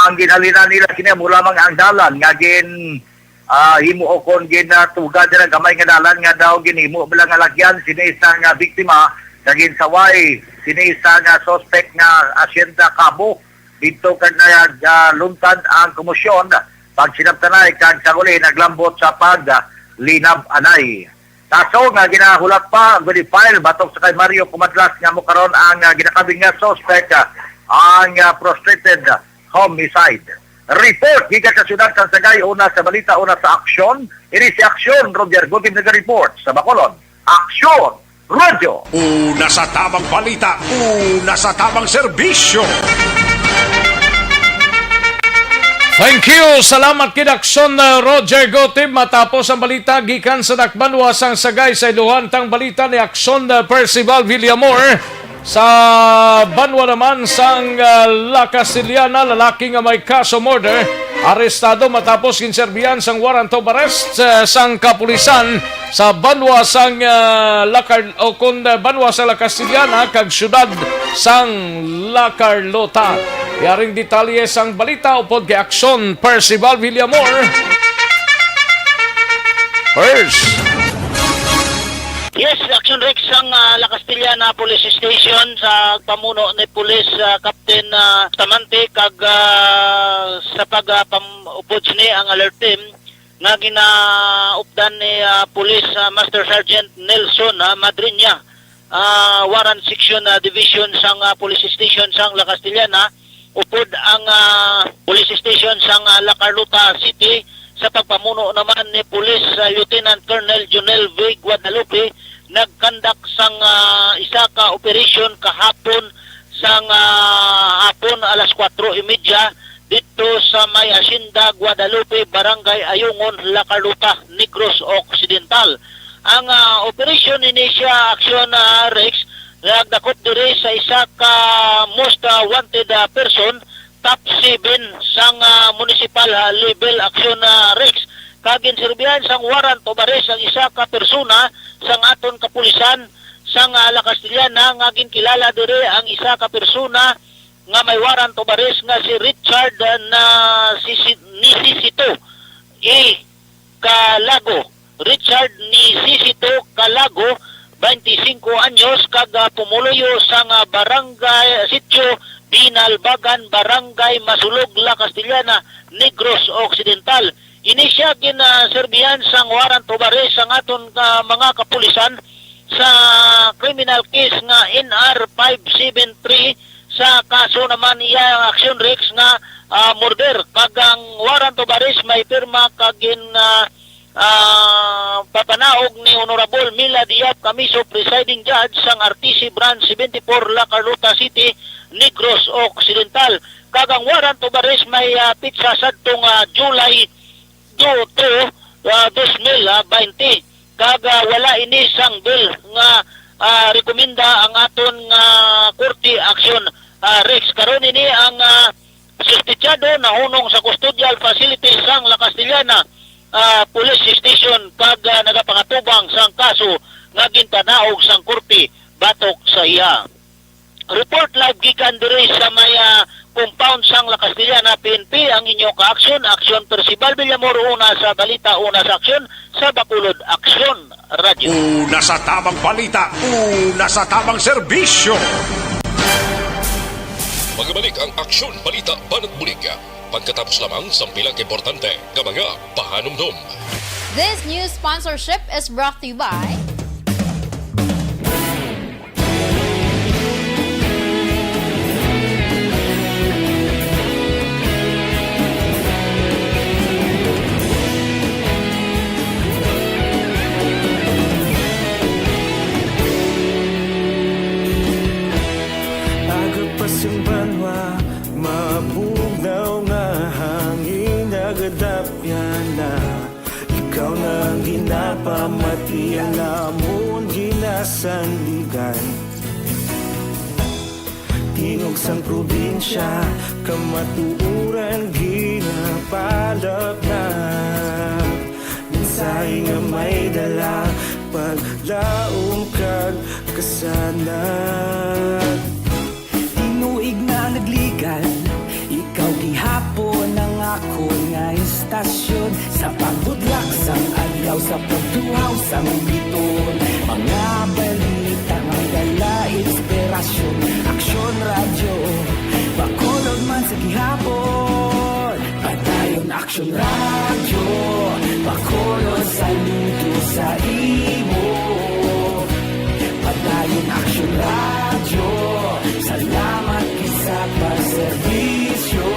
ang ginhalinan nila kini amo lamang ang dalan nga gin, ah, himo o kon ginatuga dira, gamay nga dalan nga daw ginhimo lang nga lagyan sini sang, ah, biktima, nga ginsaway sini sang, ah, suspect nga asyenda kabo. Didto kag nag, ah, luntad ang komosyon, pagsinabtanay kag sa huli naglambot sa pag, ah, linab-anay. Kaso nga ginahulat pa ang file batok sa kay Mario Kumadlas nga mo karon ang, ah, ginakabing nga suspect, ah, ang, ah, frustrated homicide. Report gikan sa siyudad sa Sagay, una sa balita, una sa aksyon. Ini si Aksyon, Roger Gutib naga-report sa Bacolod. Aksyon! Radyo. Una sa tamang balita, una sa tamang serbisyo. Thank you. Salamat kid Aksyon, uh, Roger Gotib. Matapos ang balita gikan sa Dakbanwa sang Sagay, sa iluhan tang balita ni Aksyon, uh, Percival Villamor. Sa banwa naman sang, ah, La Castellana, lalaki nga may kaso murder, arestado matapos ginserbihan sang warrant of arrest, ah, sang kapulisan sa banwa sang, ah, La Car-, o kun, ah, banwa sa La Castellana kag siyudad sang La Carlota. Yaring detalye sang balita upod kay Aksyon Percival Villamor. First. Yes, Action Rex, sang, ah, La Castellana Police Station sa pamuno ni Police, ah, Captain, ah, Tamante kag, ah, sa pag, ah, pam-, upod sini ang alert team nga ginaupdan ni, ah, Police, ah, Master Sergeant Nelson, ah, Madriña, ah, Warrant Section, ah, Division sang, ah, Police Station sang La Castellana, upod ang, ah, police station sang, ah, La Carlota City sa pagpamuno naman ni Police, ah, Lieutenant Colonel Jonel V Guadalupe, nagkandak sang, ah, isa ka operasyon kahapon sang, ah, hapon alas kuwatro y media didto sa may Hacienda Guadalupe, Barangay Ayungon, La Carlota, Negros Occidental. Ang, ah, operasyon ini siya aksyon, ah, Rex, nagdakop diri sa isa ka most, ah, wanted, ah, person, top seven sang, ah, municipal, ah, level aksyon, ah, Rex. Kag ginserbihan sang warrant of arrest ang isa ka persona sang aton kapulisan sang, ah, La Castellana nga ginkilala diri ang isa ka persona nga may warrant of arrest nga si Richard, ah, na si, si, Nisisito A. Calago, Richard Nisisito Calago, twenty-cinco anyos, kag, ah, pumuluyo sang, ah, barangay, Sitio Binalbagan, Barangay Masulog, La Castellana, Negros Occidental. Ini siya gin, ah, serbihan sang warrant of arrest sang aton, ah, mga kapulisan sa criminal case nga N R five seven three, sa kaso naman iya ang aksyon, Rex, nga, ah, murder. Kag ang warrant of arrest may pirma kag gin, ah, ah, papanaog ni Honorable Mila Diab Camiso, Presiding Judge sang R T C Branch seventy-four, La Carlota City, Negros Occidental. Kag ang warrant of arrest may, ah, pitsa sadtong, ah, July do-, two, ah, dos mil, ah, baynte. Kag, ah, wala ini sang bail nga, ah, rekomenda ang aton nga korte aksyon, ah, Rex. Karon ini ang, ah, suspetsado nahunong sa custodial facility sang La Castellana, ah, Police Station kag, ah, nagapangatubang sang kaso nga ginpanaog sang korte batok sa iya. Report live gikan diri sa may, ah, compound sang La Castellana P N P ang inyo ka-aksyon, Aksyon Percival Villamor, una sa balita, una sa aksyon, sa Bacolod Aksyon Radyo. Una sa tamang balita, una sa tamang serbisyo. Magabalik ang Aksyon Balita Banat Bulig pagkatapos lamang sang pila ka importante nga mga pahanumdom. This news sponsorship is brought to you by Aga pa sing banwa, mabugnaw nga hangin, nagadapyan na. Ikaw na ang ginapamati, ang amon ginasandigan. Tingog sang probinsya, kamatuoran ginapalapnap. Mensahe nga may dala, paglaom kag kasanag. Tinuig na nagligad, ikaw gihapon ang akon nga istasyon. Sa pagbudlak sang adlaw, sa pagtuhaw sang biton, mga balita nga dala inspirasyon. Aksyon Radyo, Bacolod man sa gihapon. Padayon Aksyon Radyo, Bacolod, saludo sa imo. Padayon Aksyon Radyo, salamat gid sa pagserbisyo.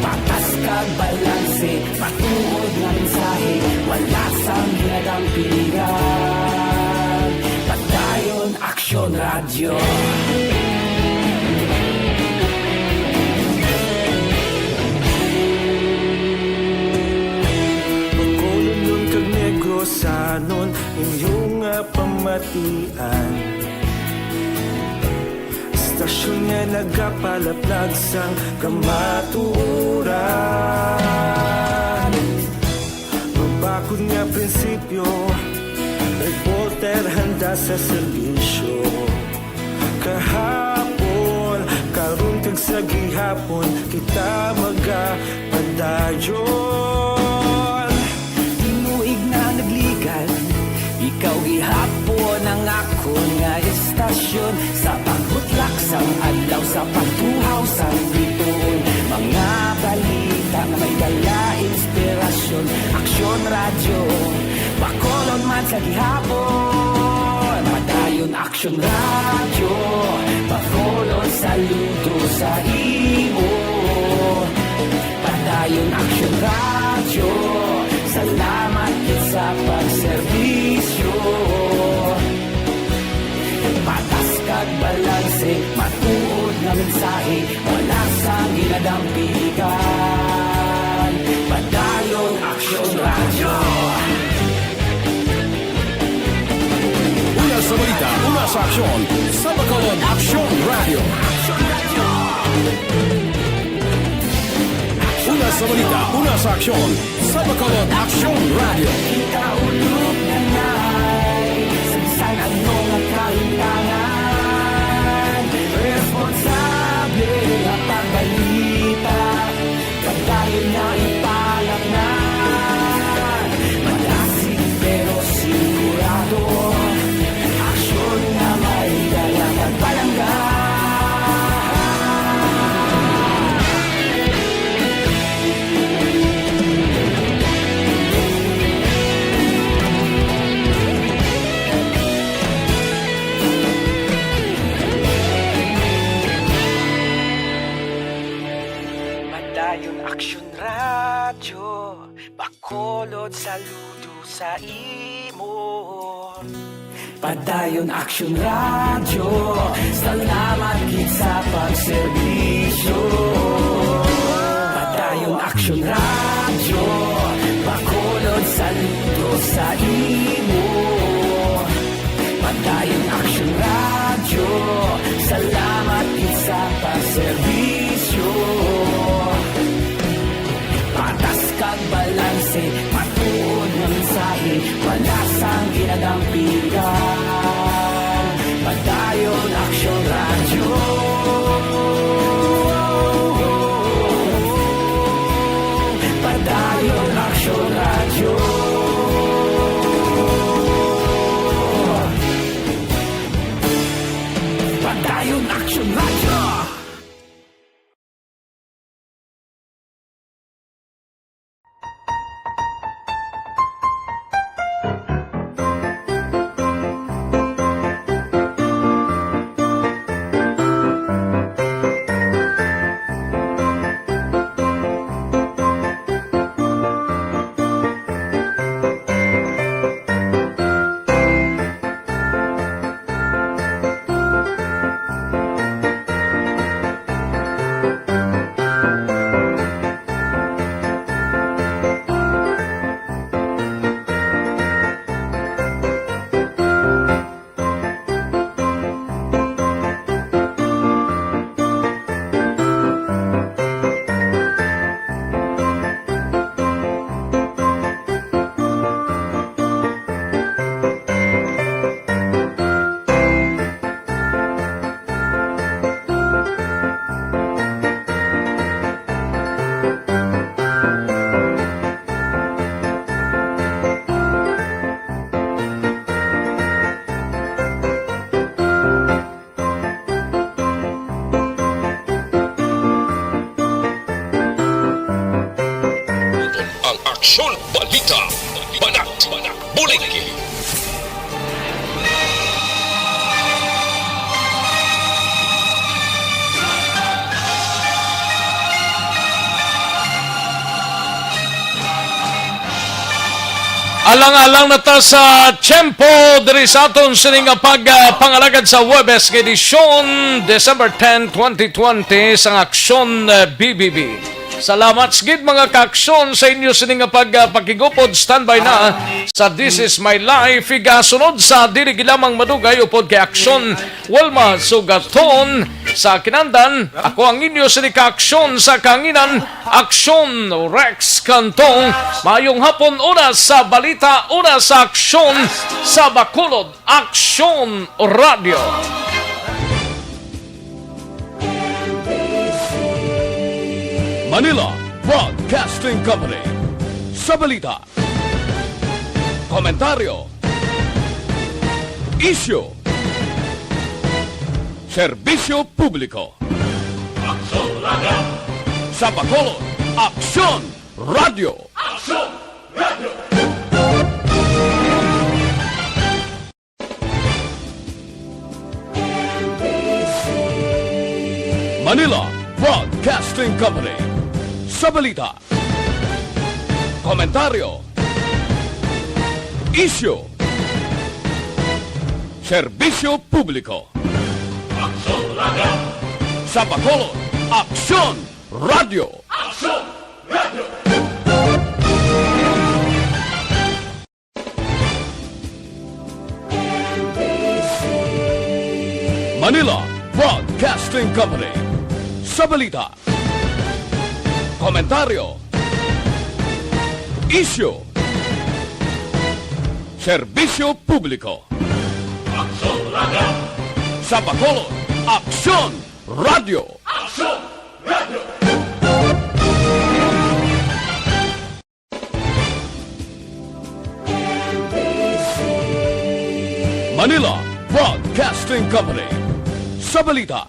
Patas kag balanse, matuod nga mensahe, wala sang ginadampigan. Padayon Aksyon Radyo. Bacolodnon kag Negrosanon, inyo nga pamatian. Istasyon nga nagapalaplag sang kamatuoran. Mabakod nga prinsipyo, reporter handa sa serbisyo. Kahapon, karon kag sa gihapon, kita magapadayon. Tinuig na nagligan, ikaw gihapon ang akon nga istasyon. Sa pagbutlak sang adlaw, sa pagtuhaw sang bituon, mga balita nga may dala inspirasyon. Aksyon Radyo, Bacolod man sa gihapon. Padayon Aksyon Radyo, Bacolod, saludo sa imo. Padayon Aksyon Radyo, salamat gid sa pagserbisyo. Patas kag balanse, matuod nga mensahe, wala sang ginadampigan. Padayon Aksyon Radyo. Una sa balita, una sa aksyon, sa Bacolod Aksyon Radyo. Una sa balita, una sa aksyon, sa Bacolod Aksyon Radyo. Kita ulog na nay, sa bisan ano nga kahintangan, responsable nga pagbalita, padayon na ipalapnan. Madasig pero sigurado, aksyon nga may dala kag palangga. Padayon Aksyon Radyo, Bacolod, saludo sa imo. Padayon Aksyon Radyo, salamat gid sa pagserbisyo. Padayon Aksyon Radyo, Bacolod, saludo sa imo. Padayon Aksyon Radyo, salamat gid sa pagserbisyo. Patas kag balanse, matuod nga mensahe, wala sang ginadampigan. Padayon Aksyon Radyo. Padayon Aksyon Radyo. Padayon Aksyon Radyo. Ang Aksyon Balita, Banat, Bulig. Alang-alang na ta sa tiyempo diri sa aton sini nga pag, ah, pangalagad sa Huwebes nga edisyon, December ten, twenty twenty, sang Aksyon, ah, B B B. Salamat sa gid, mga kaaksyon, sa inyo sini nga pag, ah, pakigupod. Standby na sa This Is My Life. Igasunod sa dili gid lamang madugay upod kay Aksyon Wilma Sugaton. Sa kinandan, ako ang inyo sini ka aksyon sa kanginan, Aksyon Rex Cantong. Mayong hapon, una sa balita, una sa aksyon, sa Bacolod, Aksyon Radio. Manila Broadcasting Company. Sa balita, komentaryo, isyu, serbisyo publiko. Aksyon Radio. Sa Bacolod, Aksyon Radio. Aksyon Radio. Manila Broadcasting Company. Sa balita, komentaryo, isyu, serbisyo publiko. Aksyon Radio. Sa Bacolod, Aksyon Radio. Aksyon Radio. Manila Broadcasting Company. Sa balita, komentaryo, isyu, serbisyo publiko. Aksyon Radio. Sa Bacolod, Aksyon Radio. Aksyon Radio. Manila Broadcasting Company. Sa balita,